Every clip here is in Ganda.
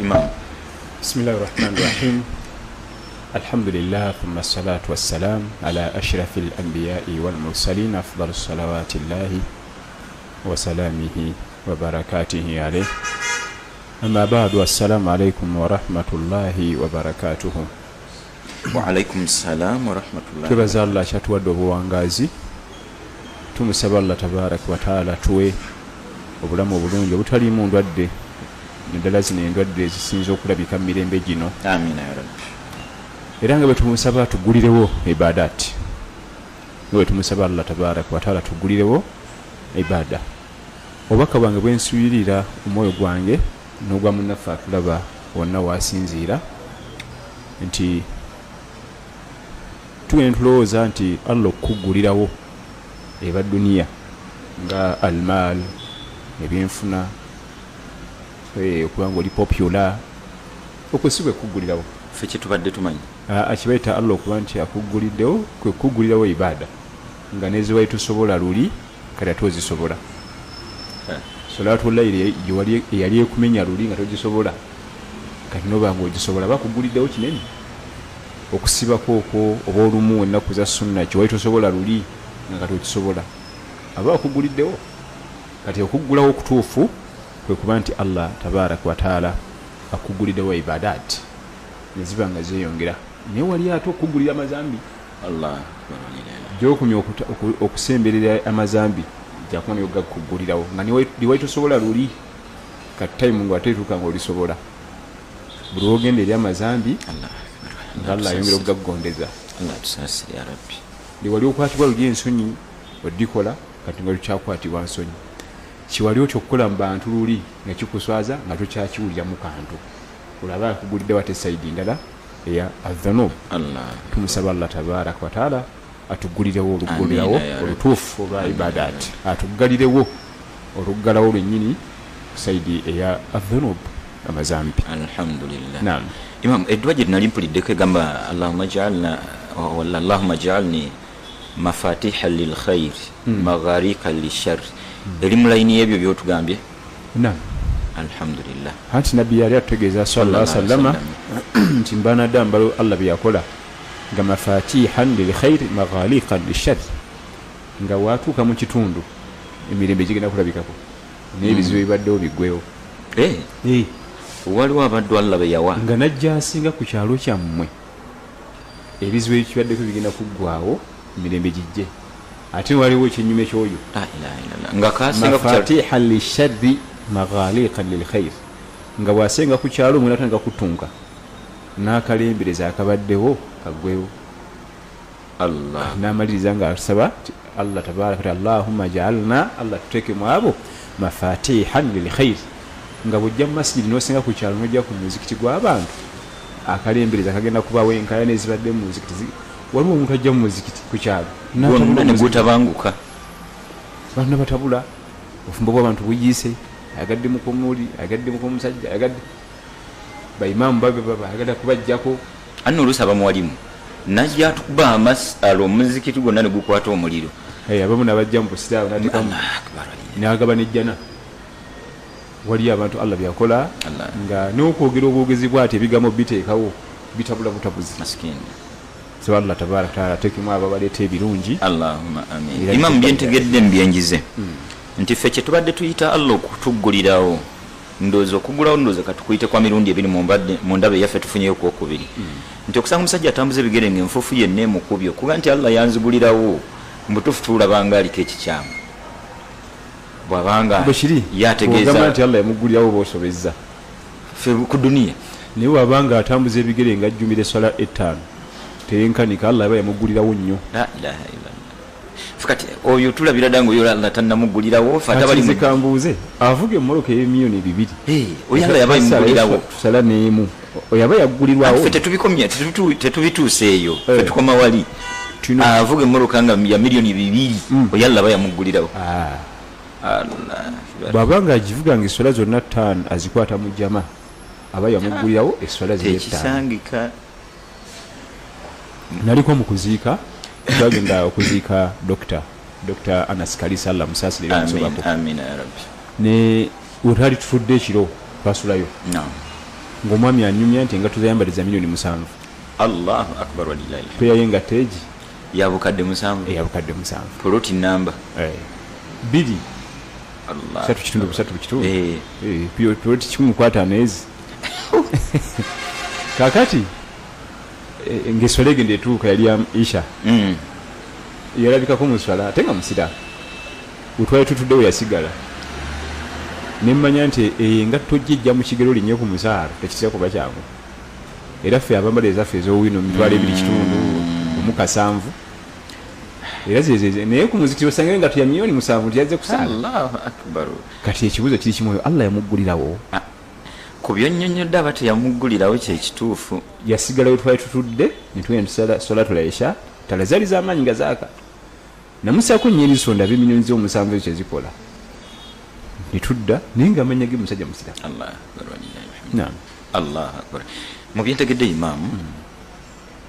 Imam. Bismillahi rahmani rahim. Alhamdulillah, thumma salatu wassalam ala ashrafi alambiyai walmursalin, afdalu salawati llahi wasalamihi wabarakatihi alaih. Amma badu, assalamu alaikum warahmatullahi wabarakatuhu. Waalaikum salam warahmatullahi. Twebaza Allah akyatuwadde obuwangazi. Tumusaba Allah tabaraka wataala tuwe obulamu obulungi obutaliimu ndwadde, naddala zino endwadde ezisinza okulabika mu mirembe gino. Amina ya rabbi. Era nga bwe tumusaba tugulirewo ibadat, nga bwe tumusaba Allah tabaraka wataala tugulirewo ibada. Obubaka bwange bwensuubirira omwoyo gwange n'ogwa munnaffe atulaba wonna wasinziira nti tugenda tulowooza nti Allah okuggulirawo eba duniya nga almaal, ebyenfuna, okuba nga oli popular, okwo si bwe kuggulirawo. Ffe kyetubadde tumanyi Akibaita Allah okuba nti akugguliddewo kwe kuggulirawo ibada nga neziwali tosobola luli kati ate ozisobola. Solatu layiri eyali ekumenya luli nga togisobola kati noba nga ogisobola, bakuguliddewo kinene. Okusibako okwo oba olumu ennaku za sunna kyewali tosobola luli nga kati okisobola, aba akuguliddewo. Kati okuggulawo okutuufu kwe kuba nti Allah tabaraka wataala akuguliddewo ibadat neziba nga zeeyongera, naye wali ate okugulira amazambi. Allah. Gyokumya okusemberera amazambi jakuma nayo gakugulirawo nga liwali tosobola luli, kati time nga ate etuuka nga olisobola. Buli wogenda eri amazambi nga Allah ayongera okugagondeza. Allah atusaasire ya rabbi. Liwali okwatibwa luli ensonyi odikola, kati nga lukyakwatibwa nsonyi. Kiwali otyo okukola mu bantu luli nga kikuswaza nga tokyakiwuliramu kantu, olaba akuguliddewo ate sayidi ndala eya adhunub. Tumusaba Allah tabaraka wataala atugulirewo oluggulirawo olutuufu olwa ibadat, atuggalirewo oluggalawo lwennyini ku sayidi eya adhunub, amazambi. Alhamdulillah. Naam. Imam, edduwa gye nali mpuliddeko egamba allahumma jaalna walla allahumma jaalni mafatiha lilkhairi magharika lishari, eri mu layini y'ebyo byotugambye? Naam. Alhamdulillah. Anti nabbi yali atutegeeza sallallahu alaihi wasallama nti mbanadamu balo Allah bye yakola nga mafatihan lilkhairi maghaliqan lishari, nga watuuka mu kitundu emirembe gigenda kulabikako n'ebizibu ebibaddewo biggwewo. Waliwo abaddu Allah be yawa nga najja asinga ku kyalo kyammwe ebizibu ebikibaddeko bigenda kuggwawo, emirembe gijje. Ate waliwo ekyennyume ky'oyo La ilaha illallah. Nga kasinga ku kyalo mafatihan lishari maghaliqan lilkhair, nga bw'asenga ku kyalo mwena atandika kutunka n'akalembereza akabaddewo kaggwewo. Allah. N'amaliriza nga asaba nti Allah tabaraka wataala allahumma jaalna, Allah tuteeke mu abo mafatihan lilkhair, nga bw'ojja mu masijidi n'osenga ku kyalo n'ojja ku muzikiti gw'abantu akalembereza kagenda kubawo enkaayana ezibadde mu muzikiti. Waliwo omuntu ajja mu muzikiti ku kyalo gwonna ne gutabanguka, bantu nabatabula, obufumbo bw'abantu buyiise, ayagadde mukomuli, ayagadde mukomusajja, ayagadde baimaamu babe ayagadde kubajjako. Anna oluusi abamuwalimu najja atukuba amasala omuzikiti gwonna ne gukwata omuliro. Abamu nabajja mu busiraamu natekamu Allah akbar. N'agaba nejjana. Waliyo abantu Allah byakola Allah. nga n'okwogera obwogezi bwati ebigambo biteekawo bitabula butabuzi. Masikini. Saba Allah tabaraka taala ateekemu abo abaleeta ebirungi. Allahumma amin. Era Imamu, nitubalira. Byentegedde mbyenjize nti ffe kyetubadde tuyita Allah okutuggulirawo, ndowooza okuggulawo, ndowooza katukuyite kwa mirundi ebiri mu ndaba eyaffe tufunyeyo kwokubiri, nti okusanga omusajja atambuza ebigere nga enfuufu yenna emukubye okuga nti Allah yanzigulirawo, mubutuufu tulabanga aliko ekikyamu bwabanga Bwe kiri ye ategeeza bw'ogamba nti Allah yamuggulirawo oba osobezza ffe ku duniya. Naye bw'abanga atambuza ebigere nga ajjumira eswala 5 teyenkanika, Allah aba yamuggulirawo nnyo. La ilaha illallah. Ffe kati oyo tulabira dda nga oyo Allah tannamuggulirawo, ffe ate abali Kati nze kambuuze, avuga emmoloka ey'emiliyoni 2 Oyo Allah yaba yamuggulirawo. Tusala n'emu, oyo aba yaggulirwawo. Ffe tetubikomya, tetubituuse eyo, ffe tukoma wali. Avuga emmotoka nga ya miliyoni 2, oyo Allah aba yamuggulirawo. Ah. Allah. Bw'aba nga agivuga nga eswala zonna 5 azikwata mu jama, aba yamuggulirawo eswala ziri 5. Tekisangika. Naliko mu kuziika, twagenda okuziika Dr Anas Kalisa, Allah musaasire amin ebyamusobako. Amina ya rabbi. Ne wetwali tutudde ekiro twasulayo. Ng'omwami anyumya nti engatto zayambaliza 7,000,000. Allahu akbar walillahi alhamd. Peya y'engatto egi ya 7,000. Ya 7,000. Poloti namba 2. Allah. 3.3 3.5. Poloti 150 ezi. Kakati ng'esswala egenda etuuka yali ya Isha. Yalabikako mu swala ate nga musiraamu. Wetwali tutuddewo yasigala. Ne mmanya nti eyo engatto gye ejja mu kigero linnye ku musaalo tekitera kuba kyangu. Era ffe abambala ezaffe ez'owino 2,500 omu 7. Era zeze naye ku muzikiti osangayo engatto ya 7,000,000 nti yazze kusaala. Allahu akbar. Kati ekibuuzo kiri kimu, oyo Allah yamuggulirawo? Ku byonnyonnyodde aba teyamuggulirawo kyekituufu. Yasigala we twali tutudde ne tugenda tusala solatul isha, ttala zaali z'amaanyi nga zaaka. Namusaako nnyo eriiso ndabe 7,000,000 ezo kye zikola. Ne tudda naye ng'amannya ge musajja musiraamu. Allahu akbar walillahi alhamd. Naam. Allahu akbar. Mu byentegedde imaamu,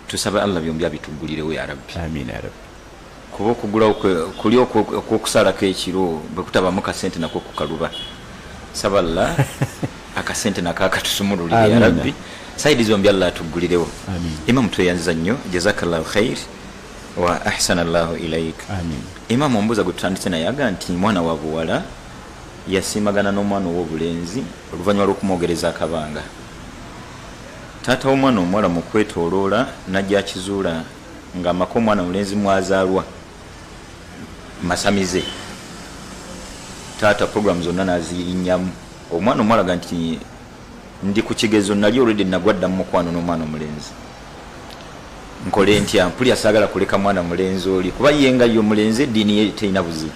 tusaba Allah byombi abituggulirewo ya Rabbi. Amiina ya Rabbi. Kuba okugulawo kuli okw'okusalako ekiro bwe kutabamu kasente nako kukaluba. Saba Allah akasente nako akatusumululire ya Amiina. Rabbi. Saidi zombi Allah atuggulirewo. Amiina. Imaamu tweyanziza nnyo, jazakallahu khair wa ahsana Allahu ilaik. Amiina. Imaamu ombuuza gwe tutandise naye aga nti mwana wa buwala yasiimagana n'omwana ow'obulenzi oluvannyuma lw'okumwogereza akabanga. Taata w'omwana omuwala mu kwetooloola n'ajja akizuula ng'amaka omwana omulenzi mw'azaalwa masamize. Taata program zonna n'azirinnyamu. Omwana omuwala aga nti ndi ku kigezo nali already nagwa dda mu mukwano n'omwana omulenzi. Nkole ntya? Mpulira saagala kuleka mwana mulenzi oli kuba ye nga ye omulenzi eddiini ye terina buzibu.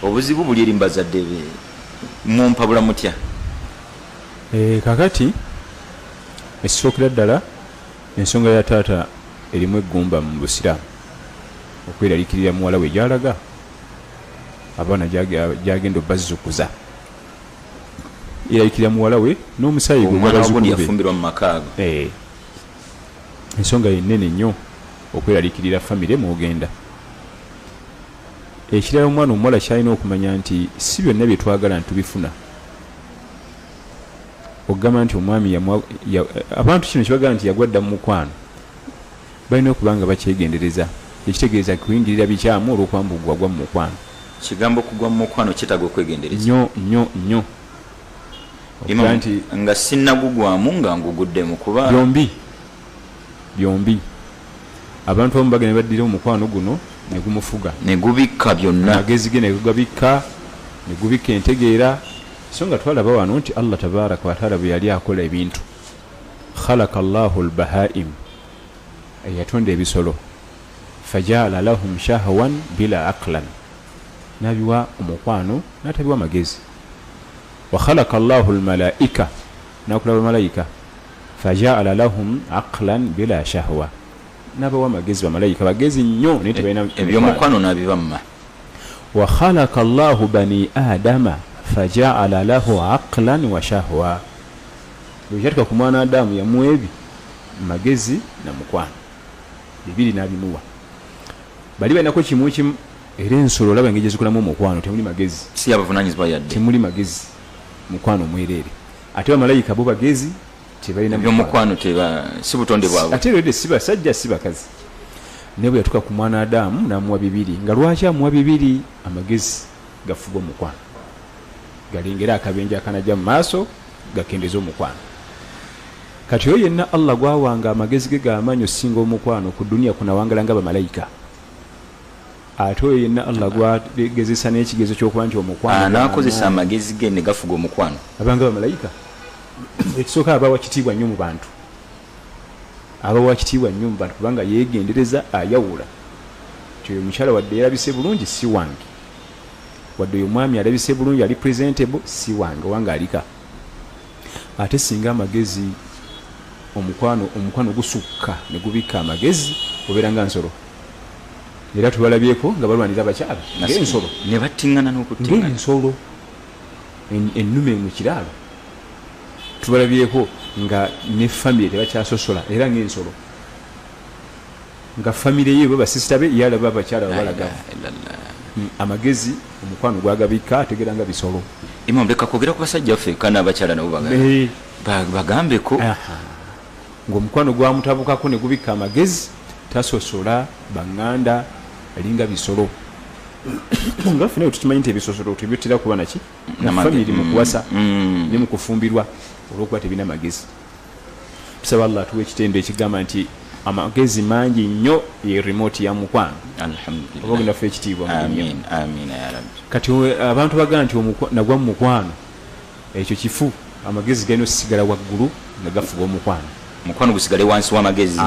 Obuzibu buli eri mu bazadde be. Mumpabula mutya? Kakati ekisookera ddala ensonga ya taata erimu eggumba mu busiraamu okweraliikirira muwala we gy'alaga abaana gy'agenda obazzukuza yeraliikirira muwala we n'omusaayi gwe Omwana wa gundi gw'abazzukulu be. yafumbirwa mu maka ago. Ensonga ye nnene nnyo okweraliikirira famire mw'ogenda. Ekirala omwana omuwala ky'alina okumanya nti si byonna bye twagala nti tubifuna. Okugamba nti omwami abantu kino kye bagamba nti yagwa dda mu mukwano balina okuba nga bakyegendereza. Ekitegeeza kuyingirira bikyamu olw'okuba mbu gwagwa mu mukwano. Kigambo kugwa mu mukwano kyetaaga okwegendereza. Nnyo nnyo nnyo. Okuba Imam, nti nga sinnagugwamu nga nguguddemu kuba byombi byombi abantu abamu bagenda ne baddira omukwano guno ne gumufuga ne gubikka byonna, amagezi ge ne gugabikka, ne gubikka entegeera. So nga twalaba wano nti Allah tabaraka wataala bwe yali akola ebintu, khalaka Allahu lbahaim, yatonda ebisolo, fajaala lahum shahwan bila aqlan, nabiwa omukwano natabiwa amagezi. Wa khalaka Allahu lmalaika, nakola bamalayika, fajaala lahum aqlan bila shahwa, nabawa amagezi. Bamalayika bagezi nnyo naye tebalina ebyomukwano nabibamma. Wa khalaka Allahu bani adama fajaala lahu aqlan wa shahwa, bwe kyatuka ku mwana Adamu yamuwa ebi magezi na mukwano bibiri n'abimuwa. Bali balinako kimu kimu. Era ensolo olaba engeri gyezikolamu omukwano, temuli magezi. Si yabavunanyizibwa yadde. Temuli magezi, mukwano mwereere. Ate bamalayika bo bagezi, tebalina ebyomukwano, teba si butonde bwabwe. Ate rwedde si basajja si bakazi. Naye bwe yatuka ku mwana Adamu n'amuwa bibiri. Nga lwaki amuwa bibiri? Amagezi gafuga omukwano, galengera akabenje akanajja mu maaso, gakendeza omukwano. Kati oyo yenna Allah gwawanga amagezi ge g'amaanyi osinga omukwano ku duniya kunawangala nga bamalayika. Ate oyo yenna Allah gwagezesa n'ekigezo ky'okuba nti omukwano Anaakozesa amagezi ge ne gafuga omukwano, abanga bamalayika. Ekisooka abawa kitiibwa nnyo mu bantu, abawa kitiibwa nnyo mu bantu kubanga yeegendereza, ayawula ti oyo omukyala wadde yarabise bulungi si wange, wadde oyo omwami alabise bulungi ali presentable si wange, owange alika. Ate singa amagezi omukwano gusukka ne gubikka amagezi, obeera nga nsolo. Era tubalabyeko nga balwanira abakyala ng'ensolo ne battiŋŋana n'okuttiŋŋana ng'ensolo ennume mu kiraalo. Tubalabyeko nga ne famire tebakyasosola, era ng'ensolo nga famire ye bwe basisita be yalaba abakyala babalagavu. Amagezi omukwano gwagabikka, ategera nga bisolo. Imam, leka kwogera ku basajja ffekka, n'abakyala nabo bagala. Bagambeko. Ng'omukwano gwamutabukako ne gubikka amagezi, tasosola baŋŋanda, alinga bisolo. Nga ffe naye tukimanyi nti ebisosolo tebitera kuba naki na family mu kuwasa ne mu kufumbirwa, olw'okuba tebina magezi. Tusaba Allah atuwe ekitendo ekigamba nti amagezi mangi nnyo ye remote ya mukwano. Alhamdulillah. Oba ogenda ffe ekitiibwa mu dunia. Amin, amin ya Rabbi. Kati abantu bagamba nti nagwa mu mukwano, ekyo kifu. Amagezi galina osigala waggulu nga gafuga omukwano. Mukwano gusigale wansi w'amagezi.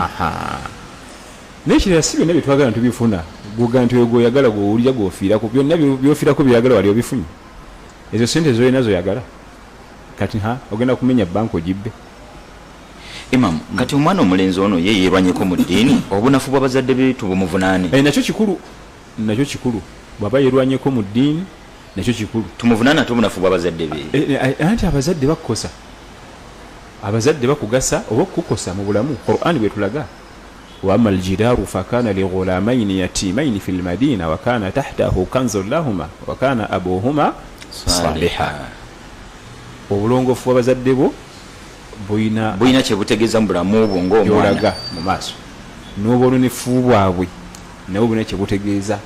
Naye kirala, si byonna byetwagala ntubifuna. Gwoga nti oyo gwoyagala, gwowulira, gwofiirako, byonna byofiirako byeyagala wali obifunye? Ezo sente zolina zoyagala kati ha ogenda kumenya banka ogibbe. Imam, kati omwana omulenzi ono ye yeerwanyeko mu ddiini, obunafu bw'abazadde be tubumuvunaane? Nakyo kikulu, nakyo kikulu. Bw'aba yerwanyeko mu ddiini, nakyo kikulu. Tumuvunaane ate obunafu bw'abazadde be? Anti abazadde bakukosa, abazadde bakugasa oba okukukosa mu bulamu. Quran bwetulaga, wama aljidaru fakana lighulamaini yatimaini fi lmadina wakana tahtahu kanzun lahuma wakana abuhuma saliha. Obulongoofu bw'abazadde bo bulina bulina kyebutegeeza mu bulamu bwo ng'omwana. Byolaga mu maaso, n'obwononefu bwabwe nabwo bulina kyebutegeeza.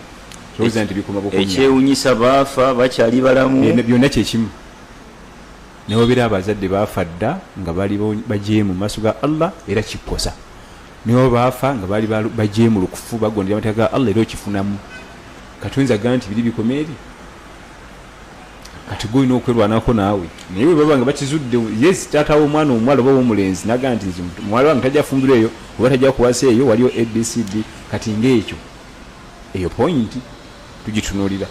Olowooza nti bikoma bukomya. Ekyewunyisa baafa bakyali balamu. Byonna kyekimu. Newabeera abazadde baafa dda nga bali bajeemu mu maaso ga Allah, era kikosa. Niwaba baafa nga bali bajeemu lukufu, bagondera amateeka ga Allah, era okifunamu. Kati oyinza gamba nti biri bikoma eri? Kati gwe olina okwerwanako naawe. Naye bwe baba nga bakizudde, yes, taata w'omwana omuwala oba ow'omulenzi nagaa nti nze muwala wange tajja fumbirwa eyo oba tajja kuwasa eyo, waliyo ABCD. Kati ngaekyo, eyo point tugitunuulira.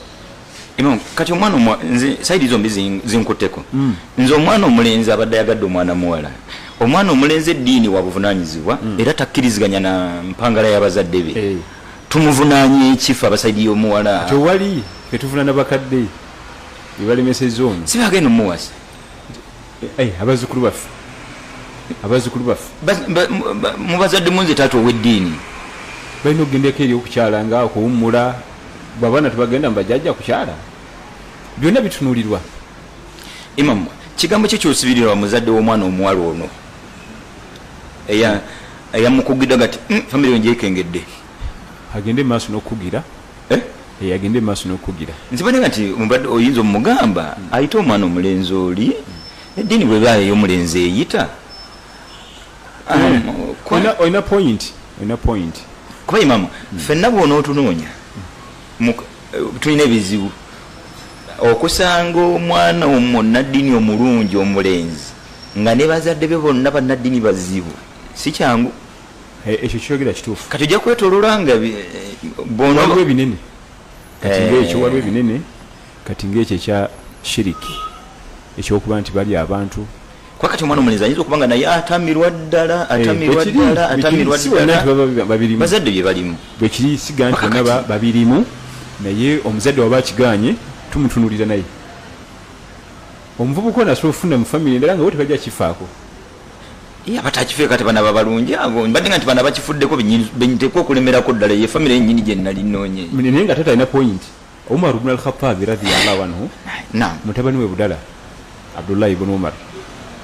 Imam, kati omwana nze side zombi zinkutteko. Nze omwana omulenzi abadde ayagadde omwana muwala, omwana omulenzi eddiini wa buvunanyizibwa era takkiriziganya na mpangala y'abazadde be, tumuvunaanye ekifa aba side y'omuwala? Tewali, fetuvunana bakadde bebalemeseza ono. Si bagenda omuwasa? Abazzukulu baffe, abazzukulu baffe. Mu bazadde munze taata ow'eddiini. Balina okugendeko eri okukyala nga okuwummula. Bwabaana tebagenda mubajjajja kukyala, byonna bitunuulirwa. Imam, kigambo ki kyosibirirwa muzadde w'omwana omuwala ono eyamukugidde gati family yo ngyekengedde? Agende maaso n'okukugira. Eh? Agende maaso n'okukugira. Nziboneka nti mubadde oyinza omugamba ayite omwana omulenzi oli, eddiini bweba ey'omulenzi eyita. Olina point, olina point. Kuba imamu, ffenna bw'onootunoonya tulina ebizibu okusanga omwana omunaddiini omulungi omulenzi nga ne bazadde be bonna bannaddiini bazibu, si kyangu. Ekyo kyogera kituufu. Kati ojja kwetolola nga waliwo ebinene kati ngaekyo, waliwo ebinene kati ngaekyo ekya shiriki, ekyokuba nti bali abantu. Kuba kati omwana omulenzi ayinza okuba nga naye atamirwa ddala, atamirwa ddala, atamirwa Si bonna nti ddala baba babirimu. Bazadde bye balimu. Bwekiri, siga nti bonna babirimu, naye omuzadde waba akiganye tumutunulira. Naye omuvubuka ono asobola okufuna mu family endala nga bo tebajja kifaako. Ye abatakifeeko ate bana babalungi abo, mbadde nga nti bana bakifuddeko benteekwa okulemerako ddala ye family yennyini gye nali nnoonye. Naye nga tata alina point. Umar ibn al-Khattabi radiyallahu anhu, mutabani we budala Abdullahi ibn Umar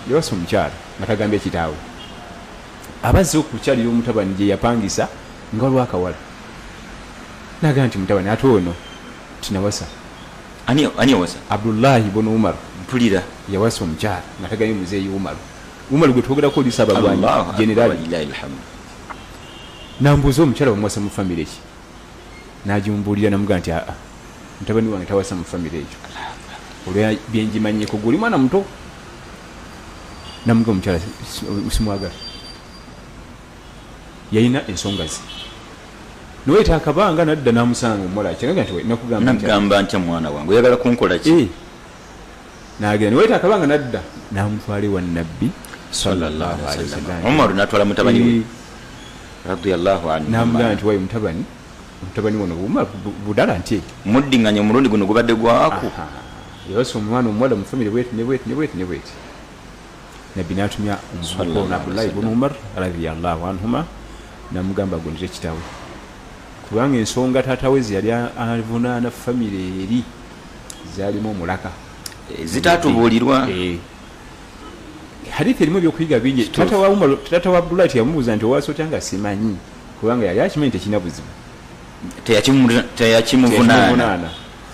yawasa omukyala nga tagambye kitaawe. Abazze okukyalira omutabani gye yapangisa, nga waliwo akawala. Nagaa nti mutabani, ate ono tinawasa. Ani yawasa? Abdullahi ibn Umar. Mpulira. Yawasa omukyala nga tagambye muzeeyi Umar. Umar gwe twogerako oli saabagwanyi, Allahu akbar, generali. Walillahi alhamdu. Nambuuza omukyala bamuwasa mu family ki? Nagimubuulira, namugaa nti aa, mutabani wange tawasa mu family ekyo olwa byenjimanyiko, gwe oli mwana muto. Namuga omukyala simwagala. Yalina ensonga ze. Niwayita akabanga nadda namusanga omuwala kiraga nti nakugamba nti Nagamba ntya mwana wange, oyagala kunkola ki? Nagenda, niwayita akabanga nadda namutwala ewa Nabbi sallallahu alaihi wasallam. Umaru natwala mutabani we radiyallahu anhu. Namugamba nti wayi mutabani, mutabani wano Umar budala nti Muddiŋŋanya omulundi guno gubadde gwaku. Yawasa omwana omuwala mu family bweti ne bweti ne bweti ne bweti. Nabbi n'atumya omuvubuka ono Sallallahu Abdullahi alaihi ibn Umar radiyallahu anhuma, namugamba agondere kitaawe, kubanga ensonga taata we ze yali avunaana family eri zaalimu omulaka. Zitaatubuulirwa. Hadithi erimu ebyokuyiga bingi. Taata wa Abdullahi teyamubuuza nti owasa otya nga simanyi, kubanga yali akimanyi tekirina buzibu. Teyakimuvunaana.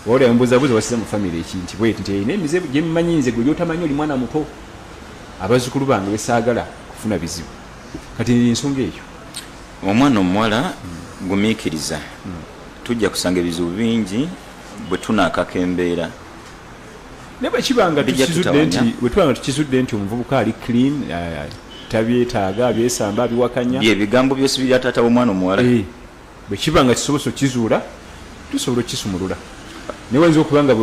Wali yamubuuzabuuza wasiza mu famire eki nti bweti nti erina emize gye mmanyi nze gwe gyotamanyi, oli mwana muto, abazzukulu bange besaagala kufuna bizibu. Kati ensonga eyo, omwana omuwala gumiikiriza, tujja kusanga ebizibu bingi bwe tunaakaka embeera. Naye bwekibanga bwe tukizudde nti omuvubuka ali clean, tabyetaaga, abyesamba, abiwakanya, bye bigambo byosibirira taata w'omwana omuwala. Bwe kiba nga kisobose okizuula, tusobola okukisumulula, naye wayinza okuba nga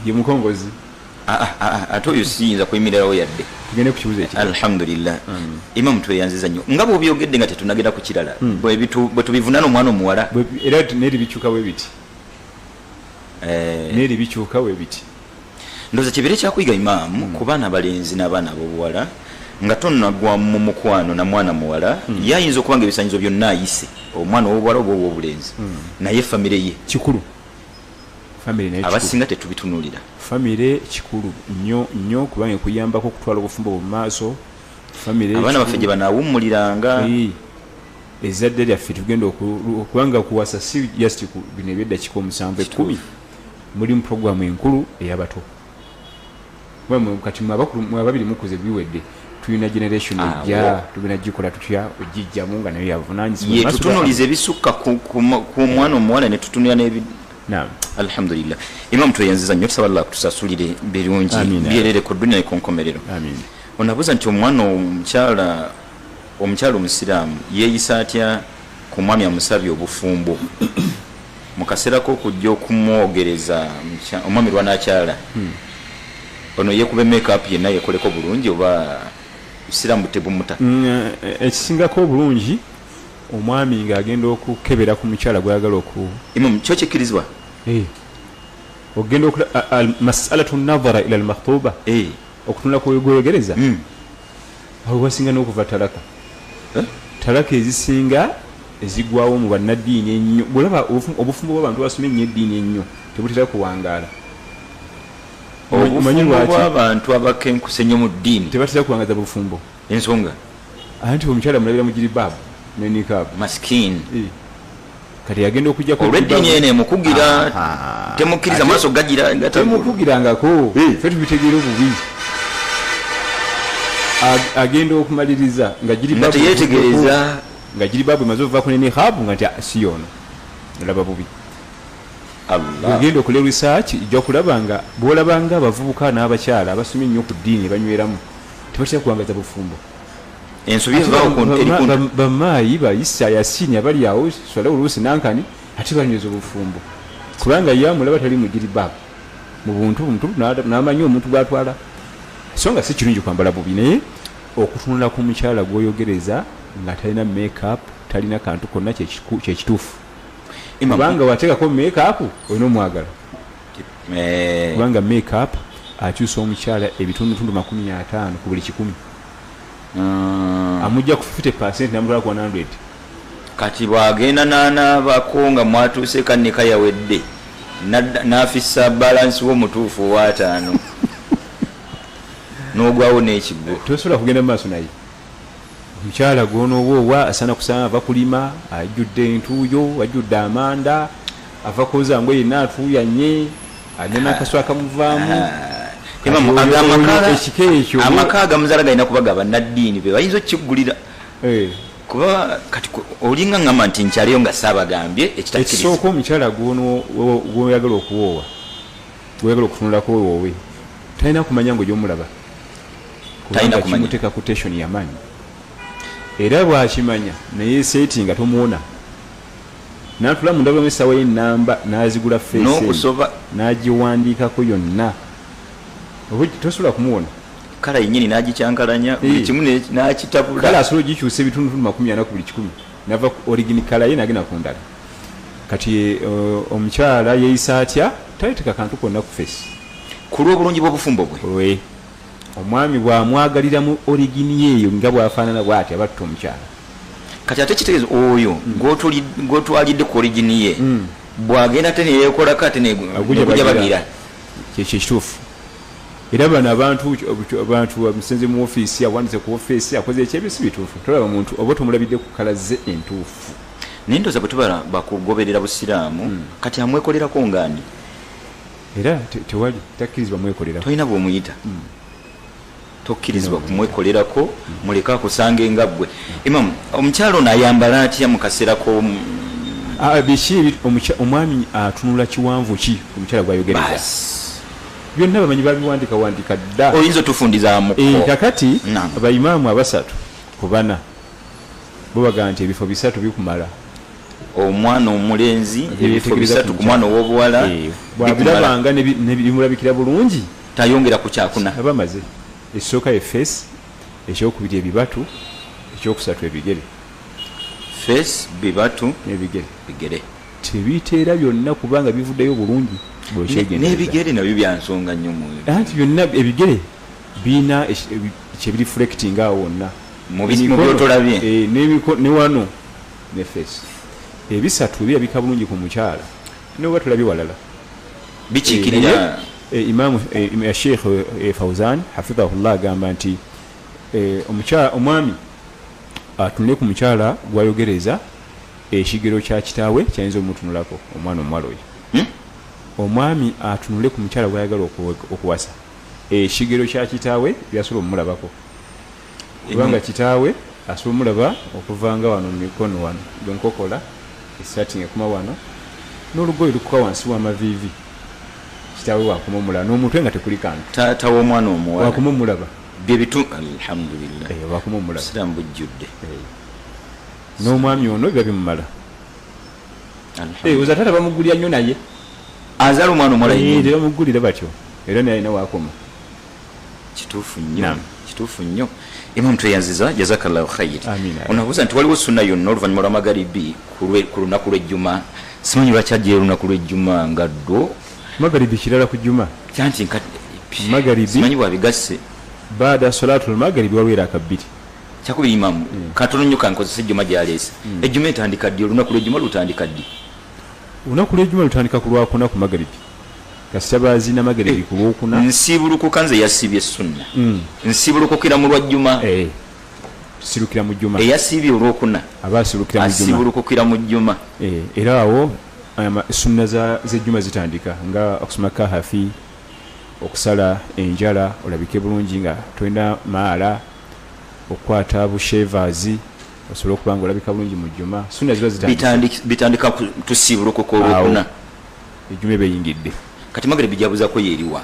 ye mukongozi. Ate oyo siyinza kuyimirirawo yadde. Tugende ku kibuzo ekirala. Alhamdulillah. Imamu, tweyanziza nnyo nga bw'obyogedde nga tetunagenda ku kirala, bwe tubivunaana omwana omuwala. Era neeri bikyuka bwe biti, neeri bikyuka bwe biti. Ndowooza kibeere kyakuyiga, imaamu, ku baana abalenzi n'abaana ab'obuwala, nga tonnagwa mu mukwano na mwana muwala. Ye ayinza okuba nga ebisanyizo byonna ayise, omwana ow'obuwala oba ow'obulenzi, naye famire ye Kikulu famire naye kikulu. Abasinga tetubitunulira. Famire kikulu nnyo nnyo, kubanga ekuyambako okutwala obufumbo mu maaso. Famire abaana baffe kikulu. Gye banaawummuliranga. Ezzadde lyaffe tugenda kubanga kuwasa si just bino ebyeddakiika 7, 10. Mulimu programu enkulu ey'abato. Kuba kati mwe abakulu, mwe ababiri mukuze, biwedde. Tulina generation ejja, tugenda gikola tutya ogijjamu nga nayo yavunanyizibwa Ye mu maaso ga tutunuliza ebisukka ku mwana omuwala ne tutunula n'ebi. Naam. Alhamdulillah, imamu, tweyanziza nnyo. Tusaba Allah kutusasulire birungi Amiina. byerere ku dunia ne ku nkomerero. Amin. Onabuuza nti omwana omukyala omusiraamu yeeyisa atya ku mwami amusabye obufumbo mu kaseera k'okujja okumwogereza omwami lwanakyala ono yeekube makeup yenna, yeekoleko bulungi, oba busiraamu tebumuta? Ekisingako obulungi, omwami ng'agenda okukebera ku mukyala gwayagala oku Imamu, kyo kikkirizibwa? Ogenda masalatu nadhara ila almakhtuba, okutunula kwegoyogereza, awo wasinga n'okuva talaka. Eh? Talaka ezisinga ezigwawo mu bannaddiini ennyo, bwolaba obufumbo bw'abantu basomye ennyo eddiini ennyo tebutera kuwangaala. Omanyi Obufumbo lwaki? bw'abantu abakenkuse ennyo mu ddiini Tebatera kuwangaza bufumbo. Ensonga? Anti omukyala mulabira mu jiribaabu ne nikaabu. Masikini. Kati yagenda okujjako Olw'eddiini eno emukugira, temukkiriza maaso gagira Temukugirangako, fe tubitegeera obubi. Agenda okumaliriza nga nga jiribaabu teyetegereza. Nga jiribaabu emaze ovaako ne nikaabu, nga nti "Ah, si yono, olaba bubi." Allah. Bwogenda okola research, ojja kulaba nga bwolabanga abavubuka n'abakyala abasomye ennyo ku ddiini banyweramu, tebatera kuwangaza bufumbo. Ensobi evaawo eri ku Bamaayi bayisa yasiini abali awo swala oluusi nankani, ate banyweza obufumbo kubanga ye amulaba tali mu jiribaabu, mu buntu buntu, n'amanyi omuntu gwatwala. So nga si kirungi kwambala bubi, naye okutunula ku mukyala gwoyogereza nga talina makeup, talina kantu konna, kyekituufu. Imam, Kubanga wateekako makeup olina omwagala, kubanga makeup akyusa omukyala ebitundutundu 50 ku buli 100. Amujja ku 50 namutwala ku 100. Kati bwagenda n'anaabako nga mwatuuse kanika yawedde, n'afissa balansi w'omutuufu ow'ataano, n'ogwawo n'ekigwo. Tosobola kugenda mu maaso naye. Omukyala gwonooba asaana kusanga ava kulima, ajjudde entuuyo, ajjudde amanda, ava kwoza ngoye, yenna atuuyanye, alina n'akasu akamuvaamu. Imamu, Kati aga oyo ekika ekyo amaka agamuzaala galina kuba ga bannaddiini be bayinza okukigulira, kuba kati olinga ngamba nti nkyaliyo nga saabagambye ekitakkiriza. Ekisooka, omukyala gwoyagala okuwoowa, gwoyagala okutunulako woowe, talina kumanya nga ogyomulaba. Talina Kubanga kumanya. Kimuteeka ku tension yamaanyi, era bwakimanya naye seeti nga tomuwona, natula mundabulamu essaawa y'enamba n'azigula face eno, N'okusoba. n'agiwandiikako yonna. Oba tosobola kumuwona. Kala yennyini n'agikyankalanya buli kimu n'akitabula. Kale asobola ogikyusa ebitundutundu 40 ku buli 100, nava ku origin kala ye nagenda ku ndala. Kati omukyala yeeyisa atya? Taleeteka kantu konna ku face. Ku lw'obulungi bw'obufumbo bwe. Olwe omwami bw'amwagalira mu origin yeeyo nga bw'afaanana bw'ati, abatta omukyala. Kati ate kitegeeza oyo gw'otwalidde ku origin ye, bw'agenda ate neyeekolako ate Agujabagira. negujabagira. Kyekyo ekituufu. Era bano abantu musenze mu ofiisi, awandise ku ofiisi, akoze ekyebyo si bituufu. Tolaba muntu oba tomulabidde ku kala ze entuufu. Naye ndowooza bwe tuba bakugoberera busiraamu, kati amwekolerako ngaani? Era tewali takkirizibwa mwekolerako. Tolina bwomuyita, tokkirizibwa kumwekolerako, muleke akusange nga ggwe. Imamu, omukyalo ono ayambala atya mu kaseera ko? Biki omwami atunula kiwanvu ki omukyala gwayogereza? Byonna bamanyi, babiwandika wandika dda. Oyinza otufundizaamuko? Kakati abaimaamu 3 ku 4 bo bagamba nti ebifo 3 bikumala. Omwana omulenzi ebifo 3 ku mwana ow'obuwala bw'abirabanga nebimulabikira bulungi, tayongera ku kyakuna. Aba amaze. Ekisooka ye face, ekyokubiri ebibatu, ekyokusatu ebigere. Face, bibatu n'ebigere. Bigere. Tebiteera byonna kubanga bivuddeyo bulungi. N'ebigere nabyo bya nsonga nnyo mu Anti byonna ebigere birina kyebireflecting awo wonna. Mu byotolabye. Ne wano ne face. Ebisatu birabika bulungi ku mukyala noba tulabye walala. Bikiikirira. Imaamu Sheikh Fauzan hafidhahullah agamba nti omwami atunule ku mukyala gwayogereza ekigero kya kitaawe kyayinza omutunulako omwana omuwala oyo. Omwami atunule ku mukyala gwayagala okuwasa ekigero kya kitaawe byasobola omulabako, kubanga kitaawe asobola omulaba okuvanga wano mu mikono wano nkokola esaati ng'ekoma wano n'olugoye lukuka wansi w'amaviivi, kitaawe wakoma omulaba n'omutwe nga tekuli kantu. Taata w'omwana omuwala wakoma omulaba byebitu. Alhamdulillah, wakoma omulaba. Busiraamu bujjudde. N'omwami ono biba bimumala. Oza taata bamugulira nnyo naye azaala omwana omuwala tebamugulira batyo, era naye alina wakoma. Kituufu nnyo, kituufu nnyo. Imam tweyanziza, jazakallahu khair. Onabuuza nti waliwo sunna yonna oluvannyuma lwa magaribi ku lunaku lw'ejjuma? Simanyi lwaki ajjayo olunaku lw'ejjuma nga ddo. Magaribi kirala ku jjuma. Kyanti magaribi simanyi bwabigasse. Baada salatul magaribi waliwo eraka 2. Kyakubiri imamu, katono nnyo kankozesa ejjuma gyaleese. Ejjuma etandika ddi? Olunaku lw'ejjuma lutandika ddi? Olunaku lw'ejjuma lutandika ku lwakuna ku magaribi. Kasita baazina magaribi ku lwokuna. Nsiibulukuka nze yasiibye sunna. Nsiibulukukira mu lwajjuma. Sirukira mu jjuma. Eyasiibye olwokuna aba asirukira mu jjuma. Asiibulukukira mu jjuma. Era awo sunna z'ejjuma zitandika nga okusoma kahafi, okusala enjala olabike bulungi nga tolina maala, okukwata bushevazi osobola okuba nga olabika bulungi mu jjuma. Sunna ziba zitandika. Bitandika tusiibulukuka olwokuna. Ejjuma eba eyingidde. Kati magaribi gyabuzaako yeeriwa?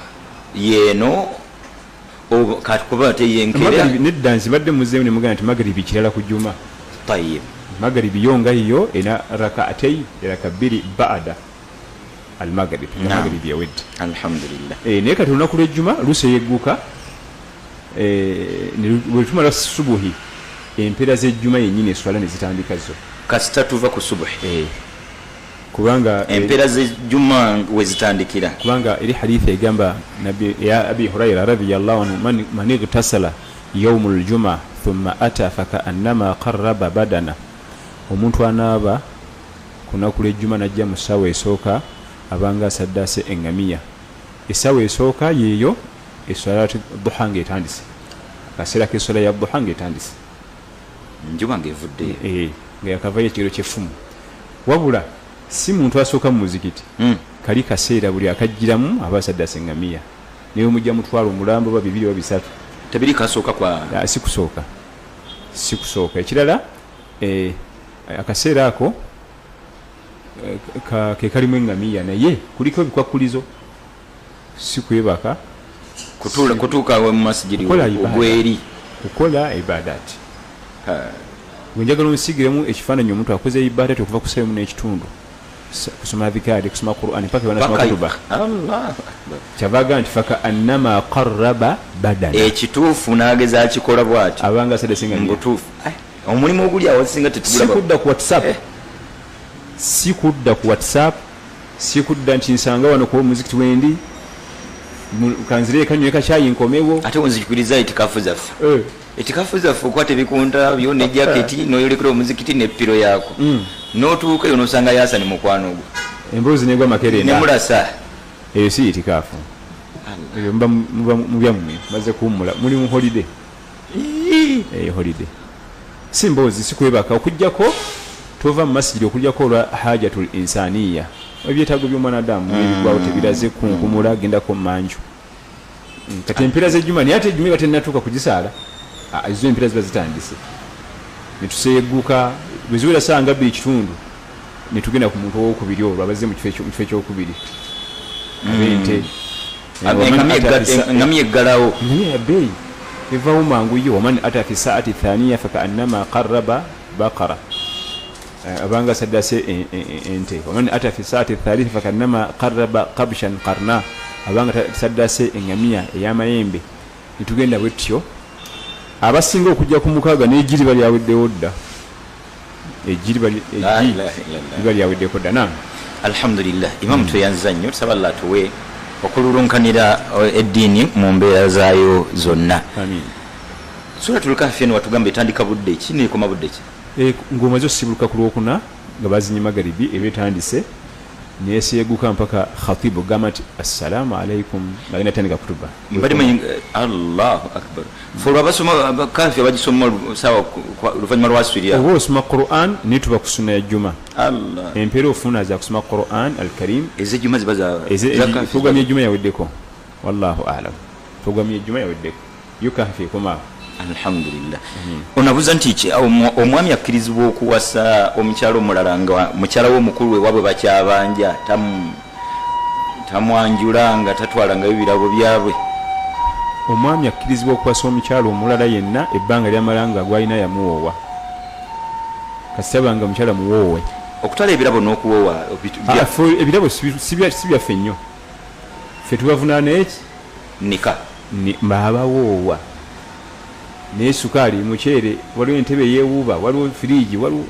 Yeeno kuba ate yenkera. Nedda nzibadde muzeewo ne mugamba nti magaribi kirala ku jjuma. Tayib. Magaribi yo nga yo ena rakaatei eraka 2 baada al-maghrib. Magaribi yawedde. Alhamdulillah. Naye kati olunaku lw'ejjuma luseyegguka, bwe tumala subuhi empeera z'ejjuma yennyini eswala ne zitandika zo. Kasita tuva ku subuhi. Kubanga empeera z'ejjuma we zitandikira. Kubanga eri hadithi egamba Nabi ya Abi Huraira radhiyallahu anhu, man igtasala yawmul juma thumma ata fakaannama qarraba badana. Omuntu anaaba ku lunaku lw'ejjuma n'ajja mu ssaawa esooka abanga asaddaase eŋŋamiya. Essaawa esooka yeeyo eswala duha ng'etandise, akaseera k'eswala ya duha ng'etandise, njuba ng'evuddeyo, nga yakavayo ekigero ky'effumu. Wabula si muntu asooka mu muzikiti, kali kaseera buli akajjiramu aba asaddaase eŋŋamiya, naye omujja mutwalo omulambo oba 2 oba 3. Tebiri kasooka kwa si kusooka, si kusooka. Ekirala akaseera ako ke kalimu eŋŋamiya, naye kuliko ebikwakulizo, si kwebaka, kutuuka mu masijidi ogweri kukola ibadati. Bwe njagala onsigiremu ekifaananyi, omuntu akoze ibadati okuva ku ssaawa 1.5, kusoma dhikari, kusoma Qur'ani mpaka wanasoma kutuba. Allahu akbar. Kyavaga nti faka annama qarraba badana. Ekituufu n'ageza akikola bw'atyo abanga asadde eŋŋamiya. Mbutuufu omulimu oguli awo singa tetugulaba. Si kudda ku WhatsApp, si kudda ku WhatsApp, si kudda nti nsanga wano kuba omuzikiti wendi kanzire kanywe kacyayi nkomewo. Ate wenzikiriza itikafu zaffe. Itikafu zaffe okwata ebikunta byo ne jaketi n'oyolekera omuzikiti n'eppiro yaako. N'otuuka eyo n'osanga Yasani mukwano gwo. Emboozi negwa makerenda. Ne mulasa. Eyo si itikafu. Ebyo muba mubyammwe, maze kuwummula, muli mu holiday. Holiday si mboozi, si kwebaka, okujjako tova mu masijidi okujjako olwa hajatul insaniya, ebyetaago by'omwanadamu ebigwawo tebiraze kunkumula, gendako manju. Kati empeera z'ejjuma, naye ate ejjuma eba tennatuuka kugisaala, ezo empeera ziba zitandise, netuseeguka bwe ziwera saa nga 2:15, netugenda ku muntu owokubiri, olwo abazze mu kifo ekyokubiri ab'ente. Engamiya eggalawo. Engamiya yabbeeyi evawo mangu yo. Waman ata fi saati thaniya fakaannama qaraba baqara, abanga saddase ente. Waman ata fi saati thalitha fakaannama qaraba kabshan qarna, abanga saddase engamiya ey'amayembe. Netugenda bwe tutyo, abasinga okujja ku 6 n'ejji liba lyaweddewo dda, ejji liba lyaweddeko dda. Naam, alhamdulillah. Imamu, tweyanziza nnyo, tusaba Allah atuwe okululunkanira eddiini mu mbeera zaayo zonna. Amin. Suratul Kahfi eno watugamba etandika budde ki nekoma budde ki? Ng'omaze osibuluka ku Lwokuna nga bazinye magaribi, eba etandise neseeguka mpaka khatibu ogamba nti assalaamu alaikum, ngagenda tandika kutuba. Mbadde manyi, Allahu akbar, fe olwo abasoma Kahfi abagisoma saawa luvannyuma lwa swirya. Oba osoma Quran, naye tuba ku sunna ya juma. Allah. Empeera ofuna za kusoma Quran Alkarim. Ez'ejjuma ziba za Kahfi. Programu y'ejjuma yaweddeko, wallahu alam, programu y'ejjuma yaweddeko, yo Kahfi ekomaawo. Alhamdulillah. Onabuuza nti ki omwami akkirizibwa okuwasa omukyala omulala nga mukyala we omukulu ewaabwe bakyabanja, tamwanjula, nga tatwalangayo birabo byabwe? Omwami akkirizibwa okuwasa omukyala omulala yenna ebbanga lyamala nga gwalina yamuwoowa, kasitaba nga mukyala muwoowe. Okutwala ebirabo n'okuwoowa Ffe ebirabo si byaffe nnyo, ffe tubavunaana eki? Nika. Babawoowa naye sukaali, muceere, waliwo entebe yeewuuba, waliwo firiigi, waliwo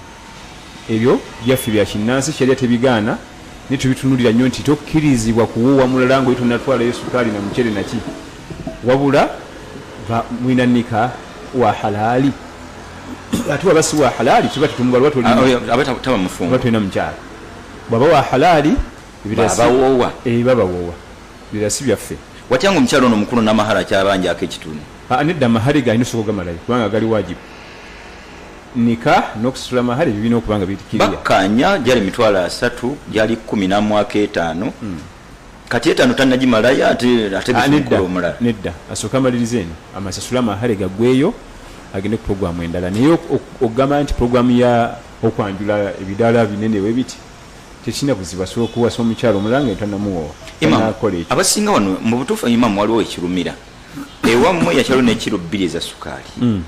ebyo byaffe bya kinnansi, kyalya tebigaana, naye tubitunulira nnyo nti tokkirizibwa kuwoowa mulala ngaoyo tonatwalayo sukaali na muceere naki, wabula mwina nika wa halaali. Ate waba si wa halaali, tuba tetumubalwa. Ah, oyo aba taba mufumbo. Oba tolina mukyala, bwaba wa halaali, ebirala Babawoowa. Babawoowa, ebirala si byaffe. Watya nga omukyala ono omukulu n'amahara akyabanjako ekitundu? Ah, nedda, amahare galina osooka ogamalayo, kubanga gali wajibu. Nika n'okusasula amahare birina okuba nga birikiriya. Bakkanya gyali 300,000, gyali 10 n'amwaka 5, kati 5 tannagimalayo, ate Ah, ategese nedda. omukulu omulala. Nedda, asooke amalirize eno, amasasule amahare gaggweyo, agende ku programu endala. Naye okugamba nti programu ya okwanjula ebidaala binene bwe biti tekirina buzibu, asobola okuwasa omukyalo omulala nga tanamuwoowa. Imamu, Tanakola ekyo. Abasinga wano mu butuufu, imamu, waliwo ekirumira ewammwe yakyalo n'ekiro 2 eza sukaali,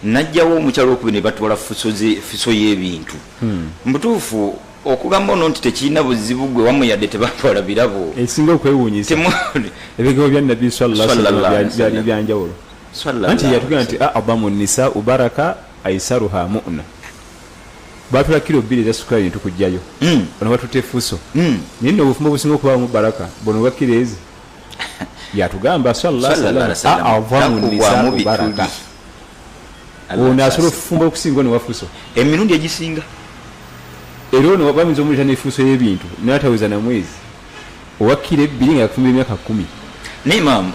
najjawo omukyalo okubiri ne batwala fuso y'ebintu. Mu butuufu okugamba ono nti tekirina buzibu, gwe wammwe yadde tebatwala birabo. Ekisinga okwewuunyisa, ebigambo bya Nabbi sallallahu alaihi Sallallahu wasallam alaihi byali wasallam. byanjawulo. Sallallahu Anti yatugamba nti alaihi adamu nisau baraka aisaruha muna. Batula kiro 2 eza sukaali netukugjayo, bano batutte fuso. Naye nno obufumbo obusinga okubaamu baraka buno bwa kiro ezi. Yatugamba sallallahu alaihi Sallallahu alaihi wasallam, wasallam. adamu Takugwamu nisau baraka. bituli. Allah Ono asobola asaasire. okufumba okusinga ono wafuso. Emirundi egisinga. Era ono bayinza omuleeta n'efuuso y'ebintu n'ataweza na mwezi, owa kiro 2 nga yakufumbira emyaka 10. Naye imaamu,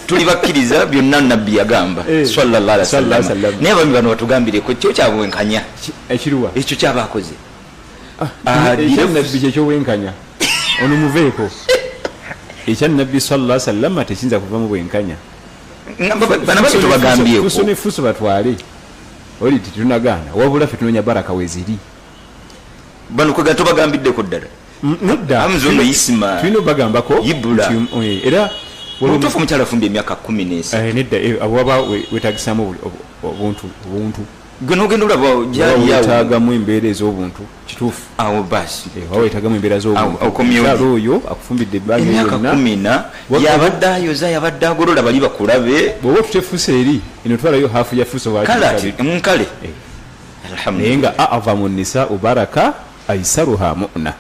tuli bakkiriza byonna nabbi yagamba, sallallahu alaihi Sallallahu wasallam. alaihi wasallam. Naye abaami bano batugambireko kyo kyabwenkanya? Ekiruwa? Ekyo kyabakoze. Ekyanabbi kyekyobwenkanya, ono muveeko. Ekyanabbi sallallahu alaihi wasallam tekiyinza kuvamu bwenkanya. Bana babi tobagambyeko. Fuso ne fuso batwale, oli tetunagaana, wabula ffe tunoonya baraka weziri. Bano kwega tobagambiddeko ddala. Nedda. Hamza ono Isma. Tulina obagambako Ibula. nti, era waliwo Mutuufu, omukyala afumbye emyaka 13. Nedda, abo waba wetagisamu obuntu. Gwe nogenda olaba Waba gyali awo. wetaagamu embeera ez'obuntu, kituufu. Awo basi. Waba wetaagamu embeera z'obuntu. Awo, okomyewo. Omukyala oyo akufumbidde ebbanga Emyaka yonna. 10 na yabadde ayoza, yabadde agolola, bali bakulabe. Bw'oba otutefuusa eri eno, twalayo hafu ya fuso. Kale ati nkale. Naye Alhamdulillah. nga a'zamu nisau baraka aisaruha muna.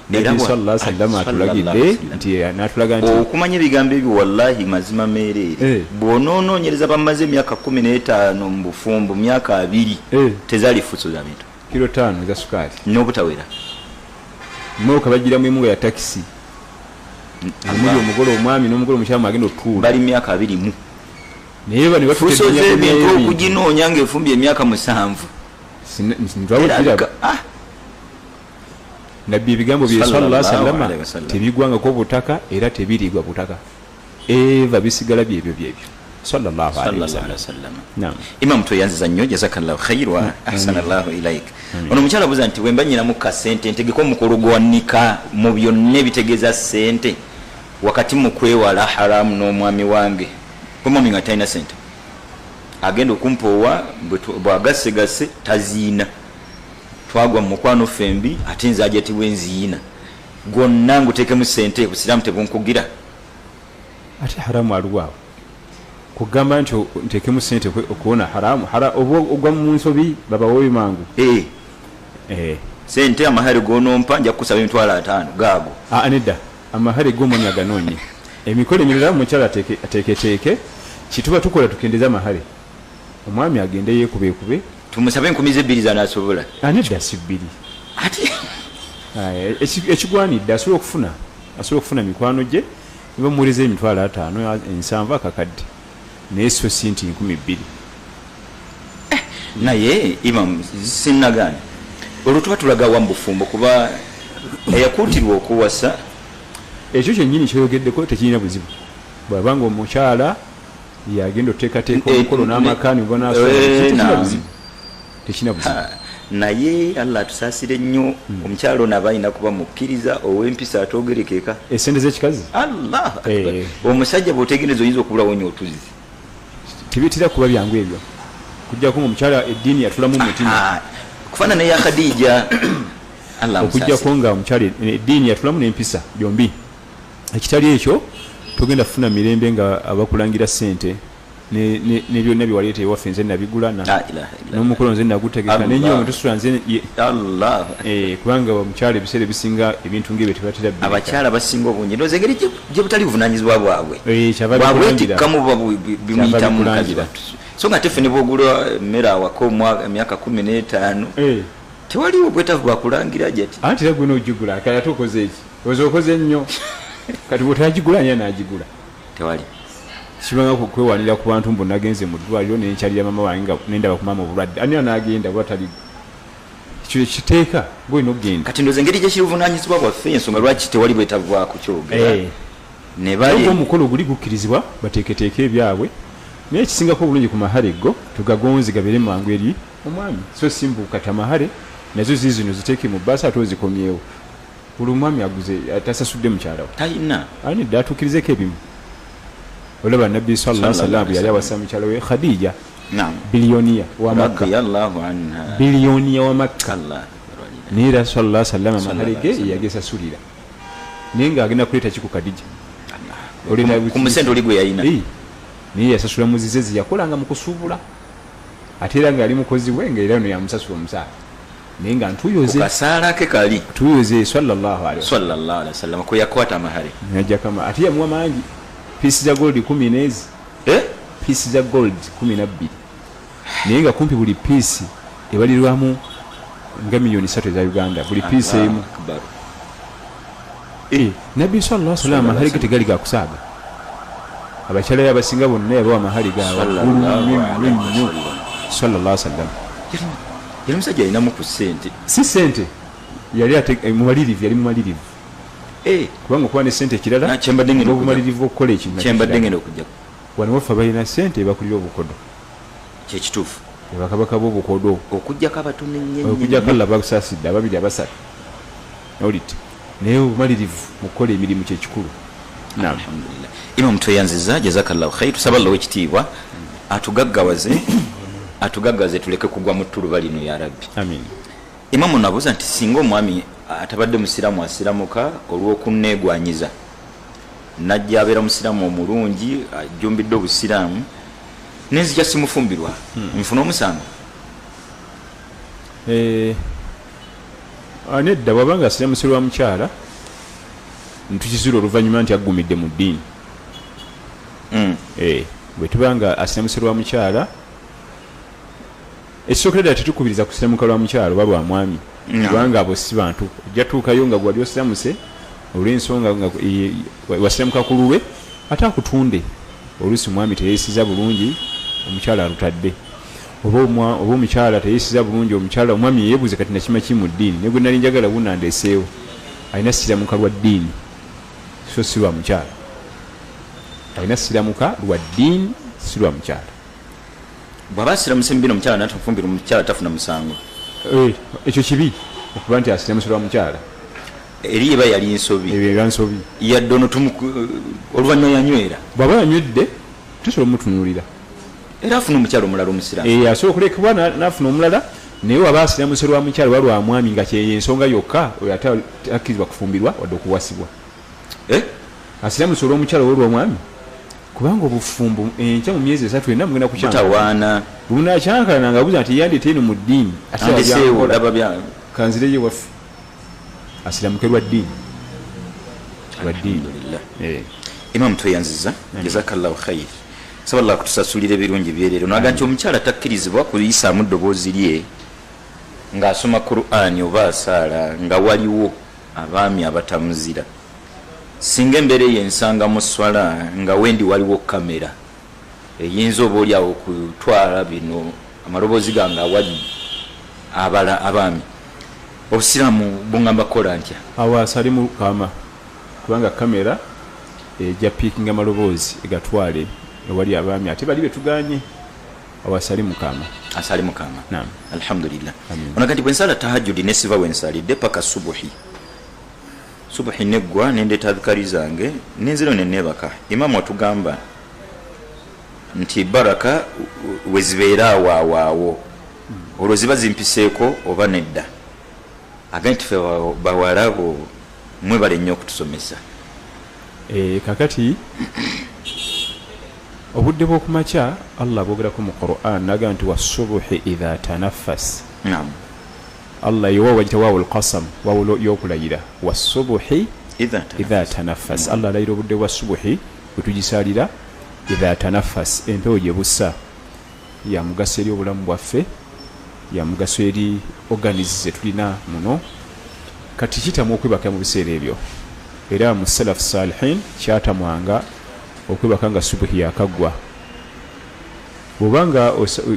Era Nabbi sallallahu alaihi wasallam sallallahu atulagidde alaihi wasallam. nti n'atulaga nti Okumanya ebigambo ebyo, wallahi mazima meereere. Bw'onoonoonyereza, bamaze emyaka 15 mu bufumbo, myaka 20, tezaali fuso za bintu. Kiro 5 eza sukaali. N'obutawera. Moka bagiramu emu nga ya takisi. Omuli omugole omwami n'omugole omukyala mwagenda otuula. Bali myaka 20. Naye bano fuso z'ebintu okuginoonya ng'efumbye emyaka 7. Nabbi ebigambo bye sallallahu alaihi wasallam tebigwangako butaka era tebirigwa butaka, eva bisigala byebyo byebyo sallallahu alaihi wasallam. Naam. Imam tweyanziza nnyo, jazakallahu khair wa ahsanallahu ilaik. Ono omukyala abuuza nti bwe mba nnyinamu ka ssente ntegeke omukolo gwa nika mu byonna ebitegeeza ssente wakati mu kwewala haramu n'omwami wange, omwami nga talina ssente agenda okumpoowa bw'agassegasse taziina, twagwa mu mukwano ffembi ate nze ajatibwa enziina gwonna nguteekemu ssente, busiraamu tebunkugira. Ate haramu aliwo awo kugamba nti nteekemu ssente okuwona haramu, oba ogwa mu nsobi babawoyo mangu. Sente amahare gonompa nja kukusaba emitwalo 5 gaago. Nedda, amahare g'omwami aganoonye. Emikolo emirala omukyala ateeketeeke, kituba tukola tukendeze amahare, omwami agende yeekubeekube, tumusabe 2,000 z'anaasobola. Nedda, si 2. Ate ekigwanidde asobola okufuna mikwano gye nibamuweereza emitwalo 5, 7 akakadde, naye so si nti 2,000. Naye Imam sinnagaana, olwo tuba tulaga wa mu bufumbo kuba eyakuutirwa okuwasa. Ekyo kyennyini kyoyogeddeko tekirina buzibu, bw'abanga omukyala yagenda oteekateeka omukolo n'amaka tekirina buzibu. Naye Allah atusaasire nnyo, omukyala ono aba alina kuba mukkiriza ow'empisa atoogerekeka. Esente z'ekikazi? Allah omusajja bw'otegereza oyinza okubulawo nnyo otuzi. Tebitera kuba byangu ebyo, kujjako ng'omukyala eddiini yatulamu mu mutima. Kufaanana ya Khadija. Okujjako nga omukyala eddiini yatulamu n'empisa byombi. Ekitali ekyo togenda kufuna mirembe nga abakulangira ssente ne byonna bye waleeta ewaffe nze nabigula n'omukolo nze nagutegeka n'ennyumba tusula nze. Kubanga omukyala ebiseera ebisinga ebintu ng'ebyo tebatera bireka. Abakyala basinga obungi ndowooza engeri gye butali buvunaanyizibwa bwabwe bwabwetikkamu buba bimuyitamu mukazi wattu. So nga ate ffe ne bw'ogula emmere awaka emyaka 15 tewaliwo bwetaavu bwakulangira jati. Anti era gwe n'ogigula kale ate okoze eki? Oza okoze nnyo kati bw'otagigula ani anaagigula? Tewali. Kibanga kwewanira ku bantu mbu nagenze mu ddwaliro ne nkyalira maama wange nga nendaba ku maama obulwadde, ani anaagenda oba tali? Ekyo kiteeka gw'olina okugenda. Kati ndowooza engeri gye kibuvunaanyizibwa bwaffe ensonga lwaki tewali bwetaavu bwa kukyogera. Ne bali omukolo guli gukkirizibwa bateeketeeke ebyabwe, naye ekisingako obulungi ku mahare go tugagonze gabeere mangu eri omwami, so si mbu kati amahare nazo ziizino ziteeke mu bbaasa ate ozikomyewo. Buli omwami aguze atasasudde mukyala we talina ani dda atuukirizeko ebimu. Olaba Nabbi sallallahu alaihi wasallam yali awasa mukyala we Khadija, biliyoniya wa Makka, biliyoniya wa Makka, naye era sallallahu alaihi wasallam amahare ge yagesasulira, naye ng'agenda kuleeta ki ku Khadija ku musente oli gwe yalina, naye yasasula muzize ze yakolanga mu kusuubula, ate era ng'ali mukozi we nga era ono yamusasula omusaala, naye nga ntuyoze kasaala ke kali tuyoze sallallahu alaihi wasallam kwe yakwata amahare najjako ate yamuwa mangi, piisi za gold 10 n'ezi piisi za gold 12, naye nga kumpi buli piisi ebalirwamu nga miliyoni 3 eza Uganda buli piisi emu. Nabbi sallallahu alaihi wasallam amahare ge tegali ga kusaaga, abakyala be abasinga bonna yabawa amahare ga waggulu nnyo sallallahu alaihi wasallam. Yali musajja alinamu ku ssente, si ssente, yali mumalirivu, yali mumalirivu. Kubanga okuba ne ssente ekirala n'obumalirivu okukola ekintu kyembadde ngenda okujjako. Wano waffe balina ssente ebakulira obukodo, kyekituufu, bakabaka b'obukodo okujjako abatono ennyo, okujjako Allah bakusaasidde ababiri abasatu olite, naye obumalirivu mu kukola emirimu kyekikulu. Alhamdulillah. Imam tweyanziza, jazakallahu khair. Tusaba Allah ow'ekitiibwa atugaggawaze, atugaggawaze tuleke kugwa mu ttuluba lino ya Rabbi. Amin. Imam ono abuuza nti singa omwami atabadde musiraamu asiramuka olw'okunneegwanyiza najja abeera musiraamu omulungi ajjumbidde obusiraamu nenzija simufumbirwa, nfuna omusango? Nedda, bw'abanga asiramuse lwa mukyala ntukizuula oluvannyuma nti aggumidde mu ddiini. Bwe tuba nga asiramuse lwa mukyala, ekisookera ddala tetukubiriza kusiramuka lwa mukyala oba lwa mwami, kubanga abo si bantu. Ojja tuukayo nga gwali osiramuse Olw'ensonga nga wasiramuka ku lulwe ate akutunde. Oluusi mwami teyesiza bulungi, omukyala alutadde, oba omukyala teyesiza bulungi, omukyala omwami yeebuze kati nakima ki mu ddiini, ne gwe nali njagala wunandeeseewo. Alina siramuka lwa ddiini, so si lwa mukyala. Alina siramuka lwa ddiini, si lwa mukyala. Bw'aba asiramuse mu bino omukyala natafumbira, omukyala tafuna musango? Ekyo kibi okuba nti asiramuse lwa mukyala. Eri eba yali nsobi. Ebyo eba nsobi. Yadde ono oluvannyuma yanywera. Bw'aba yanywedde tusobola omutunuulira. Era afuna omukyala omulala omusiraamu. Asobola okulekebwa n'afuna omulala, naye waba asiramuse lwa mukyala oba lwa mwami nga kyeyo ensonga yokka, oyo ate akkirizibwa kufumbirwa wadde okuwasibwa. Asiramuse olw'omukyala oba olw'omwami, kubanga obufumbo enkya mu myezi 3 ena mugenda kukyangala. Bunakyankalana nga abuuza nti yandeeta eno mu ddiini, ate kanzireyo ewaffe. Asiramuke lwa ddiini. Lwa ddiini. Imam tweyanziza, jazakallahu khair. Saba Allah kutusasulira ebirungi byerero. Naga nti omukyala takkirizibwa kuyisaamu ddoboozi lye ng'asoma Qur'ani oba asaala nga waliwo abaami abatamuzira. Singa embeera eyo ensanga mu swala nga wendi waliwo kamera eyinza oba oli awo okutwala bino amaloboozi gange awali abala abaami, obusiraamu bungamba kukola ntya? Awo asali mu kama, kubanga kamera ejja piikinga amaloboozi egatwale ewali abaami ate bali betuganye. Awo asali mu kama. Asali mu kama. Naam. Alhamdulillah. Ono kati bwe nsala tahajjudi ne siva we nsalidde paka subuhi. Subuhi neggwa nendeeta adhukari zange nenzira ne neebaka. Imaamu atugamba nti baraka we zibeera awo awo awo, olwo ziba zimpiseeko oba nedda? Agambye nti ffe bawalabo mwebale nnyo okutusomesa. Kakati obudde bw'okumakya Allah bwogerako mu Qur'an n'agamba nti wasubuhi idha tanaffas. Naam. Allah yewa wagita wawu al-qasam, wawu y'okulayira, wasubuhi idha tanaffas. Allah alayira obudde bwa subuhi bwe tugisaalira, idha tanaffas, empewo gye bussa ya mugaso eri obulamu bwaffe, ya mugaso eri organis ze tulina muno. Kati kitamu okwebaka mu biseera ebyo, era mu salaf salihin kyatamwanga okwebaka nga subuhi yakaggwa. Bw'obanga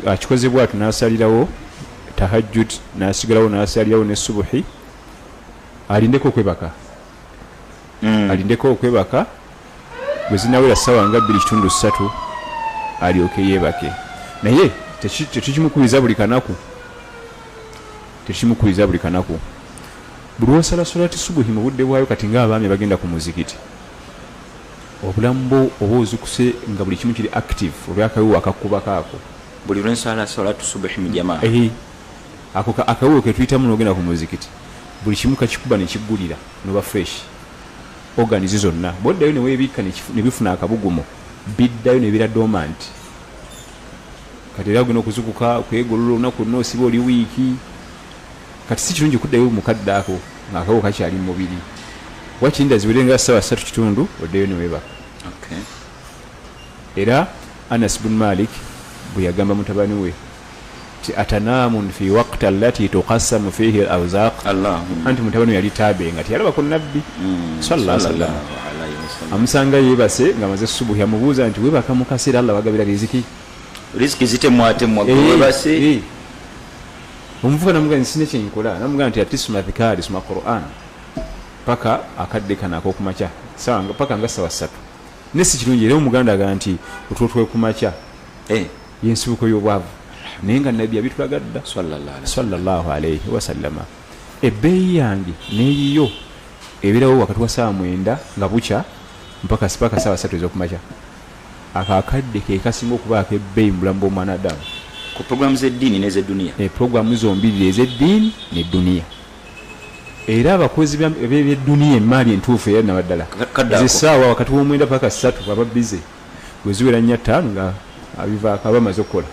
akikoze bw'atyo n'asalirawo tahajjud, n'asigalawo n'asalirawo ne subuhi, alindeko okwebaka. Alindeko okwebaka bwe zinawera ssaawa nga 2.3 alyoke yeebake. Naye tetukimukubiriza buli kanaku. Tetukimukubiriza buli kanaku. Buli lw'osala solati subuhi mu budde bwayo, kati ng'abaami bagenda ku muzikiti, obulamu bwo oba ozukuse nga buli kimu kiri active olw'akawewo akakubako ako. Buli lw'ensala solatu subuhi mu jamaa. Ako akawewo ke tuyitamu n'ogenda ku muzikiti, buli kimu kakikuba ne kiggulira n'oba fresh. Organizi zonna bw'oddayo ne weebikka ne bifuna akabugumo, biddayo ne bira dormant. Kati era ogenda okuzukuka kwegolola olunaku lwonna osiba oli wiiki. Kati si kirungi kuddayo mu kadde ako ng'akawewo kakyali mu mubiri. Wakirinda ziwere nga ssaawa 3.5 oddeyo ne weebaka. Era Anas bin Malik bwe yagamba mutabani we nti atanaamun fi waqti allati tuqassamu fihi al-awzaq, anti mutabani we yali taabe nga teyalaba ku nabbi sallallahu alaihi wasallam. Amusanga yeebase ng'amaze subuhi, amubuuza nti weebaka mu kaseera Allah bagabira riziki? Riziki zitemwatemwa gwe weebase. Omuvubuka namugamba nti sina kye nkola, namugamba nti ati soma adhikaari, soma Qur'an paka akadde kano ak'okumakya, paka nga ssaawa 3. Ne si kirungi era omuganda agamba nti otulo tw'okumakya y'ensibuko y'obwavu, naye nga nabbi yabitulaga dda sallallahu alaihi wasallama. Ebbeeyi yange n'eyiyo ebeerawo wakati wa ssaawa 9 nga bukya mpaka ssaawa 3 ez'okumakya. Ako akadde ke kasinga okuba ak'ebbeeyi mu bulamu bw'omwana Adamu. Ku programu z'eddiini n'ez'edduniya. Programu zombiriri, ez'eddiini n'edduniya. Era abakozi b'edduniya emmaali entuufu era nabaddala ez'essaawa wakati w'omwenda paka 3 aba bize, bwe ziwera 4 5 nga abivaako aba amaze okukola.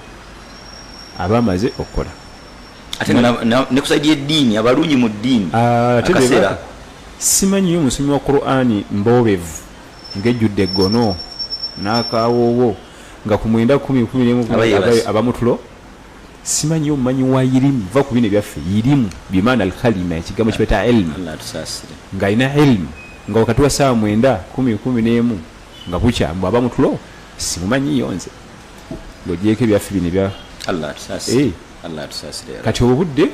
Aba amaze okukola. Ate ne ku saidi y'eddiini, abalungi mu ddiini, akaseera. Simanyiyo omusomi wa Qur'ani mboobevu ng'ejjudde eggono n'akawoowo nga ku 9 10 11 aba mutulo. Simanyiyo omumanyi wa irimu, va ku bino ebyaffe irimu bimaana alkalima, ekigambo kibeeta ilmu, ng'alina ilmu Nga wakati wa ssaawa 9, 10, 11 nga bukya, mbw aba mutulo simumanyiyo nze. Ng'ogyeko ebyaffe bino ebya Allah atusaasire. Allah atusaasire. Kati obudde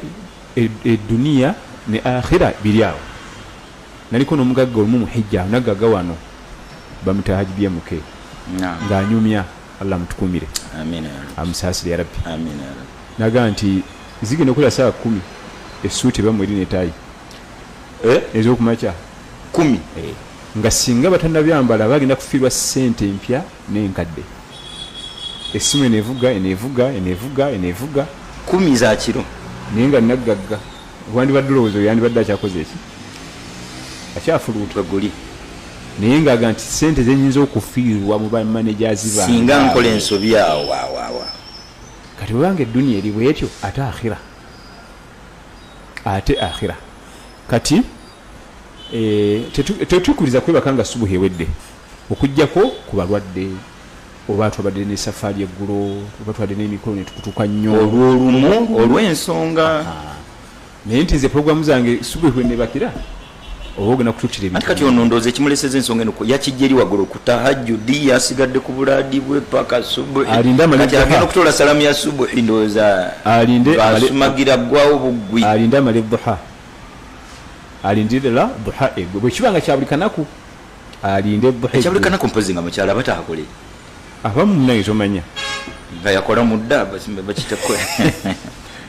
eduniya ne akhira biri awo. Naliko n'omugagga olumu mu hijja, nagagga wano bamuta Haji BMK. Ng'anyumya, Allah amutukumire. Amina ya Rabbi. Amusaasire ya Rabbi. Amina ya Rabbi. Naga nti zigenda okukola ssaawa 10 essuuti ebamu eri n'etaayi. Ez'okumakya. 10. Nga singa batannabyambala bagenda kufiirwa ssente empya n'enkadde. Essimu eneevuga, eneevuga, eneevuga, eneevuga. 10 za kiro. Naye nga naggagga. Wandibadde olowooza oyo yandibadde akyakoze eki? Akyafuluuta. Guli. Naye ng'aga nti ssente ze nnyinza okufiirwa mu ba managers bange. Singa nkola ensobi awo, wa. Kati bw'obanga edduniya eri bw'etyo, ate akhira. Ate akhira. Kati tetukkiriza kwebaka nga subuhi ewedde, okuggyako ku balwadde, oba twabadde ne safaari eggulo, oba twabadde n'emikolo ne tukutuka nnyo. Olw'olumu, olw'ensonga. Naye nti nze pulogulaamu zange subuhi bwe neebakira, oba ogenda kututtira ebintu. Anti kati ono ndowooza ekimuleseza ensonga eno, yakijja eri waggulu ku tahajjudi, yasigadde ku bulaadi bwe paka subuhi. Kati agenda okutola salaamu ya subuhi, ndowooza basumagira ggwawo buggwi. Alinde amale duha. Alindire la duha egwe. Bwe kiba nga kya buli kanaku, alinde duha egwe. Ekya buli kanaku mpozi nga mukyala aba taakole. Abamu munange tomanya. Nga yakola mu dda, bakitakole.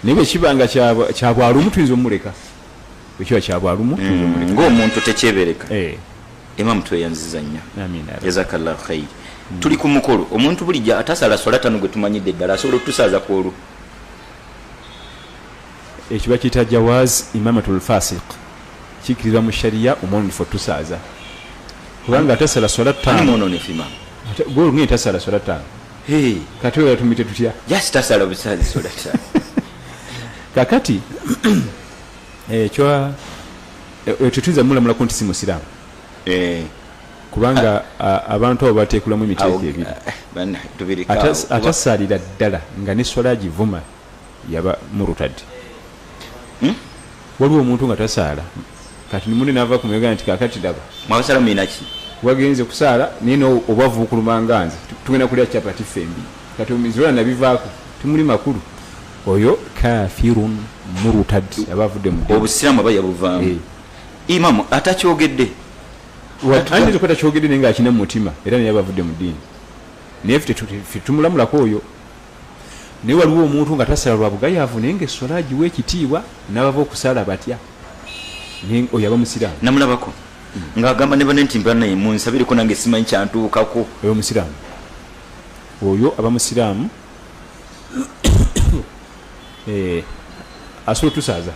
Naye bwe kiba nga kya bwalumu tuyinza omuleka. Bwe kiba kya bwalumu tuyinza omuleka. Ng'omuntu tekyebereka. Imam tweyanziza nnyo. Amiina. Jazakallahu khair. Tuli ku mukolo. Omuntu bulijjo atasala swala tano gwe tumanyidde ddala asobola okutusaaza ku olwo. Ekyo bakiyita jawaz imamatul fasiq. Kikkirizibwa mu sharia omwononefu otusaaza. Kubanga atasala swala ttaano. Ani mwononefu imam? Gwe olungi tasala swala ttaano. Kati oyo tumuyite tutya? Just tasala busaazi swala ttaano. Kakati ekyo tetuyinza mulamulako nti si musiraamu. Kubanga abantu abo bateekulamu emiteeko ebiri. Atasaalira ddala nga ne swala agivuma yaba murtad. Waliwo omuntu nga tasaala, kati munne n'ava ku muyogera nti kaakati laba. Mwabasala mulina ki? Wagenze kusaala naye obwavu bukuluma nga nze, tugenda kulya chapati ffembi. Kati omizola nabivaako, temuli makulu. Oyo kafirun murtad, aba avudde mu ddiini. Obusiraamu aba yabuvaamu. Imamu atakyogedde. Ayinza okuba takyogedde naye ng'akina mu mutima, era naye aba avudde mu ddiini. Naye ffe tumulamulako oyo. Naye waliwo omuntu nga tasala lwa bugayaavu naye ng'esswala agiwa ekitiibwa n'abava okusala batya. Naye oyo aba musiraamu. Namulabako ng'agamba ne banne nti bannaye munsabireko nange simanyi kyantuukako. Oyo musiraamu. Oyo aba musiraamu. Asobola otusaaza.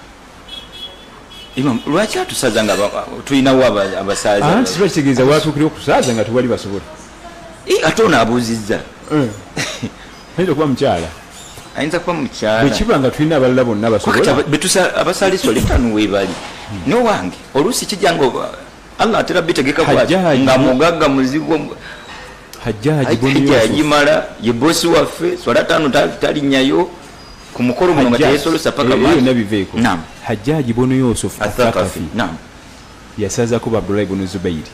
Imam, lwaki atusaaza nga tulinawo abasaaza? Anti kiba kitegeeza watuukira okusaaza nga tewali basobola. Ate ono abuuzizza. Ayinza okuba mukyala. Ayinza kuba mukyala. Bwe kiba nga tulina abalala bonna basobola. Abasaala esswala ettaano weebali. N'owange oluusi kijja nga Allah atera bitegeka bw'ati nga mugagga muzigo. Hajjaji Bunu Yusuf. Yagimala ye bosi waffe swala ttaano talinnyayo ku mukolo guno nga teyesolosa paka maaso. Byonna biveeko. Hajjaji Bunu Yusuf Athaqafi. Yasazaako ba Abdullahi bunu Zubairi.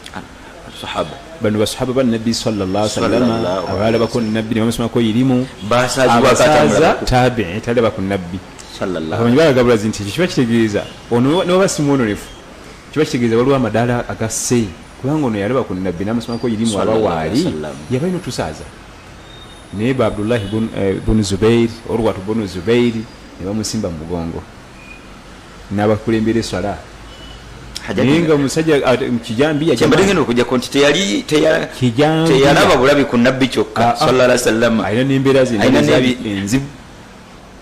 Sahaba. Bano basahaba ba Nabbi sallallahu alaihi wasallam abalabako Nabbi ne bamusomako irimu. Basaazibwa tabi'i talaba ku Nabbi. Sallallahu. Abamanyi balagabula nti ekyo kiba kitegeeza ono ne baba si mwononefu. Kiba kitegeeza waliwo amadaala agasse kubanga ono yalaba ku Nabbi n'amusomako irimu aba waali yaba alina otusaaza. Naye ba Abdullahi bunu Zubairi Urwatu bunu Zubairi ne bamusimba mu mugongo n'abakulembera esswala. Naye nga omusajja kijambiya kyembadde ngenda okujjako nti teyalaba bulabi ku Nabbi kyokka sallallahu alaihi wasallam. Alina n'embeera ze enzibu.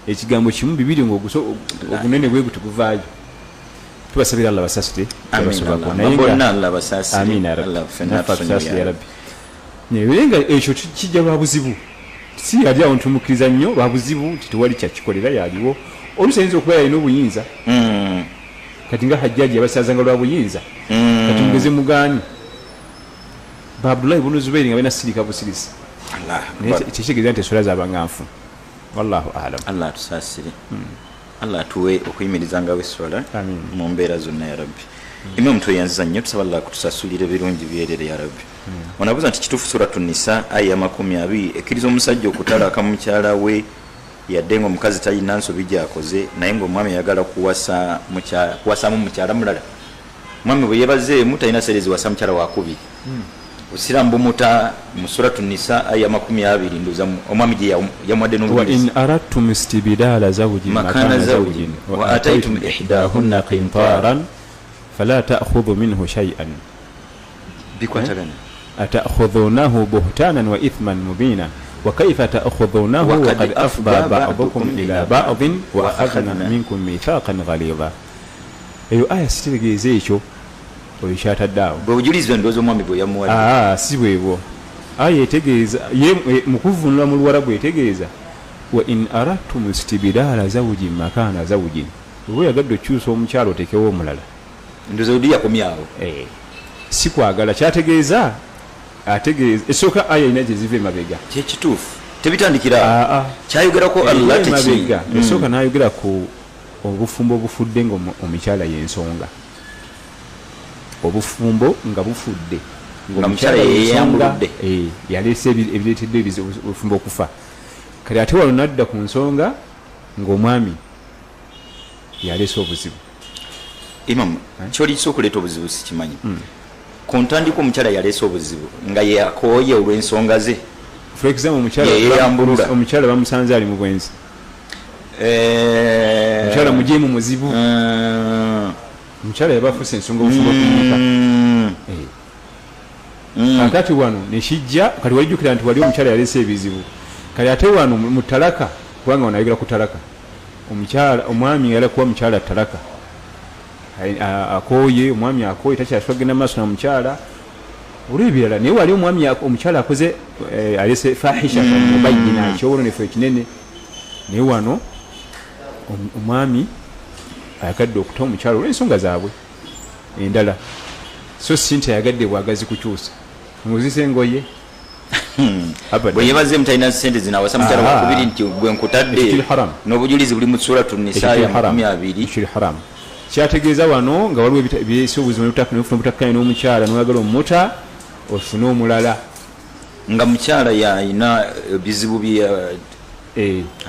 Ekigambo kimu bibiri ng'ogunene bwe guti guvaayo. Tubasabira Allah basaasire. Naye bonna Allah basaasire. Amiina ya Rabbi. Naye nga ekyo kijja lwa buzibu. Si yali awo ntumukkiriza nnyo lwa buzibu nti tewali kyakikolera yaliwo. Oluusi ayinza okuba yalina obuyinza. Kati nga Hajjaji yabasaazanga lwa buyinza. Kati mugeze mugaanyi. Ba Abdullahi bunu Zubairi nga balina sirika busirisi. Naye tekitegeeza nti esswala zaabanga nfu. Wallahu a'lam. Allah atusaasire. Allah atuwe okuyimirizangawo esswala mu mbeera zonna ya Rabbi. Imam tweyanziza nnyo, tusaba Allah kutusasulira ebirungi byerere ya Rabbi. Onabuuza nti kituufu Suratu Nisa aya 20 ekkiriza omusajja okutalaka mukyala we yadde nga omukazi talina nsobi gy'akoze, naye ng'omwami ayagala kuwasaamu mukyala mulala. Omwami bwe yeebazeemu talina sente ziwasa mukyala wakubiri. Obusiraamu bumuta mu Suratu Nisa aya 20, ndowooza omwami gye yamuwadde n'obujulizi. Wa in aradtum istibdala zawjin makana zawjin wa ataytum ihdahunna qintaran fala ta'khudhu minhu shay'an. Bikwatagana. Ata'khudhunahu buhtanan wa ithman mubina wa kayfa ta'khudhunahu wa qad afda ba'dukum ila ba'din wa akhadna minkum mithaqan ghalidha. Eyo aya sitegeeza ekyo oyo kyatadde awo. Bwe bujulizi ndowooza omwami bwe yamuwadde. Si bwebwo. Aya etegeeza ye mu kuvvuunula mu Luwarabu etegeeza wa in aradtum istibdala zawjin makana zawjin, oba oyagadde okyusa omukyala otekewo omulala. Ndowooza odi yakomyawo. Si kwagala kyategeeza, ategeeza esooka aya erina gye ziva emabega. Kyekituufu tebitandikira kyayogerako Allah tekimabega. Esooka n'ayogera ku obufumbo obufudde nga omukyala y'ensonga, obufumbo nga bufudde nga omukyala yeyambuludde, yaleese ebireetedde obufumbo okufa. Kati ate wano nadda ku nsonga ng'omwami yaleese obuzibu. Imam, kyoliisa okuleeta obuzibu sikimanyi. Ku ntandikwa omukyala yaleese obuzibu nga yakooye olw'ensonga ze. For example, omukyala bamusanze ali mu bwenzi, omukyala mujeemu muzibu, omukyala yabafuuse ensonga obufumbo okuyiika. Kakati wano nekijja, kati walijjukira nti wali omukyala yaleese ebizibu. Kati ate wano mu talaka, kubanga wano ayogera ku talaka, omukyala omwami yala kuwa mukyala talaka, akooye omwami akooye takyasobola kugenda maaso na mukyala olw'ebirala. Naye wali omwami omukyala akoze aleese fahisha mubayyina, ekyobonerefu ekinene. Naye wano omwami ayagadde okuta omukyala olw'ensonga zaabwe endala, so si nti ayagadde bwagazi kukyusa nguzise engoye. Bwe yeebazeemu talina sente zinawasa mukyala wakubiri nti gwe nkutadde, n'obujulizi buli mu Suratu Nisa ya 20. Ekiri haramu. Kyategeeza wano nga waliwo ebireese obuzibu n'ofuna obutakkaanya n'omukyala n'oyagala omuta ofune omulala nga mukyala yalina ebizibu bye.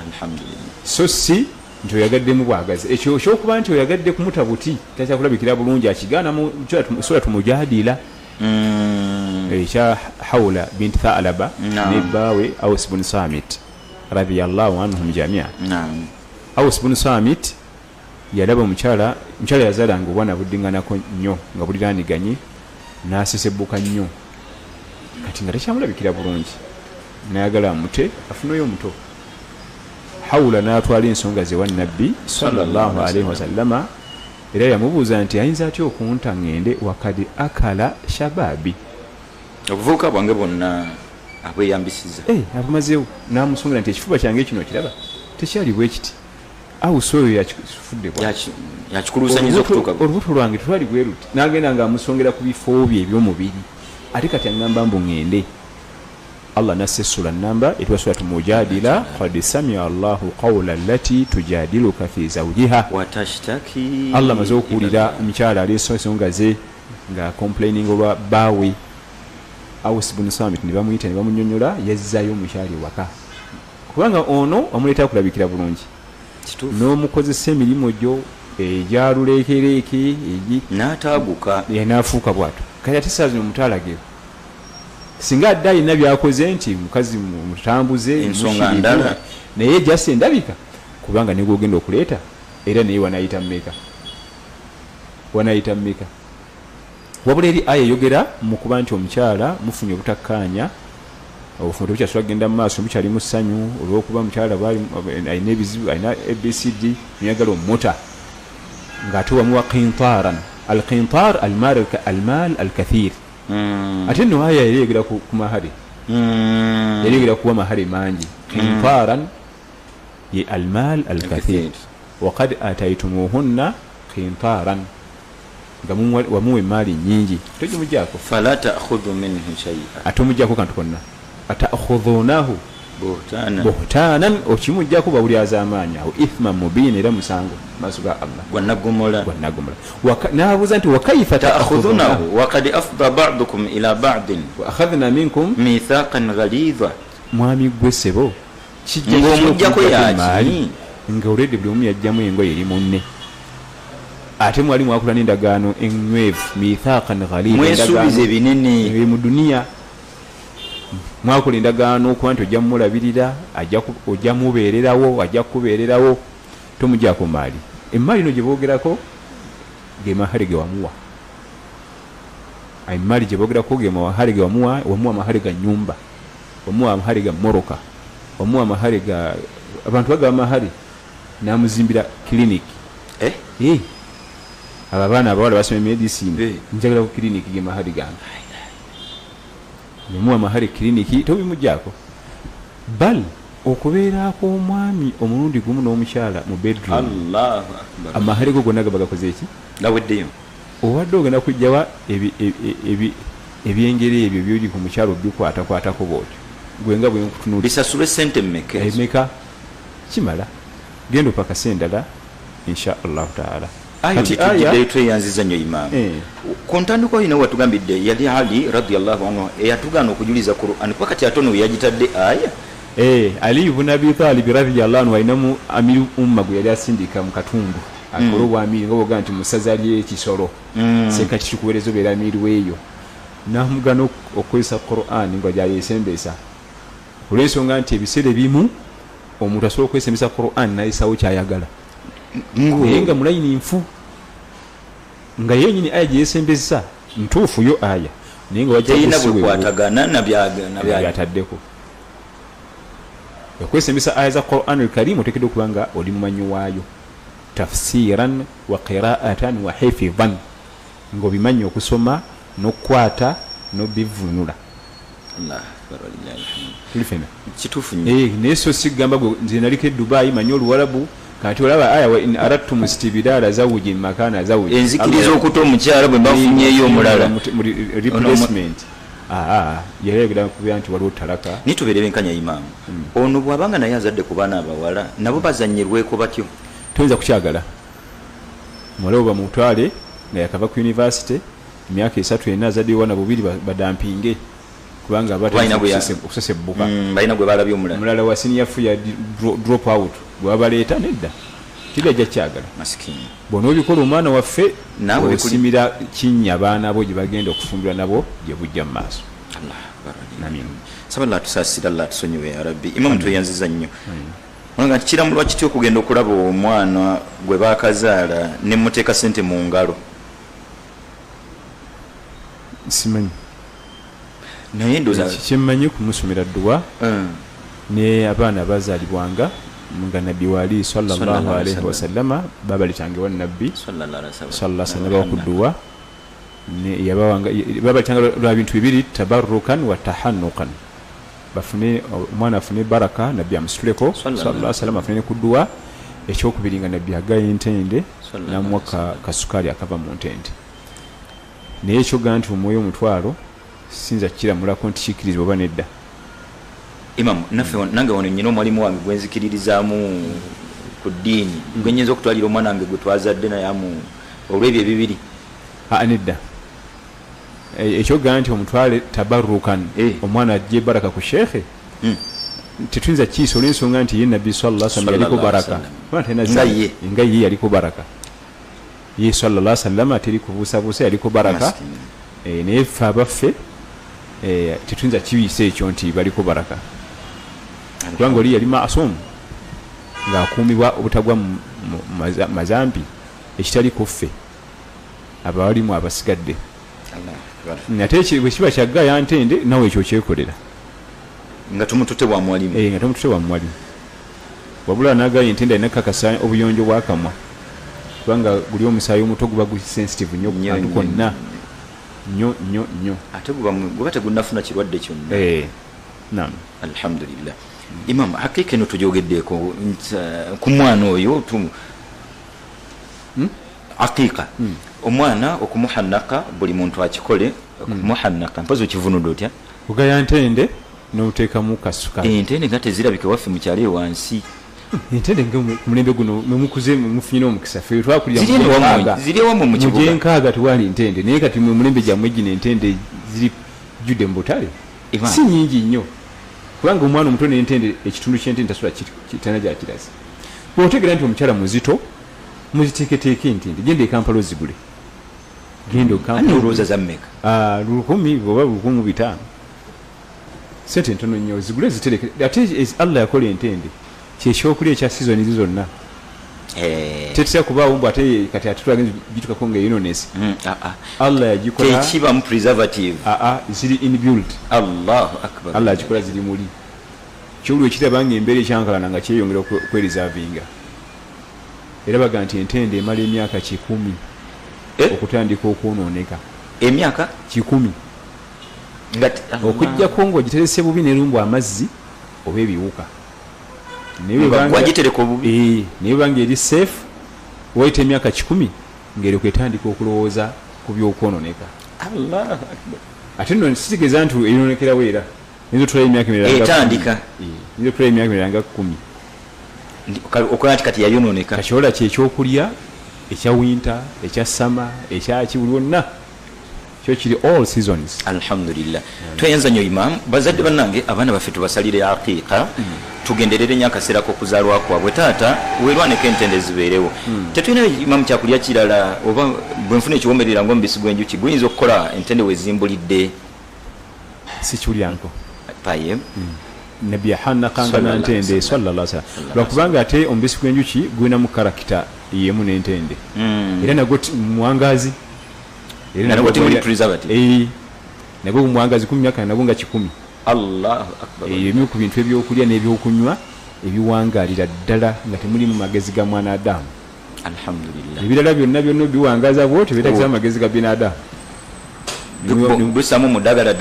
Alhamdulillah. So si nti oyagaddemu bwagazi. Ekyo ekyokuba nti oyagadde kumuta buti takyakulabikira bulungi, akigaana mu Suratu Mujadila ekya Hawla bint Thalaba ne bbaawe Aus bun Samit radiyallahu anhum jamia. Aus bun Samit yalaba omukyala, omukyala yazaalanga obwana buddinganako nnyo nga buliraaniganye, n'asesebbuka nnyo, kati nga takyamulabikira bulungi, nayagala amute afuneyo omuto. Hawula n'atwala ensonga ze wa Nabbi sallallahu alaihi wasallama, era yamubuuza nti ayinza atya okunta ŋŋende wakadi akala shababi, obuvubuka bwange bwonna abweyambisiza, abumazeewo. N'amusongira nti ekifuba kyange kino kiraba tekyali bwe kiti. Awusi oyo yakifudde yakikuluusanyiza okutuuka olubuto lwange tetwali bwe luti. N'agenda ng'amusongera ku bifo bye eby'omubiri, ate kati aŋŋamba mbu ŋŋende. Allah nassa essula namba etwa Suratu Mujadila, qad samia Allahu qawla allati tujadiluka fi zawjiha watashtaki. Allah amaze okuwulira omukyala aleese ensonga ze nga complaining olwa bbaawe Aus bun Samit, ne bamuyita ne bamunyonnyola, yazzaayo omukyala ewaka, kubanga ono amuleeta kulabikira bulungi n'omukozesa emirimu gyo egyaluleekereeke n'ataaguka n'afuuka bw'atyo. Kati ate saa zino omutaalagero singa adde alina byakoze nti mukazi mutambuze ensonga ndala, naye jasi endabika, kubanga negwogenda okuleeta era naye wanayita mmeka, wanayita mmeka. Wabula eri aya eyogera mu kuba nti omukyala mufunye obutakkaanya, obufumbo tebukyasobola kugenda mu maaso, bukyali mu ssanyu olw'okuba mukyala alina ebizibu, alina ABCD, neyagala omuta ng'ate wamuwa qintaran. Alqintar almaal alkathir. Ate nno aya yali eyogera ku mahare, yali eyogera kuwa mahare mangi. Qintaran ye almaal alkathir, waqad ataytumuhunna qintaran, nga wamuwa emaali nyingi togimugyako. Fala ta'khudhu minhu shay'a, ate omugyako kantu konna. Atakhudhunahu Buhtaanan okimuggyako bawulyaza amaanyi awo ithma mubin, era musango maaso ga Allah. Gwanagomola. Gwanagomola. N'abuuza nti wakaifa taakhudunahu wakad afda badukum ila badin wa akhadhna minkum mithaqan ghalidha. Mwami gwe ssebo, kijja Ng'omuggyako kitya yaki? Maali nga olwedde buli omu yajjamu engoye eri munne, ate mwali mwakula n'endagaano enywevu, mithaqan ghalidha. Mwesuubiza ebinene. Ebiri mu duniya, mwakola endagaano okuba nti ojja mumulabirira, ojja mubeererawo, ajja kukubeererawo, tomugyako maali. Emaali ino gye boogerako ge mahale ge wamuwa. Emaali gye boogerako ge mahale ge wamuwa. Wamuwa amahale ga nyumba, wamuwa amahale ga moroka, wamuwa amahale ga abantu bagaba amahale, namuzimbira clinic. Eh? Eh, abo abaana abawala basoma medicine, njagala ku clinic, ge mahali gange. Nemuwa mahali clinic, tobimujjako. Bal okubeerako omwami omulundi gumu n'omukyala mu bedroom, Allahu akbar. Amahale go gonna gaba gakoze eki? Gaweddeyo. Obadde ogenda kujjawa ebyengeri ebyo byoli ku mukyalo obikwatakwatako bwotyo gwe nga bwenkutunulira? Bisasulwe sente mmeka ezo? Emeka kimala, genda opakase endala insha Allahu taala. Ayo. Kati aya Tujjiddeyo, tweyanziza nnyo imaamu. Ku ntandikwa yina watugambidde yali Ali radiallahu anhu eyatugaana okujuliza Quran, kuba kati ate ono we yagitadde aya. Eh, Ali ibn Abi Talib radiyallahu anhu alinamu amiru umma gwe yali asindika mu katundu akole obwamiiri, nga bwogaa nti mu ssaza ly'ekisolo sekati kikuweereza obeera amiiri weeyo, namugana okukozesa Quran nga gyayesembesa, olw'ensonga nti ebiseera ebimu omuntu asobola okwesembesa Quran nayisawo kyayagala, naye nga mulayini nfu, nga yenyini aya gyeyesembesa ntuufu yo aya, naye nga wajja Terina kusiweewo bwekwatagana byataddeko. Okwesembesa aya za Quran al Karim oteekeddwa okuba nga oli mumanyi waayo tafsiran wa qiraatan wa hifidhan, ngaobimanyi okusoma n'okukwata n'obivunula. Allahu akbar, walillahi alhamdu. Tuli fena? Kituufu nnyo. Eh, naye so sigamba gwe nze naliko e Dubai, manyi oluwalabu, kati olaba aya wa in aradtum istibdala zawujin makana zawuji, Enzikiriza okuta omukyala bwe mbafunyeyo omulala. Replacement. Ah, yali ayogera kubira nti waliwo talaka. Naye tubeere benkanya imaamu, ono bw'abanga naye azadde ku baana abawala, nabo bazanyirweko batyo? Toyinza kukyagala muwala wo bamutwale nga yakava ku university, emyaka 3 4, azaddeyo wana bubiri, badampinge, kubanga aba Balina bwe okusesebbuka. Balina gwe balabye omulala. Omulala wa senior four ya drop out gwe babaleeta. Nedda, teri ajja kyagala. Masikini. Bw'onoobikola omwana waffe, Naawe osimira kinnya abaana bo gye bagenda okufumbirwa nabo gye bujja mu maaso. Allah akbar. Amin. Saba Allah atusaasire, Allah atusonyiwe ya rabbi. Imamu, tweyanziza nnyo. Olanga nti kiramulwa kitya okugenda okulaba omwana gwe bakazaala ne muteeka sente mu ngalo? Simanyi. Naye ndooza Kyemmanyi kumusomera dduwa ne abaana bazaalibwanga nga nabbi waali sallallahu Sallallahu alaihi alaihi wasallama, babalitanga ewa nabbi Sallallahu alaihi wasallam. sallallahu alaihi wasallam bakudduwa yabawanga, babalitanga lwa bintu bibiri: tabarrukan wa tahannukan, bafune omwana afune baraka, nabbi amusituleko Sallallahu sallallahu alaihi wasallam, afune ne kudduwa. Ekyokubiri nga nabbi agaya entende Sallallahu namuwa kasukaali akava mu ntende. Naye ekyogaa nti omwoyo omutwalo sinza kiramulako nti kikkirizibwa oba nedda. Imamu, naffe nange wano nyina omwalimu wange gwenzikiririzaamu ku ddiini, gwe nyinza okutwalira omwana wange gwe twazadde naye amu olwebyo ebibiri? Aa, nedda. Ekyogaa nti omutwale tabarrukan, omwana ajje baraka ku sheekhe, tetuyinza kiisa olw'ensonga nti ye nabbi sallallahu alaihi wasallam yaliko Sallallahu baraka. alaihi wasallam. Kubanga talina Nga zambi. ye. Nga ye yaliko baraka, ye sallallahu alaihi wasallam teri kubuusabuusa yaliko baraka. Maskini. Naye ffe abaffe, tetuyinza kibiisa ekyo nti baliko baraka, kubanga oli yali maasumu ng'akuumibwa obutagwa mu mazambi, ekitali ku ffe abalimu abasigadde. Allah akbar. Ate bwe kiba kyagaya ntende, nawe ekyo okyekolera. Nga tumutute wa mwalimu. Eh, nga tomutute wa mwalimu, wabula nagaya entende alina kakasa obuyonjo bwakamwa, kubanga guli omusaayi omuto guba gu sensitive nnyo ku Nnyo, kantu nnyo, konna, nnyo nnyo nnyo. Ate guba tegunnafuna kirwadde kyonna. Eh, naam. Alhamdulillah. Imam, hakika eno tugyogeddeeko nti, ku mwana oyo aqiqa omwana okumuhannaka, buli muntu akikole okumuhannaka. Mpozi okivunudde otya? Kugaya ntende. N'oteekamu kasukaali. Entende nga tezirabika waffe mu kyalo eyo wansi. Entende nga ku mulembe guno mwe mukuze mufunye n'omukisa. Ffe twakulira mu Ziri eno wammwe, gyenkaaga. ziri ewammwe mu Mu kibuga. gyenkaaga tewali ntende, naye kati mwe mulembe gyammwe gino entende ziri jjudde mu butale. Ivan. Si nnyingi nnyo, kubanga omwana omuto n'entende, ekitundu ky'entende tasobola talina gyakiraze. Bw'otegeera nti omukyala muzito, muziteeketeeke entende, genda e Kampala ozigule. Genda e Ani Kampala. olowooza za mmeka? 1,000 oba 1,500, sente ntono nnyo, zigule zitereke. Ate Allah yakola entende kyekyokulya ekya sizoni zonna. Tetera kubaawo mbu ate kati ate twagenza gitukako nga eyononese. Allah yagikola. Tekibamu preservative. Aa, ziri inbuilt. Allahu akbar. Allah agikola ziri muli kyolwo ekiraba nga embeera ekyankalana nga kyeyongera okwerizavinga. Era baga nti entende emala emyaka 100 okutandika okwononeka. Emyaka 100. Nga Okujjako ng'ogiterese bubi nerumbwa amazzi oba ebiwuka. Naye Nga bwebanga- wagitereka obubi. Naye bwebanga eri safe, wayita emyaka 100 ng'eryoka etandika okulowooza ku byokwononeka. Allahu akbar. Ate nno sitegeeza nti eyononekerawo, era yinza otulayo emyaka emirala nga Etandika. 10. Yinza otulayo emyaka emirala nga 10. Okola nti kati yayononeka. Kakyola kyekyokulya ekya winter, ekya summer, ekyaki, buli wonna kyo kiri, all seasons. Alhamdulillah, tweyanza nnyo imam. Bazadde bannange, abaana baffe tubasalire aqiqa, tugenderere nnyo akaseera k'okuzaalwa kwabwe. Taata weerwaneko entende zibeerewo. Tetulina imamu kyakulya kirala, oba bwe nfuna ekiwomerera ngaomubisi gw'enjuki guyinza okukola entende wezimbulidde? Sikiwulyanko. Paye. Nabbi yahanakanga Sallallahu nantende alaihi sallallahu alaihi wasallam, lwakubanga ate omubisi gw'enjuki gulinamu karakita yemu n'entende, era nagwo muwangazi. Era Nga nagwo temuli gwalina- preservative. Nagwo muwangazi ku myaka nagwo nga 100. Allahu akbar. Ebimu ku bintu ebyokulya n'ebyokunywa ebiwangalira ddala nga temulimu magezi ga mwana Adamu. Alhamdulillah. Ebirala byonna byonna biwangaza bwotyo byetagiza amagezi ga binadamu. Busamu mu ddagala.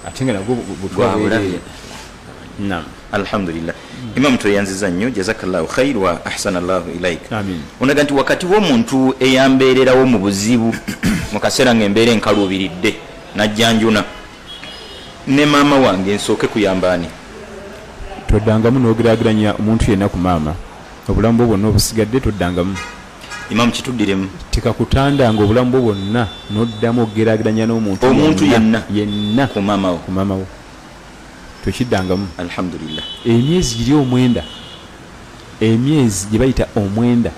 Ate nga nagwo Gwabulabye. butwabwerere. Naam. Alhamdulillah, imamu tweyanziza nnyo, jazakallahu khair wa ahsana llahu ilaik. Amin. Onaga nti wakati w'omuntu eyambeererawo mu buzibu mu kaseera ng'embeera enkaluubiridde najjanjuna ne maama wange, nsooke kuyambaani? Toddangamu n'ogeraageranya omuntu yenna ku maama obulamu bwo bwonna obusigadde, toddangamu. Imamu, kituddiremu. Tekakutandanga obulamu bwo bwonna n'oddamu okugeraageranya n'omuntu Omuntu yenna. yenna ku maama wo. Ku maama wo tokiddangamu. Alhamdulillah. Emyezi giri 9, emyezi gye bayita 9,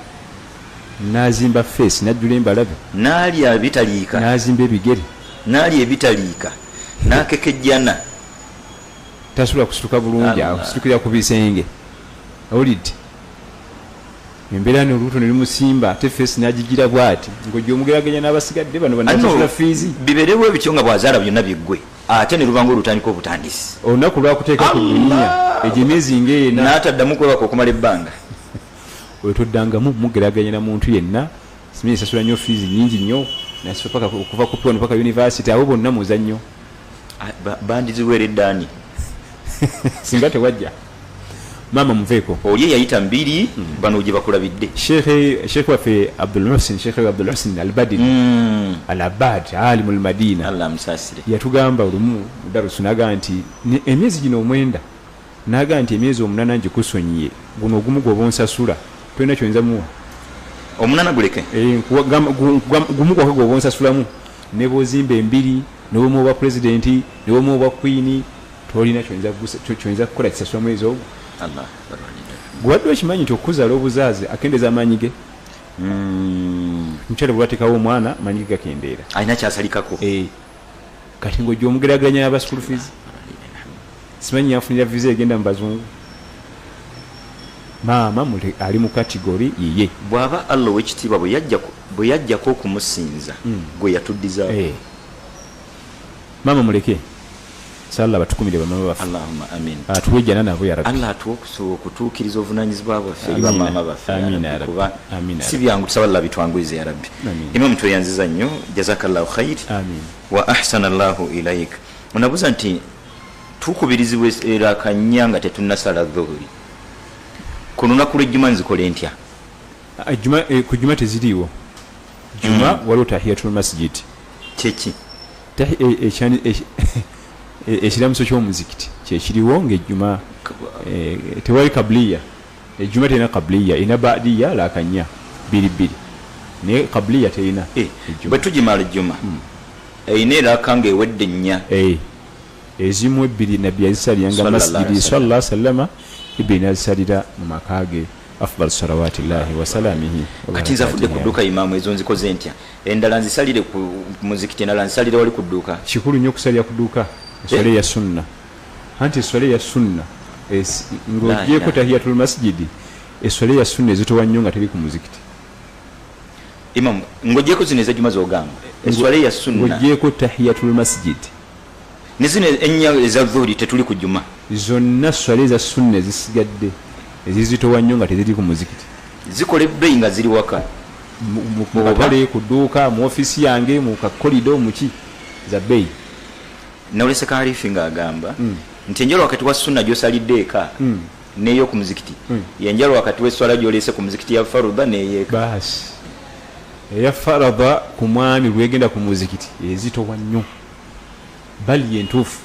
n'azimba feesi, n'ajjula embalabe, N'alya ebitaliika. N'azimba ebigere. N'alya ebitaliika n'akekejjana. Tasobola kusituka bulungi. Allah. Akusitukira ku bisenge, owulidde embeera nolubuto ne lumusimba, ate feesi n'agigira bwati, ng'ojja omugeraganya n'abasigadde bano banasasula fiizi. Bibeerewo ebityo nga bw'azaala byonna biggwe, ate ne lubanga olutandika obutandisi. Olunaku lwakuteeka ku guniya, egyo emyezi ng'ena. N'ataddamu kwebaka okumala ebbanga. Oyo toddangamu mugeraganya na muntu yenna. Simanyi esasula nnyo fiizi nyingi nnyo, nasasula paka okuva ku P1 paka university, abo bonna muzannyo. Ah, bandiziweeredde ani? Singa tewajja maama, muveeko. Oli eyayita mbiri bano gye bakulabidde. Sheekhe waffe Abdul Muhsin, Sheekhe Abdul Muhsin Albadiri Al Abad, alimu lmadina, Allah amusaasire. Yatugamba olumu mudarusu nagaa nti emyezi gino 9, nagaa nti emyezi 8 ngikusonyiye, guno ogumu gwoba onsasula tolina kyoyinza muwa. 8 guleke. Gumu gwaka gwoba onsasulamu, ne bwozimba embiri, nebwomuwa obwa pulezidenti, nebwomuwa obwa kwini, tolina kyoyinza kukola kisasula mwezi ogwo. Allah. Gwadde okimanyi nti okuzaala obuzaazi akendeeza amaanyi ge? Mukyala bwebatekawo omwana, amaanyi ge gakendeera. Alina kyasalikako. Kati ngaojja omugeraageranya n'aba school fees, simanyi yanfunira visa egenda mu bazungu. Maama ali mu kategori yiye. Bw'aba Allah owekitiibwa bwe yajjako okumusinza gwe yatuddizaako. Maama muleke, salla batukumire bamama baffe. Allahumma amin. Atuwejjana nabo ya rabbi. Allah atuwe okusobola okutuukiriza obuvunanyizibwa bwaffe eri Amina. bamaama baffe ya Amina, Rabbi, ya Rabbi. kuba Amina, ya si byangu. Tusaba Allah bitwanguyize ya rabbi. Amina. Imamu, tweyanziza nnyo, jazakallahu khair Amin. wa ahsana llahu ilaik. Onabuuza nti tukubirizibwa eraaka nnya nga tetunnasala dhuhuri ku lunaku lw'ejjuma, nzikole ntya? Ah, ku juma teziriiwo. Juma waliwo tahiyatul masjid. Kyeki? Ekiramuso ky'omuzikiti kyekiriwo ngaejjuma tewali kabuliya. Ejjuma terina kabuliya, erina badiya laaka 4 2 2, naye kabuliya terina. Bwe tugimala ejjuma erina eraka ngaewedde 4. Ezimu 2 nabbi yazisaliranga masjidi sallallahu sallama, 2 nazisalira mu maka ge afdal salawatillahi wasalamihi. Kati nze afudde ku dduuka, imaamu, ezo nzikoze ntya? Endala nzisalire ku muzikiti, endala nzisalire wali ku dduuka. Kikulu nnyo okusalira ku dduuka eswala eya sunna, anti eswala eya sunna ng'ogyeko tahiyatul masjidi, eswala eya sunna ezitowa nnyo nga teri ku muzikiti. Imaamu, ng'ogyeko zino ezajjuma z'ogamba, eswala eya sunna ng'ogyeko tahiyatul masjidi ne zino 4 eza dhuhuri tetuli ku juma, zonna swala eza sunna ezisigadde ezizitowa nnyo nga teziri ku muzikiti zikola ebbeeyi nga ziri waka, mu katale, ku dduuka, mu ofiisi yange, mu kakolido, muki, za bbeeyi. Nawulese kaharifi ng'agamba nti enjalo wakati wa sunna gy'osalidde eka n'ey'oku muzikiti, yenjalo wakati w'esswala gy'oleese ku muzikiti ya faruda n'eyeeka. Baasi eya farada ku mwami lwegenda ku muzikiti ezitowa nnyo, bali entuufu,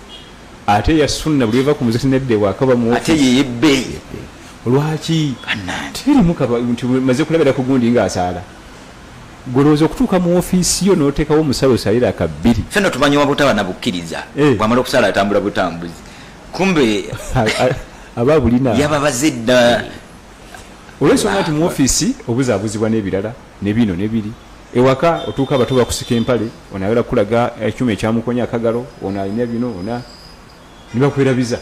ate eya sunna buli eva ku muzikiti nedda ewaka oba mu ate yeyebbeeyi. Lwaki terimu nti maze kulabira ku gundi ng'asaala? Golowooza okutuuka mu ofiisi yo n'oteekawo omusala osalira aka 2. Fenna tumanyi wa butaba na bukkiriza, bwamala okusala atambula butambuzi, kumbe aba bulina yababaze dda. Olw'ensonga nti mu ofiisi obuzaabuzibwa n'ebirala ne bino ne biri, ewaka otuuka abato bakusika empale, ono ayagala kukulaga ekyuma ekyamukonya akagalo, ono alina bino, ona ne bakwerabiza.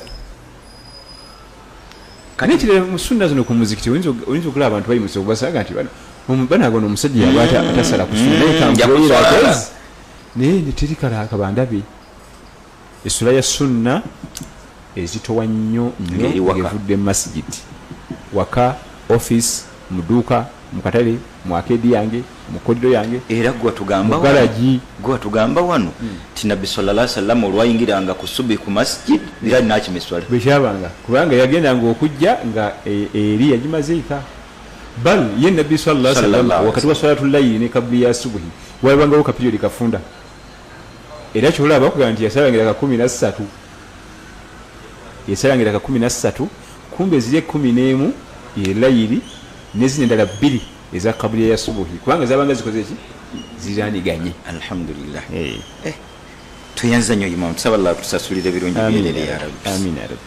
Naye ekirala, mu sunna zino ku muzikiti oyinza okulaba abantu bayimuse okubasaga nti bano agano omusajja yaba atasala ku sunna, naye Nja kuswala. Naye neteri kala kabandabe essula ya sunna ezitowa nnyo nnyo Ng'eri waka. Ng'evudde mu masjidi, waka, office, mu dduuka, mu katale, mu arcade yange, mu kodido yange, Era gwe tugamba mu garagi. Gwe tugamba wano ti nabbi sallallahu sallam olwayingiranga ku subi ku masjid era nakima eswala. Bwekyabanga, kubanga yagendanga okujja nga eri yagimaze eka. Bal ye nabbi sallallahu alaihi Sallallahu wasallam wakati wa salatu layili ne kabuli ya subuhi wabangawo ka period kafunda, era kyolaba bakugamba nti yasalangira ka 13, yasalangira ka 13, kumbe ziri 11 ye layiri nezino endala 2 eza kabuli ya subuhi, kubanga zabanga zikoze ki? Ziraniganye. Alhamdulillah. Tweyanza nnyo imamu, tusaba Allah tusasulire ebirungi byerere ya rabbi. Amin ya rabbi.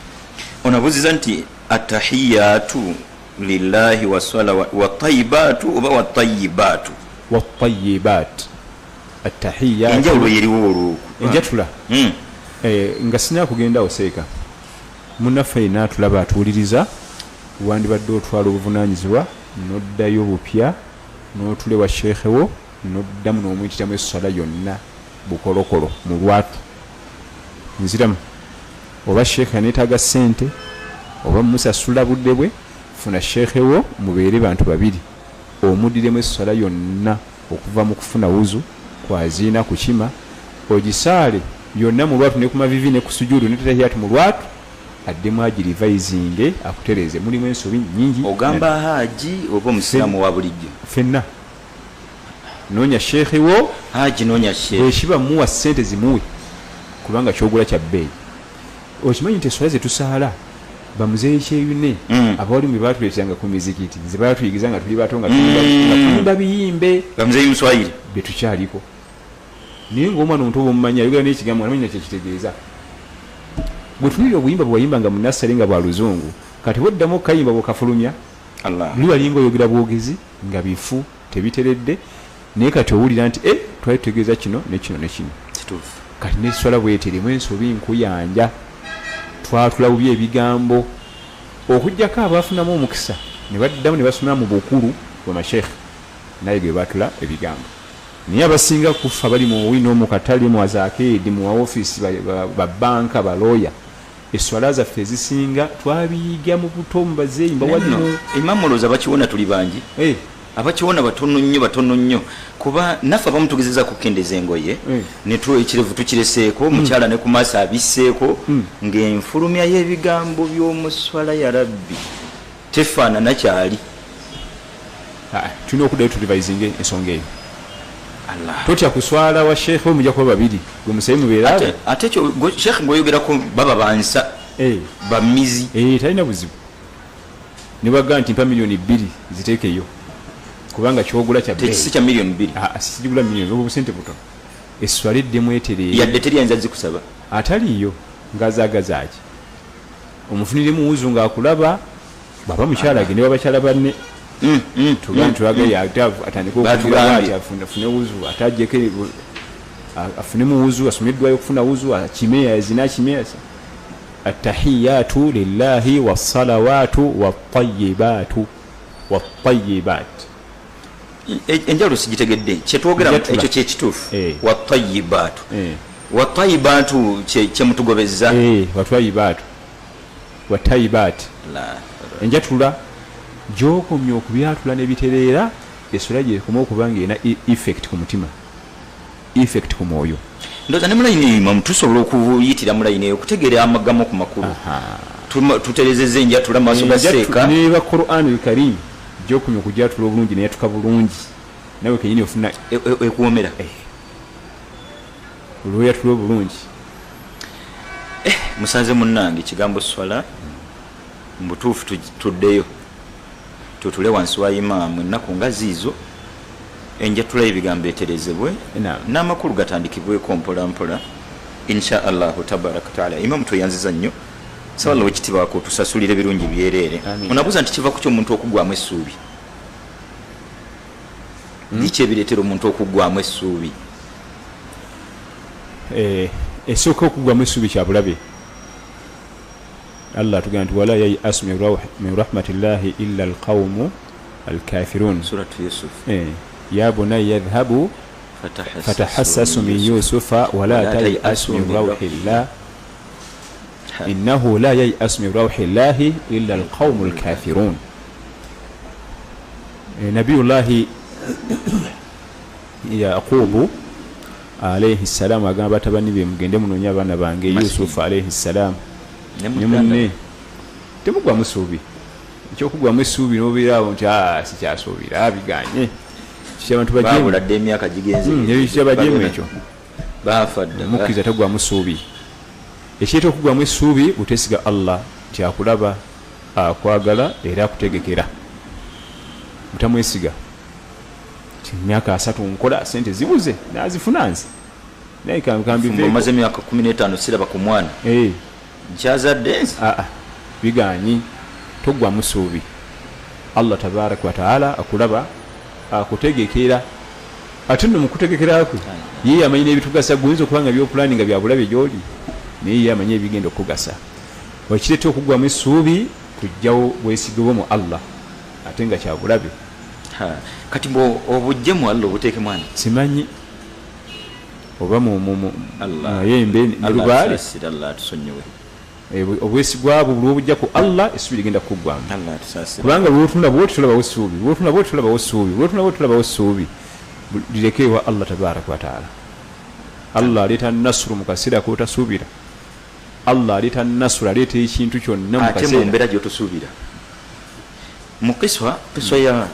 Ono abuuziza nti atahiyatu lillahi wasala watayibatu oba watayibaatu? Watayibat, atahiyatu. Enjawulo yeriwo olwoku? Enjatula. Nga sina kugendawo seeka, munnaffe yenna atulaba, atuwuliriza, wandibadde otwala obuvunanyizibwa n'oddayo bupya n'otula ewa sheekhe wo n'oddamu n'omuyitiramu esswala yonna bukolokolo mu lwatu. Nziramu, oba sheekhe aneetaaga ssente oba musasula budde bwe, funa sheekhe wo mubeere bantu babiri, omuddiremu esswala yonna okuva mu kufuna wuzu kwaziina kukima, ogisaale yonna mu lwatu, ne ku mavivi ne ku sujudu ne tahiyatu mu lwatu, addemu agirivayizinge akutereeze, mulimu ensobi nyingi. Ogamba haji oba omusiraamu wa bulijjo? Fenna, noonya sheekhe wo. Haji noonya sheekhe. Bwekiba muwa ssente zimuwe, kubanga kyogula kya bbeeyi. Okimanyi nti eswala zetusaala, bamuzeeyi Kyeyune, abawalimu be batuleeteranga ku mizikiti, nze batuyigiza nga tuli bato, nga tuyimba biyimbe. Bamuzeeyi muswayiri. Betukyaliko, naye ngaomwana omuto bwomumanyi ayogera n'ekigambo nga namanya kyekitegeeza. Bwe tunulira obuyimba bwe wayimbanga mu nassale nga bwa luzungu, kati bwoddamu okukayimba bwokafulumya, Allah. Luli walinga oyogera bwogezi nga bifu tebiteredde, naye kati owulira nti e twali tutegeeza kino ne kino ne kino. Kituufu. Kati neswala bweterimu ensobi nkuyanja, twatula bubi ebigambo, okugjako abafunamu omukisa ne baddamu ne basomera mu bukulu bwamashekhe naye ge batula ebigambo, naye abasinga kufa bali mu wino, mu katale, mu azakeedi, mu maofiisi, babanka, balooya. Eswala zaffe ezisinga twabiyiga mu buto mu bazeeyi Nno mbawalimu. Imamu, olowooza bakiwona tuli bangi? Abakiwona batono nnyo, batono nnyo, kuba naffe abamu tugezeza kukendeeza engoye, ekirevu tukireseeko, omukyala ne ku maaso abisseeko, ng'enfulumya y'ebigambo by'omuswala ya rabbi tefaanana kyali. Tulina okuddayo turevisinge ensonga eyo. Totya kuswala wa sheekhe, mujja kuba babiri, gwe musabe mubeera. Ate ekyo sheekhe gweoyogerako baba bansa bamizi. Talina buzibu nebagaa nti mpa 2 miliyoni ziteekeyo, kubanga kyogula kya Tekisi kya 2 miliyoni. Sikigula miliyoni, obwo busente butono. Eswala eddemu etereere. Yadde teriyinza zikusaba. Ataliiyo ngazaagazaaki, omufuniremu wuzu ng'akulaba. Bwaba mukyala, agende wabakyala banne. Tugambe twagaye ate atandike Batugambye. okugira ati afune wuzu, ate ajjeko afunemu wuzu, asome eddwayo okufuna wuzu, akime, azina, akime. Attahiyatu lillahi wassalawatu wattayibaatu wattayibat. Enjawulo sigitegedde kyetwogera. Njatula. Ekyo kyekituufu. Watayibaatu. Watayibaatu kyemutugobeza. Watwayibaatu, wattayibaat. Enjatula gyokomya okubyatula nebitereera, eswala gyekoma okuba nga erina effect ku mutima, effect ku mwoyo. Ndowooza ne mulayini eyo, imamu, tusobola okuyitira mulayini eyo okutegeera amagamu ku makulu. Tuterezeza enjatula mu maaso ga seeka. Neba Quran Alkarim, gyokomya okugyatula obulungi neyatuka bulungi, nawe kenyini ofuna Ekuwomera. Olweyatula obulungi. Musanze munnange, ekigambo swala mubutuufu tuddeyo tutule wansi wa imaamu ennaku nga ziizo, enjatula y'ebigambo eterezebwe, n'amakulu gatandikibweko mpola mpola, insha Allahu tabaraka wataala. Imaamu, tweyanziza nnyo. Saba Allah wekitiibwako tusasulire birungi byereere. Amiina. Onabuuza nti kiva ku ki omuntu okugwamu essuubi? Biki ebireetera omuntu okugwamu essuubi? Esooka, okugwamu essuubi kya bulabe. Allah atugamba nti wala yayasu min rahmatillahi illa alqaumu alkafirun. Suratu Yusuf. Ya bunaya idhhabu fatahassasu min Yusufa wala Wala tayasu min tayasu min rauhillah innahu la yayasu min rauhi llahi illa alqaumu alkafirun. Nabiyullahi Yaqubu alaihi ssalam agamba batabani be, mugende munonye abaana bange. Masihi. Yusufu alaihi ssalam ne ne muganda munne. Temugwamu ssuubi. Ekyokugwamu essuubi nobeeraawo nti "Ah, sikyasuubira, biganye." Kiki abantu bajeemu? Babula dda, emyaka gigenze. Ekyo bajeemu ekyo. Bafa dda. Omukkiriza tagwamu ssuubi. Ekireeta okugwamu essuubi butesiga Allah nti akulaba, akwagala era akutegekera. Butamwesiga ti myaka 30 nkola, sente zibuze, nazifuna nze naye kambiveeko. Omaze emyaka 15 siraba ku mwana. Nkyazadde nze. Aa, biganyi, toggwamu ssuubi. Allah tabaraka wataala akulaba, akutegekera. Ate nno mukutegekera kwe ye yamanyi n'ebitugasa. Guyinza okuba nga byopulani nga byabulabe gyoli, naye ye amanyi ebigenda okukugasa. Ekireeta okuggwamu essuubi kujjawo bwesige bwo mu Allah, ate nga kyabulabe. Ha, kati mbu obujje mu Allah obuteeke mwana. Simanyi oba Allah. mayembe ne Allah lubaale. Atusaasire, Allah atusonyiwe. Obwesigwa bwo lwobujja ku Allah, essuubi ligenda kukuggwamu. Allah atusaasire. Kubanga lwotunula bwoti tolabawo ssuubi, lwotunula bwoti tolabawo ssuubi, lwotunula bwoti tolabawo ssuubi. Lireke ewa Allah tabaraka wataala. Allah aleeta nasuru mu kaseera kotasuubira. Allah aleeta nasuru, aleeta ekintu kyonna mu Ate mu kaseera. mbeera gyotosuubira. Mu kiswa ya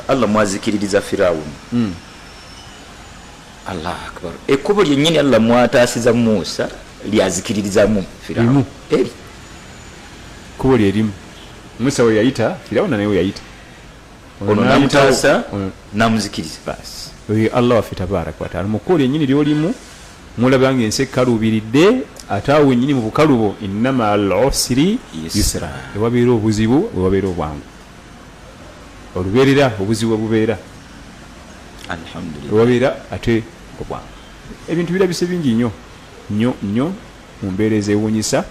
Allah mwazikiririza Firawuni. Allah akbar! Ekkubo lyennyini Allah mwataasiza Musa lyazikiririzamu Firawuni. Limu. Eri. Kkubo lyerimu Musa we yayita, Firawuna naye we yayita. Ono namutaasa, Ono- namuzikiriza. Basi oyo Allah waffe tabaraka wataala, mu kkubo lyennyini lyolimu mulaba nga ensi ekkaluubiridde, ate awo wennyini mu bukalubo, innama al usri Yusra. yusra. Ewabeera obuzibu wewabeera obwangu olubeerera, obuzibu webubeera Alhamdulillah. wewabeera ate obwangu. Ebintu birabise bingi nnyo nnyo nnyo mu mbeera ezewuunyisa,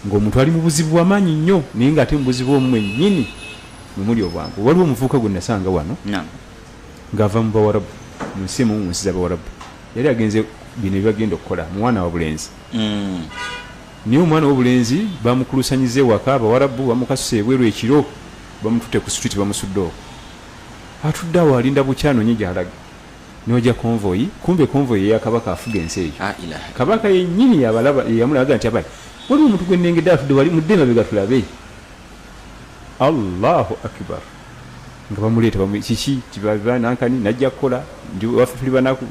ng'omuntu ali mu buzibu bwamaanyi nnyo, naye ng'ate mu buzibu omwo mwennyini mwemuli obwangu. Waliwo omuvubuka gwe nasanga wano ng'ava mu Bawarabu, mu nsi emu mu nsi z'Abawarabu. Yali agenze bino byebagenda okukola mu mwana wa bulenzi. Naye omwana w'obulenzi bamukulusanyiza ewaka, Abawarabu bamukasusa ebweru ekiro, bamututte ku street, bamusudde okwo. Atudde awo alinda bukyanonye gyalaga, nojja convoy. Kumbe convoy eya kabaka afuga ensi eyo. La ilaha. Kabaka yennyini yabalaba, yamulaga nti abayi, waliwo omuntu gwe nnengedde atudde wali, mudde mabega tulabe. Allahu akbar! Nga bamuleeta kiki nankani najja kukola ndi waffe tuli banaku,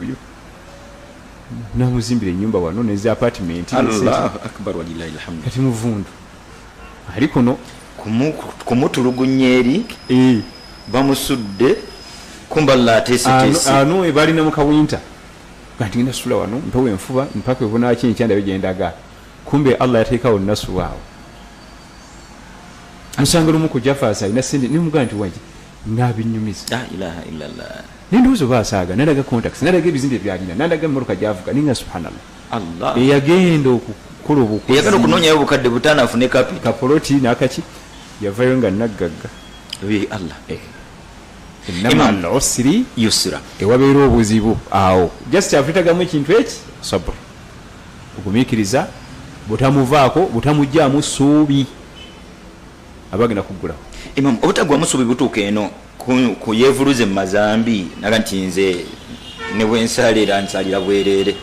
namuzimbira ennyumba wano nezi apartment. Allahu akbar, walillahi alhamdu. Kati muvundu ali kuno. Kumutulugunya eri bamusudde kumba Allah ateeseteese. Ano ebalina mu kawinta nga ngenda sula wano mpewo enfuba mpaka ebonaki enkya gyendaga, kumbe Allah yateekawo nasulu awo. Musanga lumu ku Jafasa alina sente, nemugamba nti wangi nabinyumiza. La ilaha illallah. Nendowooza oba asaaga, nalaga contacts, nalaga ebizimbe byalina, nalaga emmotoka gyavuga, ninga subhanallah. Allah. Eyagenda okukola obukozi, eyagala okunoonyayo obukadde 5 afune kapi kapoloti n'akaki, yavayo nga naggagga. Allah. Innama al usri yusra. Ewabeera obuzibu awo just afutagamu ekintu eki sabr, ogumiikiriza, butamuvaako, butamugyamu ssuubi, abagenda kuggulawo. Imam, obutagwamu ssuubi butuuka eno ku yeevuluze mu mazambi naga nti nze ne bwe nsalira nsalira bwereere.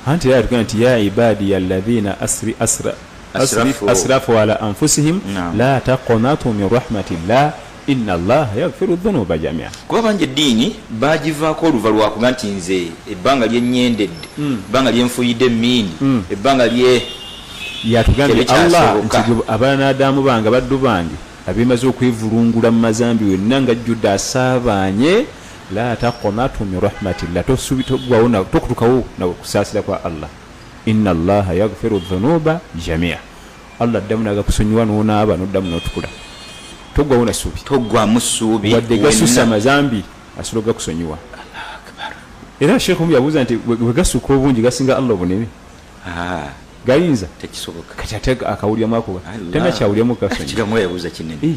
Anti era yatugamba nti ya ibadiya alladhina asrafu ala anfusihim la taqnatu min rahmatillah inna allaha yaghfiru dhunuba jamia. Kuba bangi eddiini bagivaako oluva lwakuga nti nze ebbanga lyennyendedde, ebbanga lyenfuyidde emmindi, ebbanga lye yatugambye Allah nti abaana bange, baddu bange abemaze okwevulungula mu mazambi wenna nga jjudde asaabaanye, la taqnatu min rahmatillah, toggwawo tokutukawo na kusaasira kwa Allah, inna allaha yaghfiru dhunuba jamia. Allah addamu n'agakusonyiwa n'onaaba n'oddamu n'otukula, toggwawo na ssuubi, toggwamu ssuubi wadde gasussa amazambi asobola gakusonyiwa. Era Sheikh omu yabuuza nti bwe gasukka obungi gasinga Allah obunene, gayinza tekisoboka. Kati ate akawuliramu ako tanakyawuliramu gasonyiwa. Kigambo yabuuza kinene,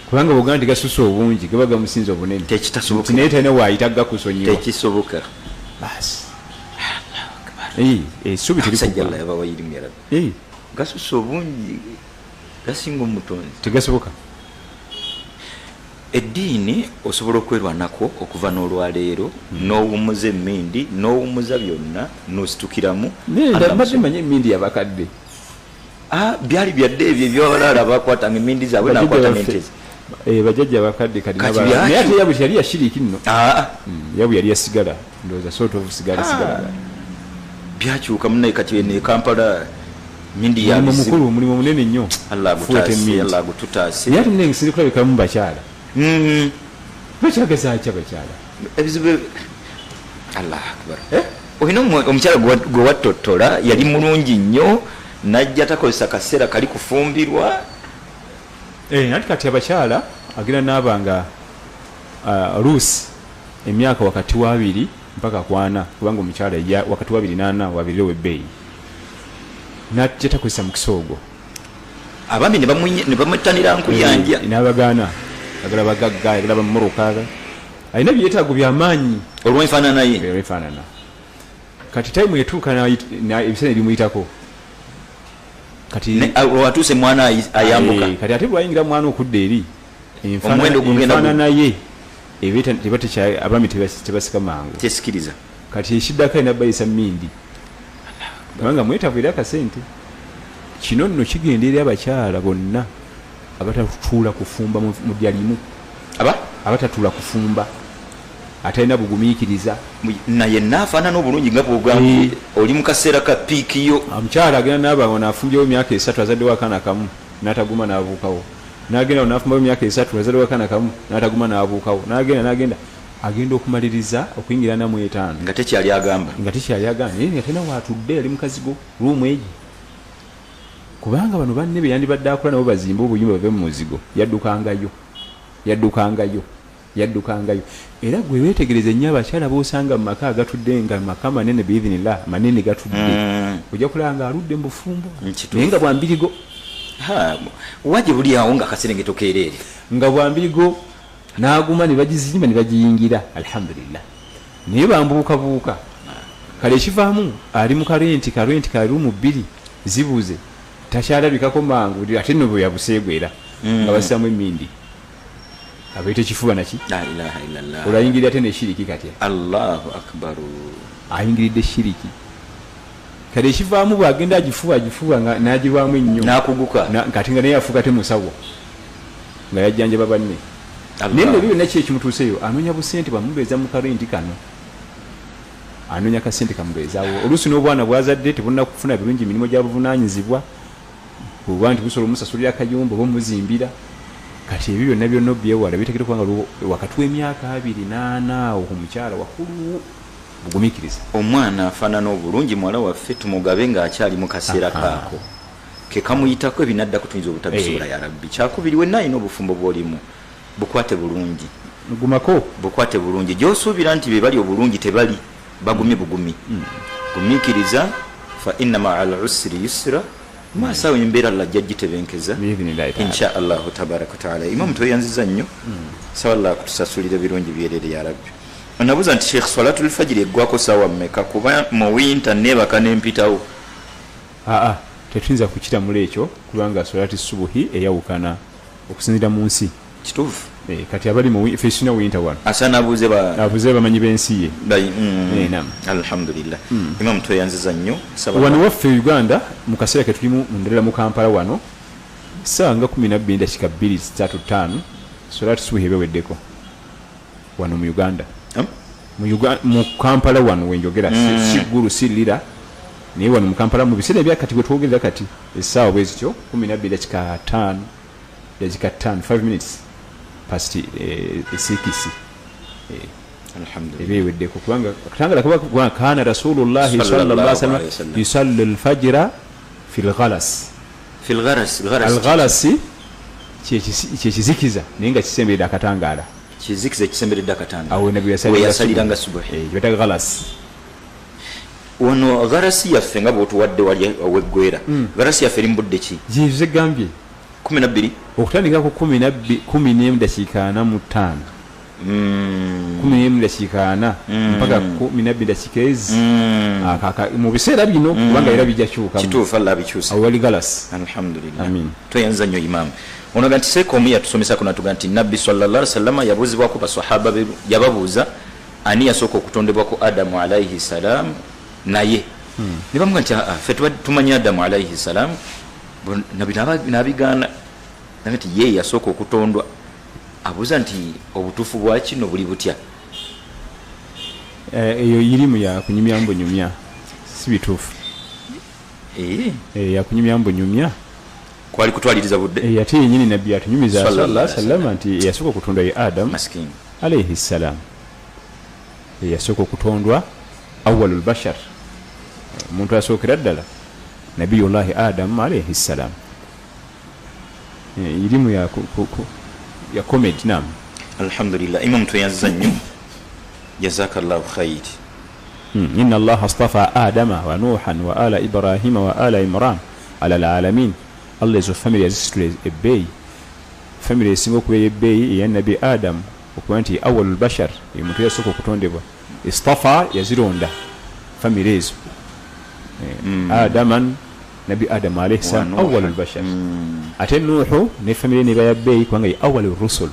kubanga bw'ogamba nti gasussa obungi gaba gamusinza obunene, tekitasoboka, naye talina waayita gakusonyiwa, tekisoboka. Basi essuubi terikuggwa, gasussa obungi gasinga omutonzi, tegasoboka. Eddiini osobola okwerwanako okuva n'olwaleero n'owummuza emmindi n'owummuza byonna n'ositukiramu. Mbadde mmanyi emmindi yabakadde. Byali byadde ebyo ebyabalala bakwatanga emmindi zaabwe nakwata n'entezi. Bajjajja bakadde kati naye ate yabwe yali yashiriki nno. Yabwe yali yasigala, ndowooza sort of sigala sigala. Byakyuka munnaye kati eno e Kampala mindi ya bizibu. Mukulu omulimu munene nnyo. Allah agutaase, Allah agututaase. Naye ate munne nsinze kulabikamu bakyala. Bakyagaza ki abakyala? Ebizibu Allah akbar. Olina omukyala gwe wattottola yali mulungi nnyo najja takozesa kaseera kali kufumbirwa. Anti kati abakyala agenda n'aba nga oluusi emyaka wakati wa 2 mpaka 4, kubanga omukyala wakati wa 2 na 4 wabiri w'ebbeeyi najja takozesa mukisa ogwo. Abaami ne bamwettanira nkuyanja n'abagaana, agala bagagga, agala bamuruka, alina byetaago byamaanyi olw'enfaanana ye, olw'enfaanana. Kati tayimu etuuka ebiseera ebimuyitako kati watuuse mwana ayambuka. Kati ate bwayingira mwana okudda eri enfaanana ye abaami tebasika mangu, tesikiriza. Kati ekiddako alina bayisa mmindi kubanga mwetaavu eri akasente. Kino nno kigenda eri abakyala bonna abatatuula kufumba mu ddya limu, abatatuula kufumba, atalina bugumiikiriza naye naafaanana obulungi nga bw'ogambye oli mu kaseera ka piiki yo. Omukyala agenda n'aba ono afumbyewo emyaka 3 azaddewo akaana kamu n'ataguma n'abuukawo, n'agenda ono afumbawo emyaka 3 azaddewo akaana kamu n'ataguma n'abuukawo, n'agenda n'agenda agenda okumaliriza okuyingira 45 nga tekyali agamba, nga tekyali agamba, naye nga talina waatudde, ali mu kazigo ruumu egi. Kubanga bano banne be yandibadde akola nabo bazimbe obuyumba bave mu muzigo, yaddukangayo yaddukangayo yaddukangayo. Era gwe weetegereze nnyo abakyala b'osanga mu maka agatudde nga maka manene biidhinillah manene gatudde, ojja kulaba nga aludde mu bufumbo naye nga bwambirigo. Waje buli awo nga akaserengeto keereere, nga bwambirigo n'aguma ne bagizimba ne bagiyingira alhamdulillah, naye bambuukabuuka. Kale ekivaamu ali mu karenti ka ruumu 2 zibuze, takyalabikako mangu, ate nno bwe yabuseegwera nga bassaamu emmindi abeeta ekifuba naki. La ilaha illallah. Olwayingirira ate neshiriki kati. Allahu akbar. Ayingiridde shiriki. Kale ekivaamu bw'agenda agifuba nga n'agirwamu ennyo n'akuguka, kati nga naye afuuka te musawo nga yajjanjaba banne. Naye nno ebyo byonna ki ekimutuuseeyo? Anoonya busente bwamubeeza mu karenti kano, anoonya kasente kamubeezaawo. Oluusi n'obwana bwazadde tebulina kufuna birungi mirimu gya buvunaanyizibwa, oba nti busobola omusasulira akayumba oba omuzimbira. Kati ebyo byonna byonna obyewala biteekera kubanga wakati w'emyaka 24 awo ku mukyala wakulu bugumiikiriza. Omwana afaanana obulungi muwala waffe tumugabe ng'akyali mu kaseera kaako ke kamuyitako, ebinaddako tuyinza obutabisobola. Ya Rabbi. Kyakubiri, wenna alina obufumbo bw'olimu bukwate bulungi, gumako, bukwate bulungi. Gy'osuubira nti be bali obulungi tebali, bagumye bugumi, gumiikiriza. Fa inna maa al usri yusra, maaso awo embeera Allah ajja gitebenkeza insha Allahu tabaraka wataala. Imamu tweyanziza nnyo, saba Allah akutusasulira birungi byerere ya Rabbi. Nabuuza nti Sheikh, salatul fajiri eggwako saawa mmeka? Kuba mu winter neebaka nempitawo. Aa, tetuyinza kukiramula ekyo kubanga solati subuhi eyawukana okusinziira mu nsi. Kituufu. Kati abali mu fesina winter wano asaana abuuze abuuze bamanyi b'ensi ye. Alhamdulillah. Imamu tweyanziza nnyo. Wano waffe Uganda mu kaseera ke tulimu ndala mu Kampala wano ssaawa nga 12:02:35 solati subuhi ebeweddeko wano mu Uganda. Mu Kampala wano wenjogera, si Ggulu, si Lira, naye wano mu Kampala mu biseera ebyakati bwe twogerera kati essaawa bwe zityo 12:05 5 minutes past 6 Alhamdulillah. Ebeweddeko kubanga katangala kuba kana Rasulullah sallallahu alaihi wasallam yusalli al-fajra fi al-ghalas. Fi al-gharas, al-gharas. Al-ghalas kyekizikiza naye nga kisemberedde akatangaala. Kizikiza kisemberedde akatangaala. Awo nabbi yasaliranga subuhi. Bata ghalas. Wano gharasi yaffe nga bw'otuwadde wali weggwera. Gharasi yaffe eri mu budde ki? Gye gambye 12 okutandika ku 11:45 11:40 mpaka 12:00 mu biseera bino kubanga era bijja kyuka. Kituufu, Allah abikyusa. Awo wali ghalas. Alhamdulillah. Tweyanza nnyo Imam. Onoga nti seeka omu yatusomesako natuga nti Nabbi sallallahu alaihi wasallam yabuuzibwako basahaba be, yababuuza ani yasooka okutondebwa ku Adamu alaihi salam naye ne bamuga nti ffe tumanyi Adamu alaihi salam. Nabbi n'abigaana nti ye yasooka okutondwa. Abuuza nti obutuufu bwa kino buli butya? Eyo irimu ya kunyumya mbunyumya, si bituufu. Ya kunyumya mbunyumya kwali kutwaliriza budde. Ate yennyini Nabbi atunyumiza sallallahu alaihi wasallam nti yasooka okutondwa ye Adamu maskini alaihi salam. Yasooka okutondwa awwalul bashar, omuntu asookera ddala Nabiyullahi Adamu alaihi salam. Irimu ya comedy. Naam. Alhamdulillah. Imam tweyanziza nnyo, jazakallahu khair. Inna Allaha astafa Adama wa Nuhan wa ala Ibrahima wa ala Imran ala alalamin. Allah ezo family yazisitula ebbeeyi, family esinga okubeera ebbeeyi eya Nabbi Adamu okuba nti awwalul bashar, omuntu yasooka okutondebwa. Istafa yazironda family ezo. Adaman, Nabbi Adamu alayhi salam awwalul bashar. Ate Nuhu ne family ne baya bbeeyi kubanga ye awwalur rusul,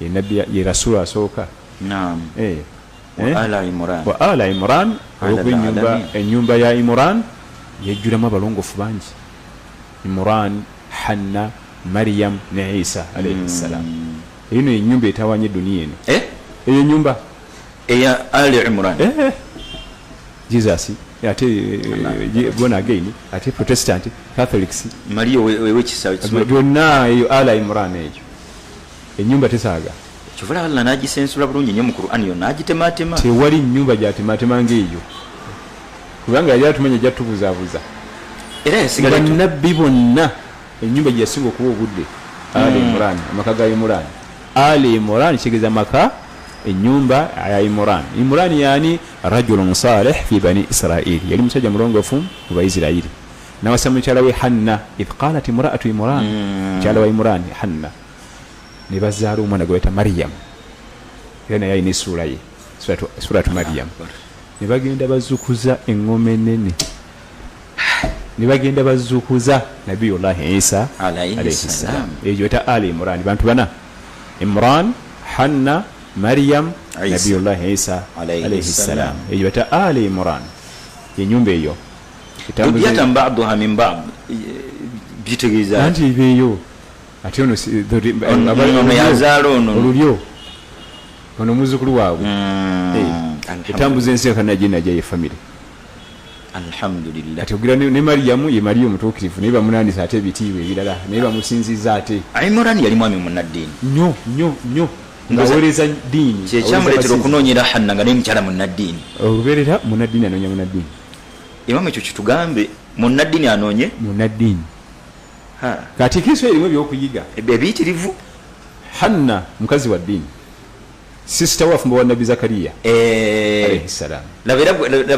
ye nabbi ye rasulu asooka. Naam. Wa ala Imran, wa ala Imran, olw'okuba ennyumba ya Imran yejjulamu abalongoofu bangi. Imran, Hanna, Maryam ne Isa alayhi salam. Eyo nno ennyumba etawanya eduniya eno. Eyo ennyumba eya Ali Imran. Jesus ate born again, ate Protestant, Catholics, Maria wekisa byonna eyo ala Imran. Eyo ennyumba tesaaga. Kyova Allah n'agisensula bulungi nnyo mu Qur'an yo n'agitematema. Tewali nnyumba gy'atematema ng'eyo kubanga yali atumanya ajja tubuzaabuza. Era yasigala bannabbi bonna ennyumba gye yasinga okuba obudde Ali Imran, amaka ga Imran. Ali Imran kitegeeza maka, ennyumba ya Imran. Imran yani rajulun salih fi bani Israil, yali musajja mulongoofu mu Baisirairi. Nawasa mukyala we Hanna, idh qalat imra'atu Imran, mukyala wa Imran Hanna, ne bazaala omwana gwe bayita Maryam. Era naye alina essuula ye, suratu Maryam. Ne bagenda bazukuza eŋŋoma ennene, ne bagenda bazukuza Nabiyullahi Isa alayhi salam. Eyo eta Ali Imran, bantu bana: Imran, Hanna, Maryam, Nabiyullahi Isa alayhi salam. Eyo eta Ali Imran, enyumba eyo Yatan ba'duha min ba'd, bitegeeza anti eyo Ate ono Ono yazaala ono. Olulyo ono muzzukulu waabwe. Etambuza ensi yakanajje ye famire. Alhamdulillah. Kati ogira ne Mariyamu, ye Mariya omutuukirivu, naye bamunandisa ate ebitiibwa ebirala, naye bamusinziza ate. Imran yali mwami munnaddiini. Nnyo nnyo nnyo, ng'aweereza ddiini. Kyekyamuleetera okunoonyera Hanna nga naye mukyala munnaddiini. Olubeerera munnaddiini anoonya munnaddiini. Imamu, ekyo kitugambe, munnaddiini anoonye munnaddiini. Kati kiso erimu ebyokuyiga ebiyitirivu. Hanna mukazi wa ddiini, sister wafumba wa Nabbi Zakariya alayhi salam. Laba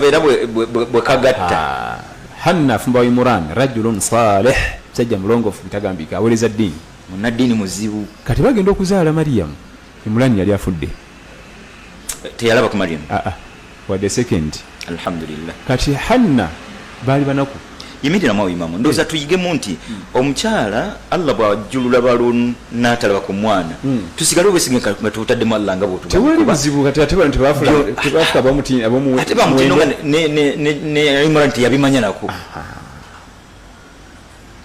era bwe kagatta. Hanna afumba wa Imran, rajulun salih, musajja mulongoofu bitagambika, aweereza ddiini. Munnaddiini muzibu. Kati bagenda okuzaala Mariyamu, Imran yali afudde. Teyalaba ku Mariyamu. Aa, wadde second. Alhamdulillah. Kati Hanna baali banaku. Yimiriramu awo imamu, ndowooza tuyigemu nti omukyala Allah bwajjulula balo n'atalaba ku mwana, tusigale obwesige nga tuwutaddemu Allah nga tewali buzibu. Kati ate bano tebafuka ate bamutino nga ne Imran teyabimanya nako.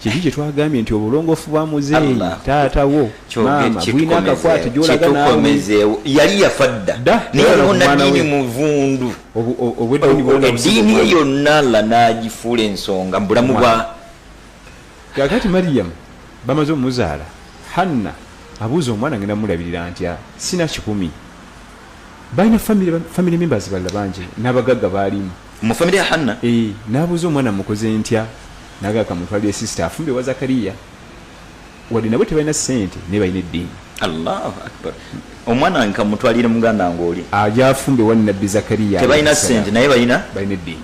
Kiki kyetwagambye nti obulongoofu bwa muzeeyi, taata wo, maama, bulina akakwate gyolaga naawe. Kitukomezeewo, yali yafa dda. Dda, naye yalaba aliwo ku mwana naddiini we. Muvundu. Obweddiini bwona eddiini ye yonna Allah n'agifuula ensonga mu bulamu bwa Kakati Mariyamu bamaze omuzaala, Hanna abuuza omwana, ngenda mulabirira ntya, sina 1,000. Balina family members balala bangi n'abagagga baalimu. Mu famire ya Hanna. Eh, n'abuuza omwana mukoze ntya, naga kamutwalire sister afumbe wa Zakariya, wadde nabo tebalina ssente naye balina eddiini. Allahu akbar, omwana nkamutwalire muganda wange oli. Ajja afumbe wa Nabbi Zakariya. Tebalina ssente naye balina balina eddiini.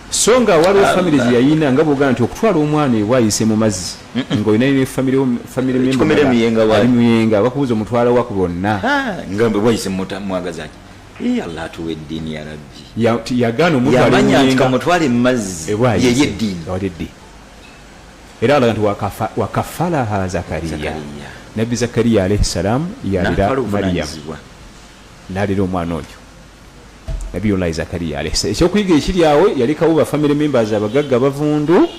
So nga waliwo family ze yayina nga bwogamba nti okutwala omwana ewaayise mu mazzi ng'olina ne family member Ekikomera mulala Muyenga waali. ali Muyenga, bakubuuza omutwala wa ku bonna. Nga bwayise mwagaza ki. Allah atuwa eddiini ya Rabbi. Yagaana omutwala Yamanya nti Muyenga. kamutwale mu mazzi Ewaayise. yeye eddiini. Awali eddiini era alaga nti wakafalaha Zakariya. Zakariya. Nabbi Zakariya alaihi salaamu yalera N'atwala Mariyamu. obuvunanyizibwa. N'alera omwana oyo Nabiyullahi Zakariya alaihi salam. Ekyokuyiga ekiri awo, yalekawo ba family members abagagga bavundu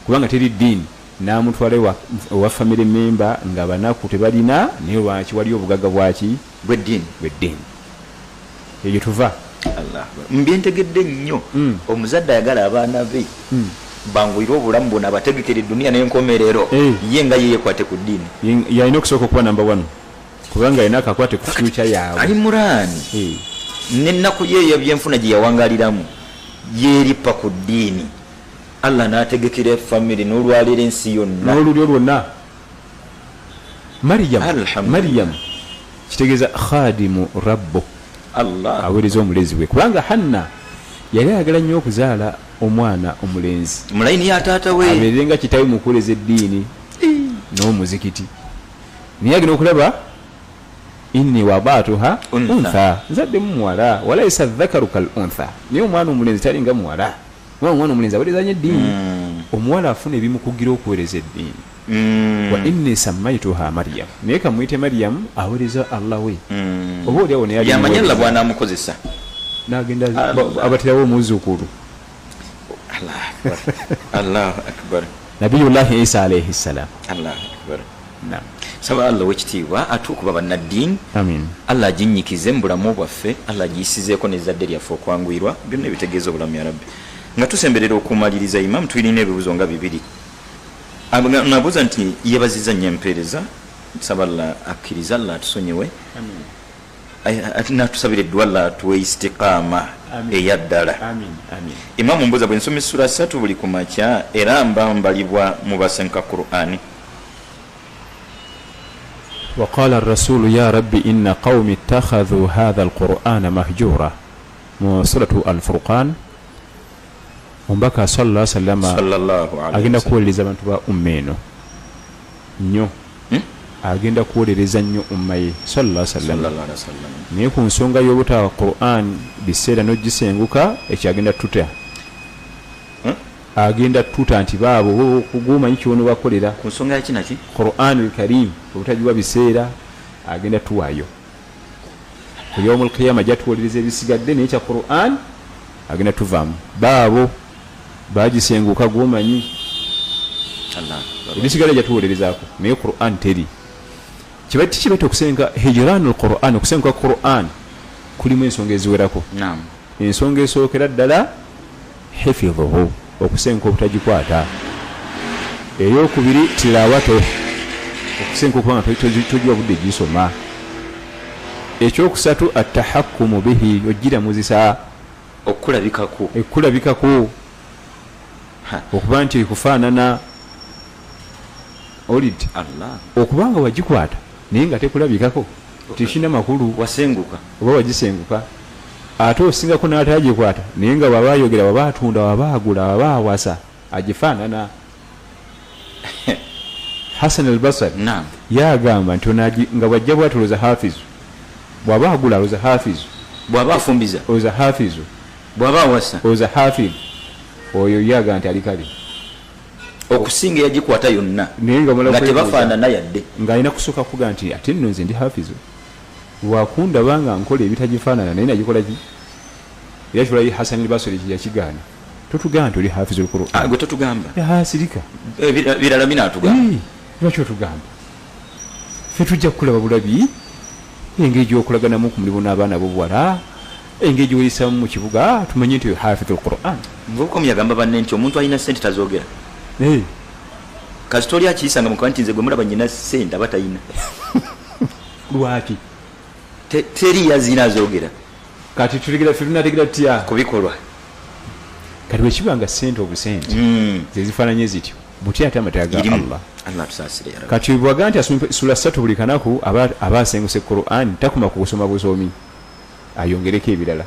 kubanga teri ddiini, n'amutwala ewa family member nga banaku tebalina, naye lwaki waliyo obugagga bwaki? Bweddiini. Bweddiini. Eyo tuva. Allah Akbar. Mbyentegedde nnyo. Omuzadde ayagala abaana be banguyire obulamu bwona, abategekere eduniya n'enkomerero, ye nga ye yekwate ku ddiini. Yalina okusooka okuba namba one kubanga alina akakwate ku future yaabwe. Imurani n'ennaku ye ey'ebyenfuna gye yawangaliramu yeeripa ku ddiini, Allah n'ategekera efamire n'olwaleero ensi yonna. N'olulyo lwonna. Mariyamu. Alhamdulillah. Mariyamu kitegeeza khadimu rabbo, Allah aweereza omulezi we, kubanga Hanna yali ayagala nnyo okuzaala omwana omulenzi mulayini ya taata we abeere nga kitawe mu kuweereza eddiini n'omuzikiti, naye agenda okulaba inni wadaatuha Untha. untha, nzaddemu muwala, walaisa dhakaru kal untha, naye omwana omulenzi talinga muwala, kubanga omwana omulenzi aweereza nnyo eddiini, omuwala afuna ebimukugira okuweereza eddiini. Wa inni sammaituha Mariyamu, naye kamuyite Mariyamu aweereza Allah we, oba oliawo naye ali Yamanya Allah muweereza. bw'anaamukozesa. N'agenda Allah. abaterawo omuzzukulu. Allah akbar, Allahu akbar. Nabiyullahi Isa alaihi ssalam. Allahu akbar. Nam. Saba Allah owekitiibwa atuukuba bannaddiini. Amin. Allah aginnyikize mu bulamu bwaffe, Allah agiyisizeeko n'ezzadde lyaffe okwanguyirwa byonna ebitegeeza obulamu ya Rabbi. Nga tusemberera okumaliriza, imamu, tulina ebibuzo nga bibiri. Nabuuza nti yebaziza nnyo empeereza, nsaba Allah akkirize, Allah atusonyiwe. Natusabira eddwa, Allah atuwe istiqaama Amin. eyaddala. Amin, amin. Imamu, mbuuza, bwe nsoma essula 3 buli ku makya era mba mbalibwa mu basenka Qur'ani? وقال الرسول يا رب إن قومي اتخذوا هذا القرآن مهجورا mu suratu Alfurqan. Omubaka sallallahu alaihi wasallam Sallallahu alaihi agenda wasallam. kuwolereza abantu ba umma eno nnyo. Agenda kuwolereza nnyo umma ye sallallahu alaihi wasallam. Sallallahu alaihi wasallam. Naye ku nsonga y'obutawa Quran biseera n'ogisenguka, ekyo agenda tuta. Agenda tuta nti baabo kugumanyi kyonobakolera. Ku nsonga yaki naki? Quran alkarim obutagiwa biseera, agenda tuwaayo ku yaumu lqiyama, jatuwolereza ebisigadde, naye kya Quran agenda tuvaamu baabo bagisenguka gwomanyi. Ebisigala jatuwolerezaako, naye Quran teri. Kibaita okusenga hijranu lquran, okusenguka Quran kulimu ensonga eziwerako. Ensonga esookera ddala hifidhuhu, okusenguka obutagikwata. Eyokubiri tilawato, okusenguka okuba nga togiwa budde gisoma. Ekyokusatu atahakkumu bihi, ogiramuzisa, okukulabikako, ekulabikako, okuba nti ekufaanana. Olidde okuba nga wagikwata naye nga tekulabikako, tekirina makulu. Wasenguka oba wagisenguka. Ate osingako n'atagikwata naye nga waba ayogera, waba atunda, waba agula, waba awasa, agifaanana. Hasan al Basari yagamba nti nga bwajja bwati olowooza hafizu, bwaba agula olowooza hafizu, bwaba afumbiza olowooza hafizu, bwaba awasa olowooza hafizu. Oyo yagamba nti ali kale okusinga eyagikwata yonna, naye nga tebafaanana yadde, ng'alina kusooka kuga nti ate nno nze ndi hafizu, lwakundaba nga nkola ebitagifaanana, naye nagikola ki? Era kyolayi Hasan al Basri yakigaana, totugamba nti oli hafizu lquran. Gwe totugamba, sirika, birala binatugamba. Lwaki otugamba? Ffe tujja kukulaba bulabi, engeri gyokolaganamu ku mulimu n'abaana bobuwala, engeri gyoyisamu mu kibuga, tumanye nti oyo hafizu lquran. Muvubuka omu yagamba banne nti omuntu alina sente tazogera. Kasita oli akiyisanga mukuba nti nze gwe mulaba nyina sente, aba talina. Lwaki? Teri yazina azogera. Kati tutegera ffe, tunategera tutya? Kubikolwa. Kati bwekiba nga sente obusente zezifaananye zityo, butya ate amateeka ga Allah? Allah tusaasire ya Rabbi. Kati bwaga nti asoma sula 3 buli kanaku, aba asenguse Quran, takoma ku kusoma busomi, ayongereko ebirala.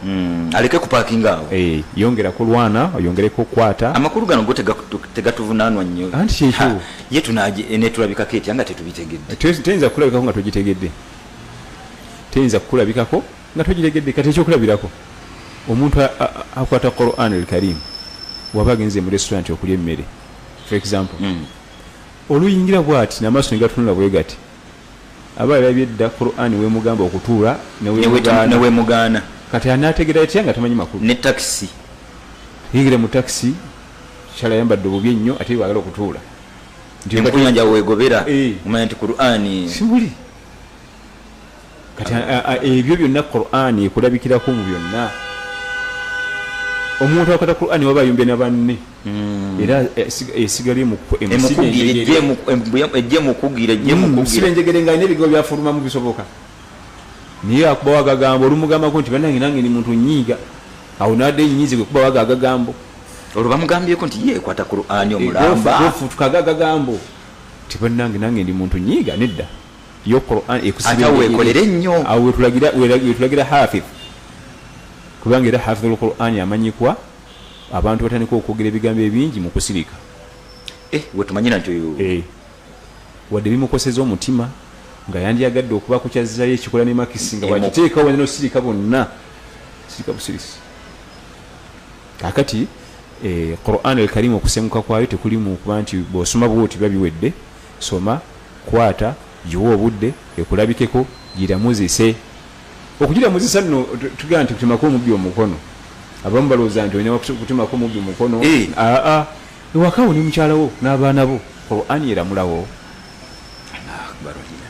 Aleke kupakinga awo. Yongera kulwana, oyongereko okukwata. Amakulu gano go tegatuvunaanwa nnyo. Anti kyekyo. Ye netulabikako etya nga tetubitegedde? Teyinza kukulabikako nga togitegedde, teyinza kukulabikako nga togitegedde. Kati ekyokulabirako, omuntu akwata Quran al Karim waba agenze mu restaurant okulya emmere, for example, oluyingira bwati namaaso ne gatunula bwe gati, aba alabye dda Quran wemugamba okutuula newemugaana. Kati anaategera atya nga tamanyi makulu? Ne takisi. Yingira mu takisi, kyala ayambadde obubi ennyo, ate wagala okutuula. Enkuyanja wegobera, omanya nti Qur'ani simuli. Kati ebyo byonna Qur'ani ekulabikirako mu byonna. Omuntu akwata Qur'ani waba ayombye na banne, era esigala ejje emukugira enjegere nga alina ebigambo byafulumamu bisoboka, naye akubawo agagambo olumugambako nti bannange nange ni muntu nyiiga, awo nadde enyiizi gwe kubawo ago agagambo. Olwo bamugambyeko nti ye ekwata Qur'ani omulamba, tukaga agagambo ti bannange nange ndi muntu nyiiga. Nedda, yo Quran ate weekolere nnyo. Awo wetulagira hafidh, kubanga era hafidh lquran amanyikwa abantu batandika okwogera ebigambo ebingi mu kusirika. Wetumanyira nti oyo Wadde bimukoseza omutima nga yandyagadde okuba kukyazzayo ekikola ne makisi nga bwakiteekawo wena nosirika bonna, sirika busirisi. Kakati Quran al Karim okusenguka kwayo tekulimu kuba nti bwosoma bwoti biba biwedde. Soma, kwata, giwa obudde ekulabikeko, giramuzise. Okugiramuzisa nno tugamba nti kutemako omubbi omukono. Abamu balowooza nti olina kutemako omubbi omukono. Aa, ewakawo ne mukyalawo n'abaana bo, Quran eramulawo.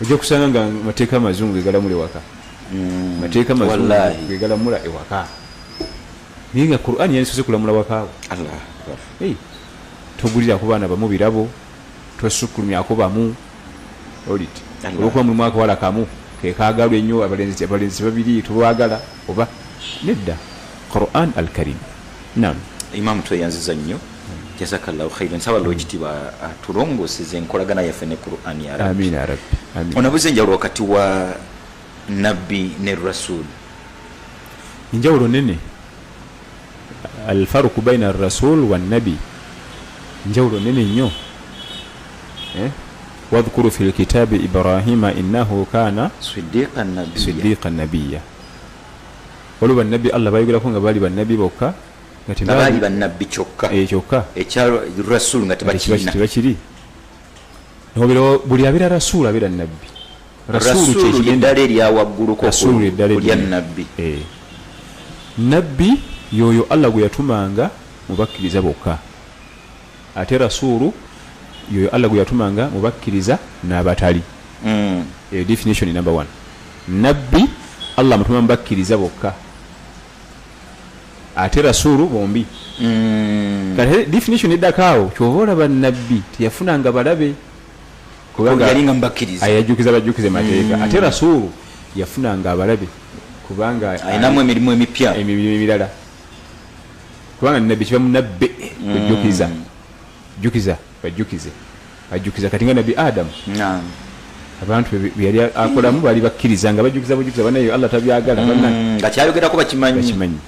Ojja kusanga nga mateeka amazungu gegalamula ewaka, mateeka amazungu gegalamula ewaka, naye nga Quran yandisose kulamula wakaawo. Togulirako baana bamu birabo, tosukkulumyako bamu olit olwokuba mulimu akawala kamu kekagalwa ennyo, abalenzi babiri tobagala oba nedda. Quran al Karim, nam. Imamu, tweyanziza nnyo, jazakallahu khairan. Nsaba Allah ekitiibwa atulongooseza enkolagana yaffe ne Quran ya Rabbi. Amin ya Rabbi, amin. Onabuza enjawulo wakati wa nabbi ne rasul. Enjawulo nene, alfaruku baina arrasul wannabi, njawulo nene nnyo. Wadhkuru fi lkitabi Ibrahima innahu kana sidiqa nabiya. Sidiqa nabiya. Waliwo bannabbi Allah bayogerako nga baali bannabbi bokka, nga baali bannabbi kyokka. Kyokka. Ekya rasul nga tebakirina. Tebakiri. Nobeera buli abeera rasul abeera nabbi. Rasulu lyeddala eryawagguluko Rasulu lyeddala kulya erinene. Nabbi. Nabbi yoyo Allah gwe yatumanga mu bakkiriza bokka, ate rasuulu Yoyo Allah gwe yatumanga mu bakkiriza n'abatali. Eyo definition number 1. Nabbi Allah amutuma mu bakkiriza bokka, ate rasulu bombi. Kati definition eddako awo, kyova olaba nabbi teyafunanga balabe, kubanga yalinga mubakkiriza, ayajjukiza bajjukize mateeka. Ate rasulu yafunanga abalabe, kubanga ayinamu emirimu emipya, emirimu emirala. Kubanga nabbi kiva mu nabbe, kujjukiza, jjukiza, bajjukize, ajjukiza. Kati nga nabbi Adamu, abantu be yali akolamu baali bakkiriza, nga bajjukiza bujjukiza, banaye Allah tabyagala, bannange, nga kyayogerako bakimanyi, bakimanyi.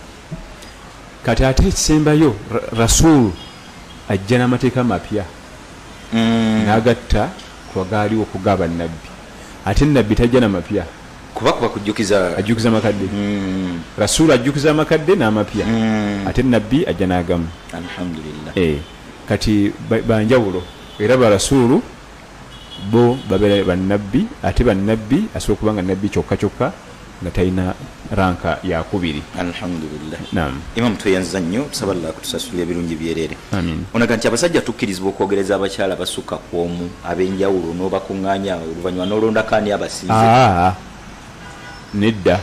Kati ate ekisembayo, rasulu ajja n'amateeka mapya, n'agatta kwagaaliwo okugaba nabbi. Ate nabbi tajja namapya, kuba kujjukiza, ajjukiza makadde. Rasulu ajjukiza amakadde n'amapya, ate nabbi ajja n'agamu. Alhamdulillah. Kati banjawulo, era barasulu bo babeera bannabbi, ate bannabbi asobola okuba nga nabbi kyokka kyokka nga talina ranka yakubiri. Alhamdulillah. Naam. Imam, tweyanziza nnyo, tusaba Allah kutusasulira ebirungi byerere. Amin. Onaga nti abasajja tukkirizibwa okwogereza abakyala basukka ku omu ab'enjawulo, n'obakuŋŋaanya, oluvannyuma n'olondako ani abasinze? Nedda,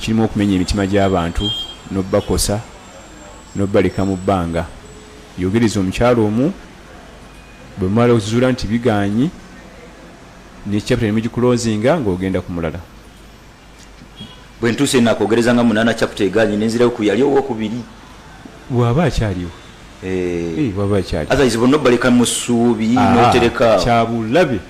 kirimu okumenya emitima gy'abantu n'obbakosa n'obbaleka mu bbanga. Yogereza omukyalo omu, bwe mumala okuzuula nti bigaanyi, ne chapter ne mugikulozinga ng'ogenda ku mulala. Bwe ntuuse nakwogereza nga 8 chapter egaanyi, nenzirayo ku yali owokubiri. Bw'aba akyaliwo. Bw'aba akyaliwo. Otherwise bonna obbaleka mu ssuubi n'otereka. Kyabulabe.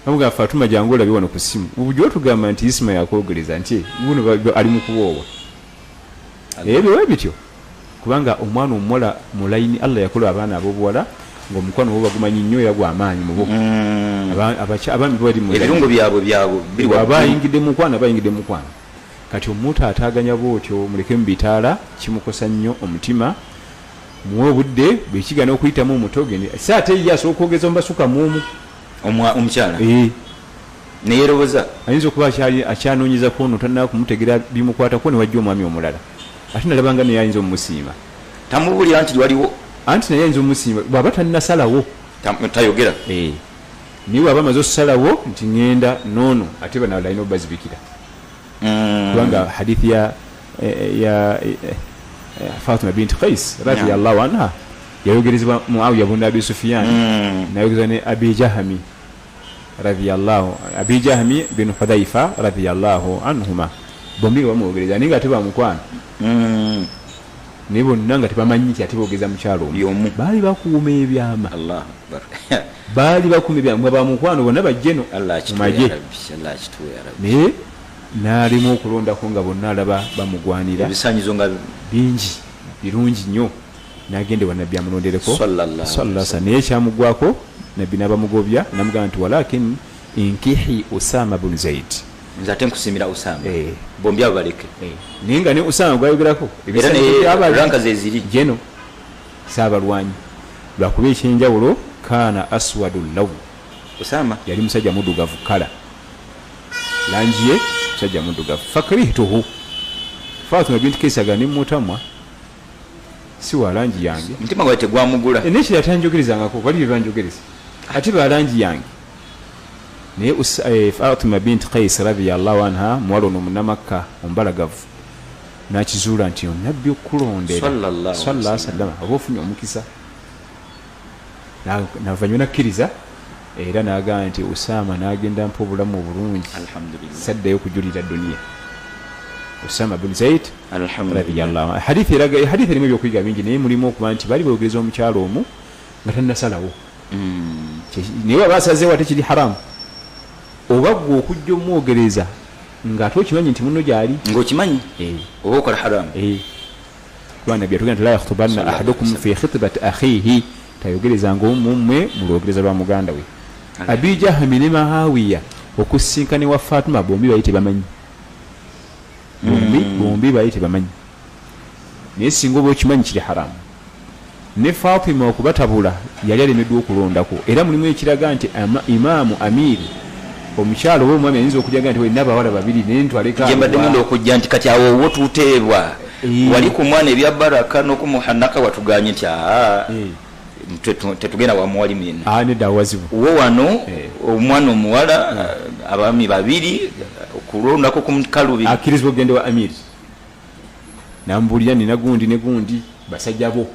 Bamuga Fatuma jangu olabe wano ku ssimu. Bulijjo otugamba nti Isma yakwogereza nti guno ali mu kuwoowa. Ebyo bwe bityo. Kubanga omwana omuwala mu layini, Allah yakola abaana ab'obuwala ng'omukwano bo bagumanyi nnyo era gw'amaanyi mu bo. Abaami bali mu ebirungo byabwe biri waggulu. Ayingidde mukwano, aba ayingidde mukwano. Kati omutaataaganya bw'otyo muleke mu bitaala, kimukosa nnyo omutima. Muwe obudde, bwe kigaana okuyitamu omuto gende. Si ate ye asobola okwogeza omubasuka mu omu. Omukyala? Neyeroboza. Ayinza okuba akyanoonyeza ku ono, tannaba kumutegera bimukwatako, ne wajja omwami omulala. Ate nalabanga naye ayinza omumusiima. Tamubuulira nti waliwo. Anti naye ayinza omusiima bw'aba tannasalawo. Tayogera. Naye bw'aba amaze okusalawo nti ŋŋenda n'ono, ate bano alina obbazibikira. Kubanga hadithi ya Fatima binti Qais radiyallahu anha yayogerezebwa Muawiya bun Abi Sufyan, nayogerezebwa ne Abi Jahmi radiyallahu, Abi Jahmi bin Hudhaifa radiyallahu anhuma, bombi nga bamwogereza naye nga tebamukwano. Naye bonna nga tebamanyi nti ate boogeza mukyalo omu. Baali bakuuma ebyama. Allahu Akbar. Baali bakuuma ebyama nga bamukwano bonna bajje no mu magye. Naye n'alimu okulondako nga bonna alaba bamugwanira. Ebisaanyizo nga bingi birungi nnyo. N'agenda ewa nabbi amulondereko. Sallallahu alaihi wasallam. Naye ekyamugwako nabbi n'abamugobya n'amugamba nti walakin inkihi Usama bin Zaid. Nze ate nkusiimira Usama. Bombi abo baleke. Naye nga ne Usama gwayogerako era ne ranka ze ziri jeno saabalwanyi, lwakuba ekyenjawulo kaana aswadu law. Usama yali musajja muddugavu, kala langi ye musajja muddugavu. Fakrihtuhu, Fatima binti Qais agamba ne mutamwa, si wa langi yange. Mutima gwawe tegwamugula. Naye kiri atanjogerezangako, bali bye banjogereza ate ba langi yange. Naye Fatima binti Qais radiyallahu anha, muwala ono Munnamakka omubalagavu, n'akizuula nti nabbi okulondera sallallahu alaihi wasallam oba ofunye omukisa. Navanyuma nakkiriza era n'agamba nti Usama n'agenda mpa obulamu obulungi. Alhamdulillah. Saddayo okujulira duniya. Usama bin Zaid alhamdulillah radiyallahu anhu. Hadithi erimu ebyokuyiga bingi, naye mulimu okuba nti baali boogereza omukyalo omu nga tannasalawo. Naye waba asazeewo ate kiri haramu. Oba ggwe okujja omwogereza ng'ate okimanyi nti munno gy'ali. Ng'okimanyi? Oba okola haramu. Kuba nabbi yatugamba nti la yakhtubanna ahadukum fi khitbati akhihi, tayogerezanga omu mmwe mu lwogereza lwa muganda we. Abi Jahmi ne Muawiya okusinkana ewa Fatima bombi baali tebamanyi. Bombi baali tebamanyi. Naye singa oba okimanyi kiri haramu. Ne Fatima okubatabula yali alemeddwa okulondako. Era mulimu ekiraga nti Imaamu Amiri omukyalo oba omwami ayinza okujja nti wenna abawala babiri naye ntwaleka. Gye mbadde ngenda okujja nti kati awo wo tuteebwa. Wali ku mwana ebya Baraka n'okumuhanaka watuganye nti Tetugenda wa muwalimu yenna. Ah, nedda, wazibu. Wo wano omwana omuwala, abaami babiri okulondako ku mukalubi. Akkirizibwa okugenda wa amiri nambuulira, nina gundi ne gundi, basajja bo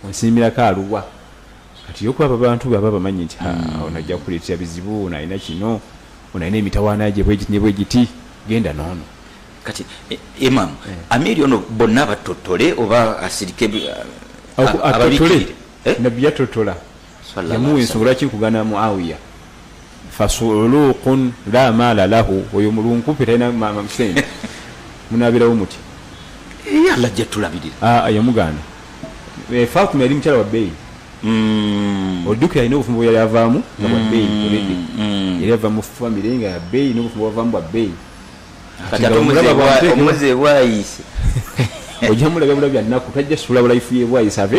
onsiimirako aluwa. Kati yokuba abo abantu baba bamanyi nti, "Ha, ono ajja kukuleetera bizibu, ono alina kino, ono alina emitawaana gye bwegiti ne bwegiti, genda noono." Kati imam, amiri ono bonna batotole oba asirike Attotole. Ababiikirire? Eh? Nabbi yattotola. Sallallahu Yamuwa alaihi ensonga lwaki nkugana Muawiya, fasuluqun la maala lahu, oyo mulunkupe talina sente, munabirawo muti. Wasallam. Allah ajja tulabirira. Ah, yamugaana. Fatima yali mukyala wa bbeeyi. Oddukira alina obufumbo bwe yali avaamu nga bwa bbeeyi already. Yali ava mu famire nga ya bbeeyi, n'obufumbo bwavaamu bwa bbeeyi. Kati nga ate omulaba omuze bwayise. Ojja mulabya bulabya nnaku, tajja sula bulaifu ye bwayise ave.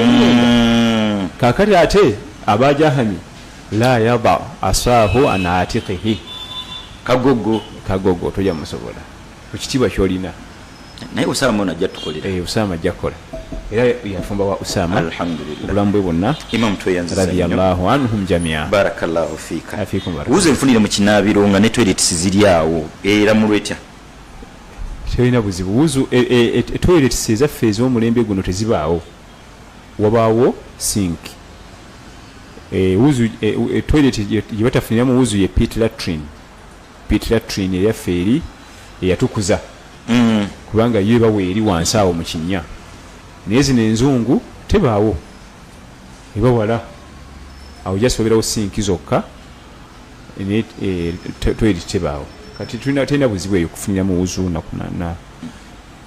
Kakati ate abajahami la yada asaahu an atiqihi. Kagogo. Kagogo tojja musobola ku kitiibwa kyolina. Naye Usama ono ajja tukolera. Usama ajja kukola, era yafumba wa Usama Alhamdulillah. obulamu bwe bwonna. Imam, tweyanziza nnyo. Radiallahu anhum jamia. Barakallahu fiika. Afiikum baraka. Wuze nfunire mu kinaabiro nga ne toilet ziri awo, era mulwetya? Terina buzibu. Wuzu, toilets ezaffe ez'omulembe guno tezibaawo, wabaawo sink. Wuzu, toilet gye batafuniramu wuzu ye pit latrine. Pit latrine eyaffe eri eyatukuza, kubanga yo eba weeri wansi awo mu kinnya, naye zino enzungu tebaawo, eba wala awo, just wabeerawo sink zokka, naye toilet tebaawo. Kati terina buzibu eyo kufuniramu wuzu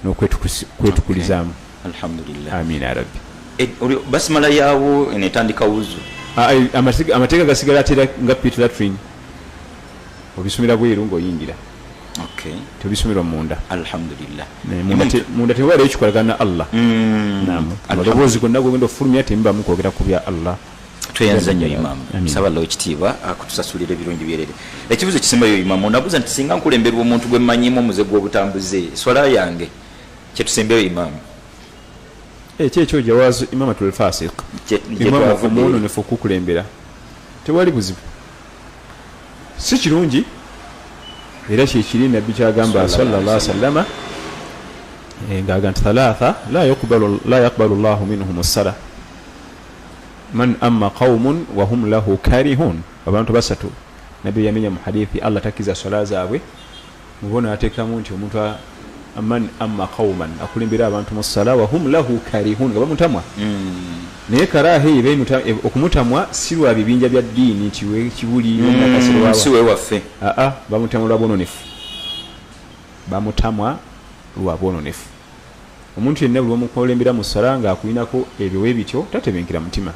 n'okwetukulizaamu. Alhamdulillah. Amina ya rabbi. Basimala yaawo netandika wuzu? Ah, amateeka gasigala atera nga pit latrine, obisomera bweru ng'oyingira. Tebisomerwa munda. Alhamdulillah. Munda temubairayo kikolagana na Allah. Naam. Amaloboozi gonna gogenda ofulumya temubamu kwogera ku bya Allah. Tweyanza nnyo, imamu. Amin. Saba Allah ekitiibwa akutusasulira ebirungi byerere. Ekibuzo kisembayo, imamu, nabuuza nti singa nkulemberwa omuntu gwe mmanyimu omuze gw'obutambuze, swala yange, kyetusembeyo, imamu? Ekyo ekyo jawazu imamatul fasiq. Gye imamu twavudde. Omwononefu okukulembera tewali buzibu, si kirungi, era kyekiri nabbi kyagamba Sallallahu sallallahu sallama, ngaaga nti thalatha la yaqbalu llahu minhum ssala, man amma qaumun wahum lahu karihun. Abantu basatu nabbi yamenya mu hadithi, Allah takkiza swala zaabwe. Mubona ateekamu nti omuntu man amma qauman, akulembera abantu mu ssala, wahum lahu karihun, nga bamutamwa. Naye karaha eyo eba okumutamwa si lwa bibinja bya ddiini nti we kibuli nakasirwawa. Si wewaffe. Aa, bamutamwa lwa bwononefu, bamutamwa lwa bwononefu. Omuntu yenna buli omukulembera mu ssala ng'akuyinako ebiwe bityo, tatebenkera mutima.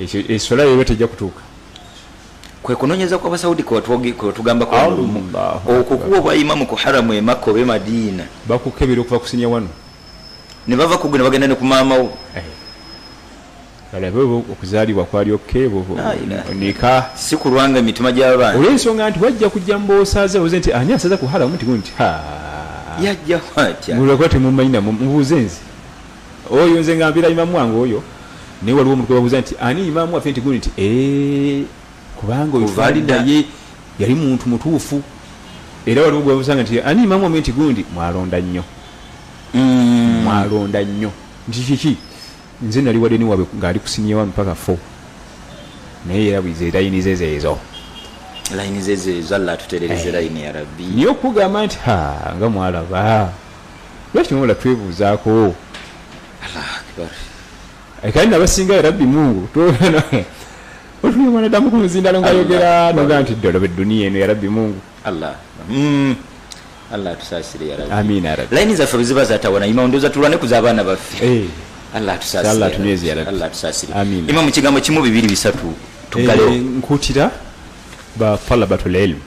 Ekyo eswala yo eba tejja kutuuka. Kwe kunoonyeza kw'abasaudi kwetugambako lumu. Allahu okwo kuwa obwa imamu ku haramu e Makka oba e Madiina. Bakukebera okuva ku siniya wano. Ne bava kugwe ne bagenda ne ku maama wo. Alabe oba okuzaalibwa kwali okke. La ilaha. Nika. Si kulwanga emitima gy'abaana. Olw'ensonga nti wajja kujja mbosaaza oze nti ani asaza ku haramu, nti gundi nti ha Yajja atya? Mulwakuba temumanyi namwe, mubuuze nze oyo, nze ngambira imamu wange oyo. Naye waliwo omuntu gwebabuuza nti ani imamu waffe, nti gundi nti "Eh, kubanga oyo Kuva twali dda. naye yali muntu mutuufu." Era waliwo gwebabuuzanga nti ani imamu wamwe, nti gundi, mwalonda nnyo. Mwalonda nnyo nti kiki, nze nali wadeni waabwe ng'ali kusinia 1 mpaka 4, naye era bwize layini ze zeezo. Layini zezeezo, Allah atuterereze layini ya rabbi. Naye okugamba nti ha nga mwalaba, lwaki mumula twebuuzaako? Allah akbar. Kandi nabasinga ya rabbi mungu otuli omwana ddamu ku muzindalo ngaayogera nogaa nti ddala eduniya eno ya rabbi mungu. Allah. Allah atusaasire ya rabbi. Amiina ya rabbi. Layini zaffe bwe ziba zatawana, imamu, ndowooza tulwane ku z'abaana baffe. Allah atusaasire. Allah atunyweze ya rabbi. Allah atusaasire. Amiina. Imamu, kigambo kimu, bibiri, bisatu, tuggalewo. Nkuutira ba talabatul ilmu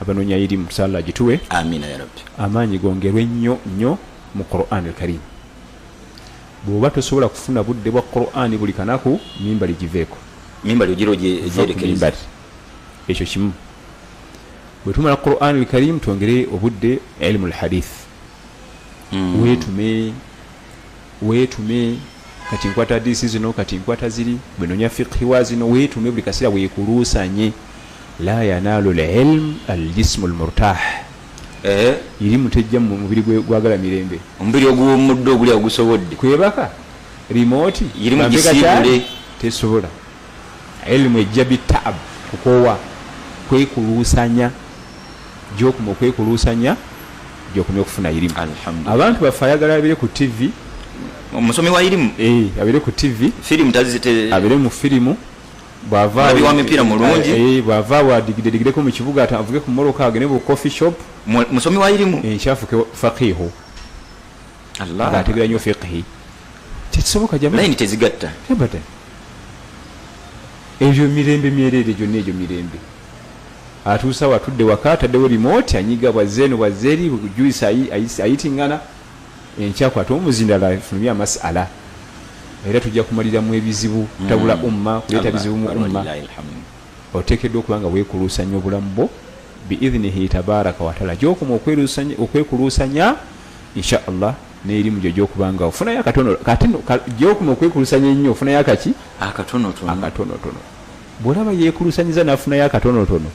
abanoonya irimu, sala agituwe. Amiina ya rabbi. Amaanyi gongerwe nnyo nnyo mu Quran al karim. Bw'oba tosobola kufuna budde bwa Qurani buli kanaku, mimbali giveeko. Mimbali ogira Va ku ogyerekereza. Mimbali ekyo kimu. Bwe tumala Quran al karim, twongere obudde ilmu lhadith. Weetume, weetume. Kati nkwata hadisi zino, kati nkwata ziri, bwenonya fiqhi wa zino, weetume buli kaseera weekuluusanye. La yanaalu lilm aljismu lmurtah. Irimu tejja mu mubiri gwagala mirembe, omubiri oguwummudde oguli ogusobodde kwebaka remote irimu gisiibule tesobola. Elimu ejja bitaab, kukoowa, kwekuluusanya. Gyokuma okwekuluusanya, gyokumya okufuna irimu. Abantu baffe ayagala abire ku TV, omusomi wa irimu abire ku TV, firimu tazite, abire mu firimu, bwava wa mipira mulungi, bwava wadigidegideko mu kibuga avuge ku mmotoka agende mu coffee shop. Musomi wa irimu enkyafuke faqihu. Allah ategera nnyo fiqhi. Tekisoboka jamaa, layini tezigatta abadan. Ebyo mirembe myerere gyonna, egyo mirembe. Atuusa watudde waka, ataddewo remote, anyiga bwazzeeno bwazzeeri, juice ayitingana, enkyakwata omuzindala afulumye amasala. Era tujja kumaliramu ebizibu, kutabula umma, kuleeta bizibu mu umma. Oteekeddwa okuba nga weekuluusanya obulamu bwo biidhinihi tabaraka wataala. Gyokoma okwekuluusanya insha Allah n'erimu gyo gyokuba nga ofunayo akatono katono. Gyokoma okwekuluusanya ennyo ofunayo akaki akatonotono. Akatonotono. Bw'olaba yeekuluusanyiza n'afunayo akatonotono,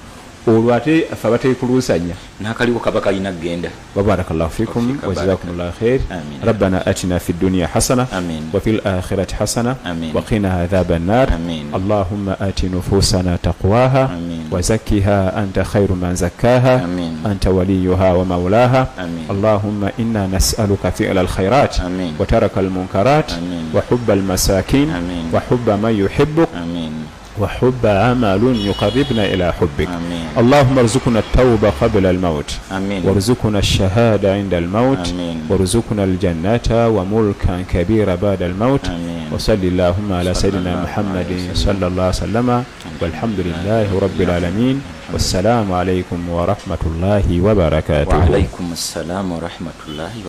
olwo ate ffe abateekuluusanya n'akaliwo kaba kalina kugenda. وبارك الله فيكم وجزاكم الله خير. آمين. ربنا آتنا في الدنيا حسنة آمين. وفي الآخرة حسنة آمين. وقنا عذاب النار. آمين. اللهم آت نفوسنا تقواها آمين. وزكها أنت خير من زكاها. آمين. أنت وليها ومولاها. آمين. اللهم إنا نسألك فعل الخيرات آمين. وترك المنكرات آمين. وحب المساكين آمين. وحب من يحبك آمين. وحب عمل يقربنا إلى حبك. آمين. اللهم ارزقنا التوبة قبل الموت. آمين. وارزقنا الشهادة عند الموت. آمين. وارزقنا الجنة وملكا كبيرا بعد الموت. آمين. وصل اللهم على صلى سيدنا الله محمد عليه وسلم. صلى الله عليه وسلم، والحمد لله رب العالمين، والسلام عليكم ورحمة الله وبركاته. وعليكم السلام ورحمة الله.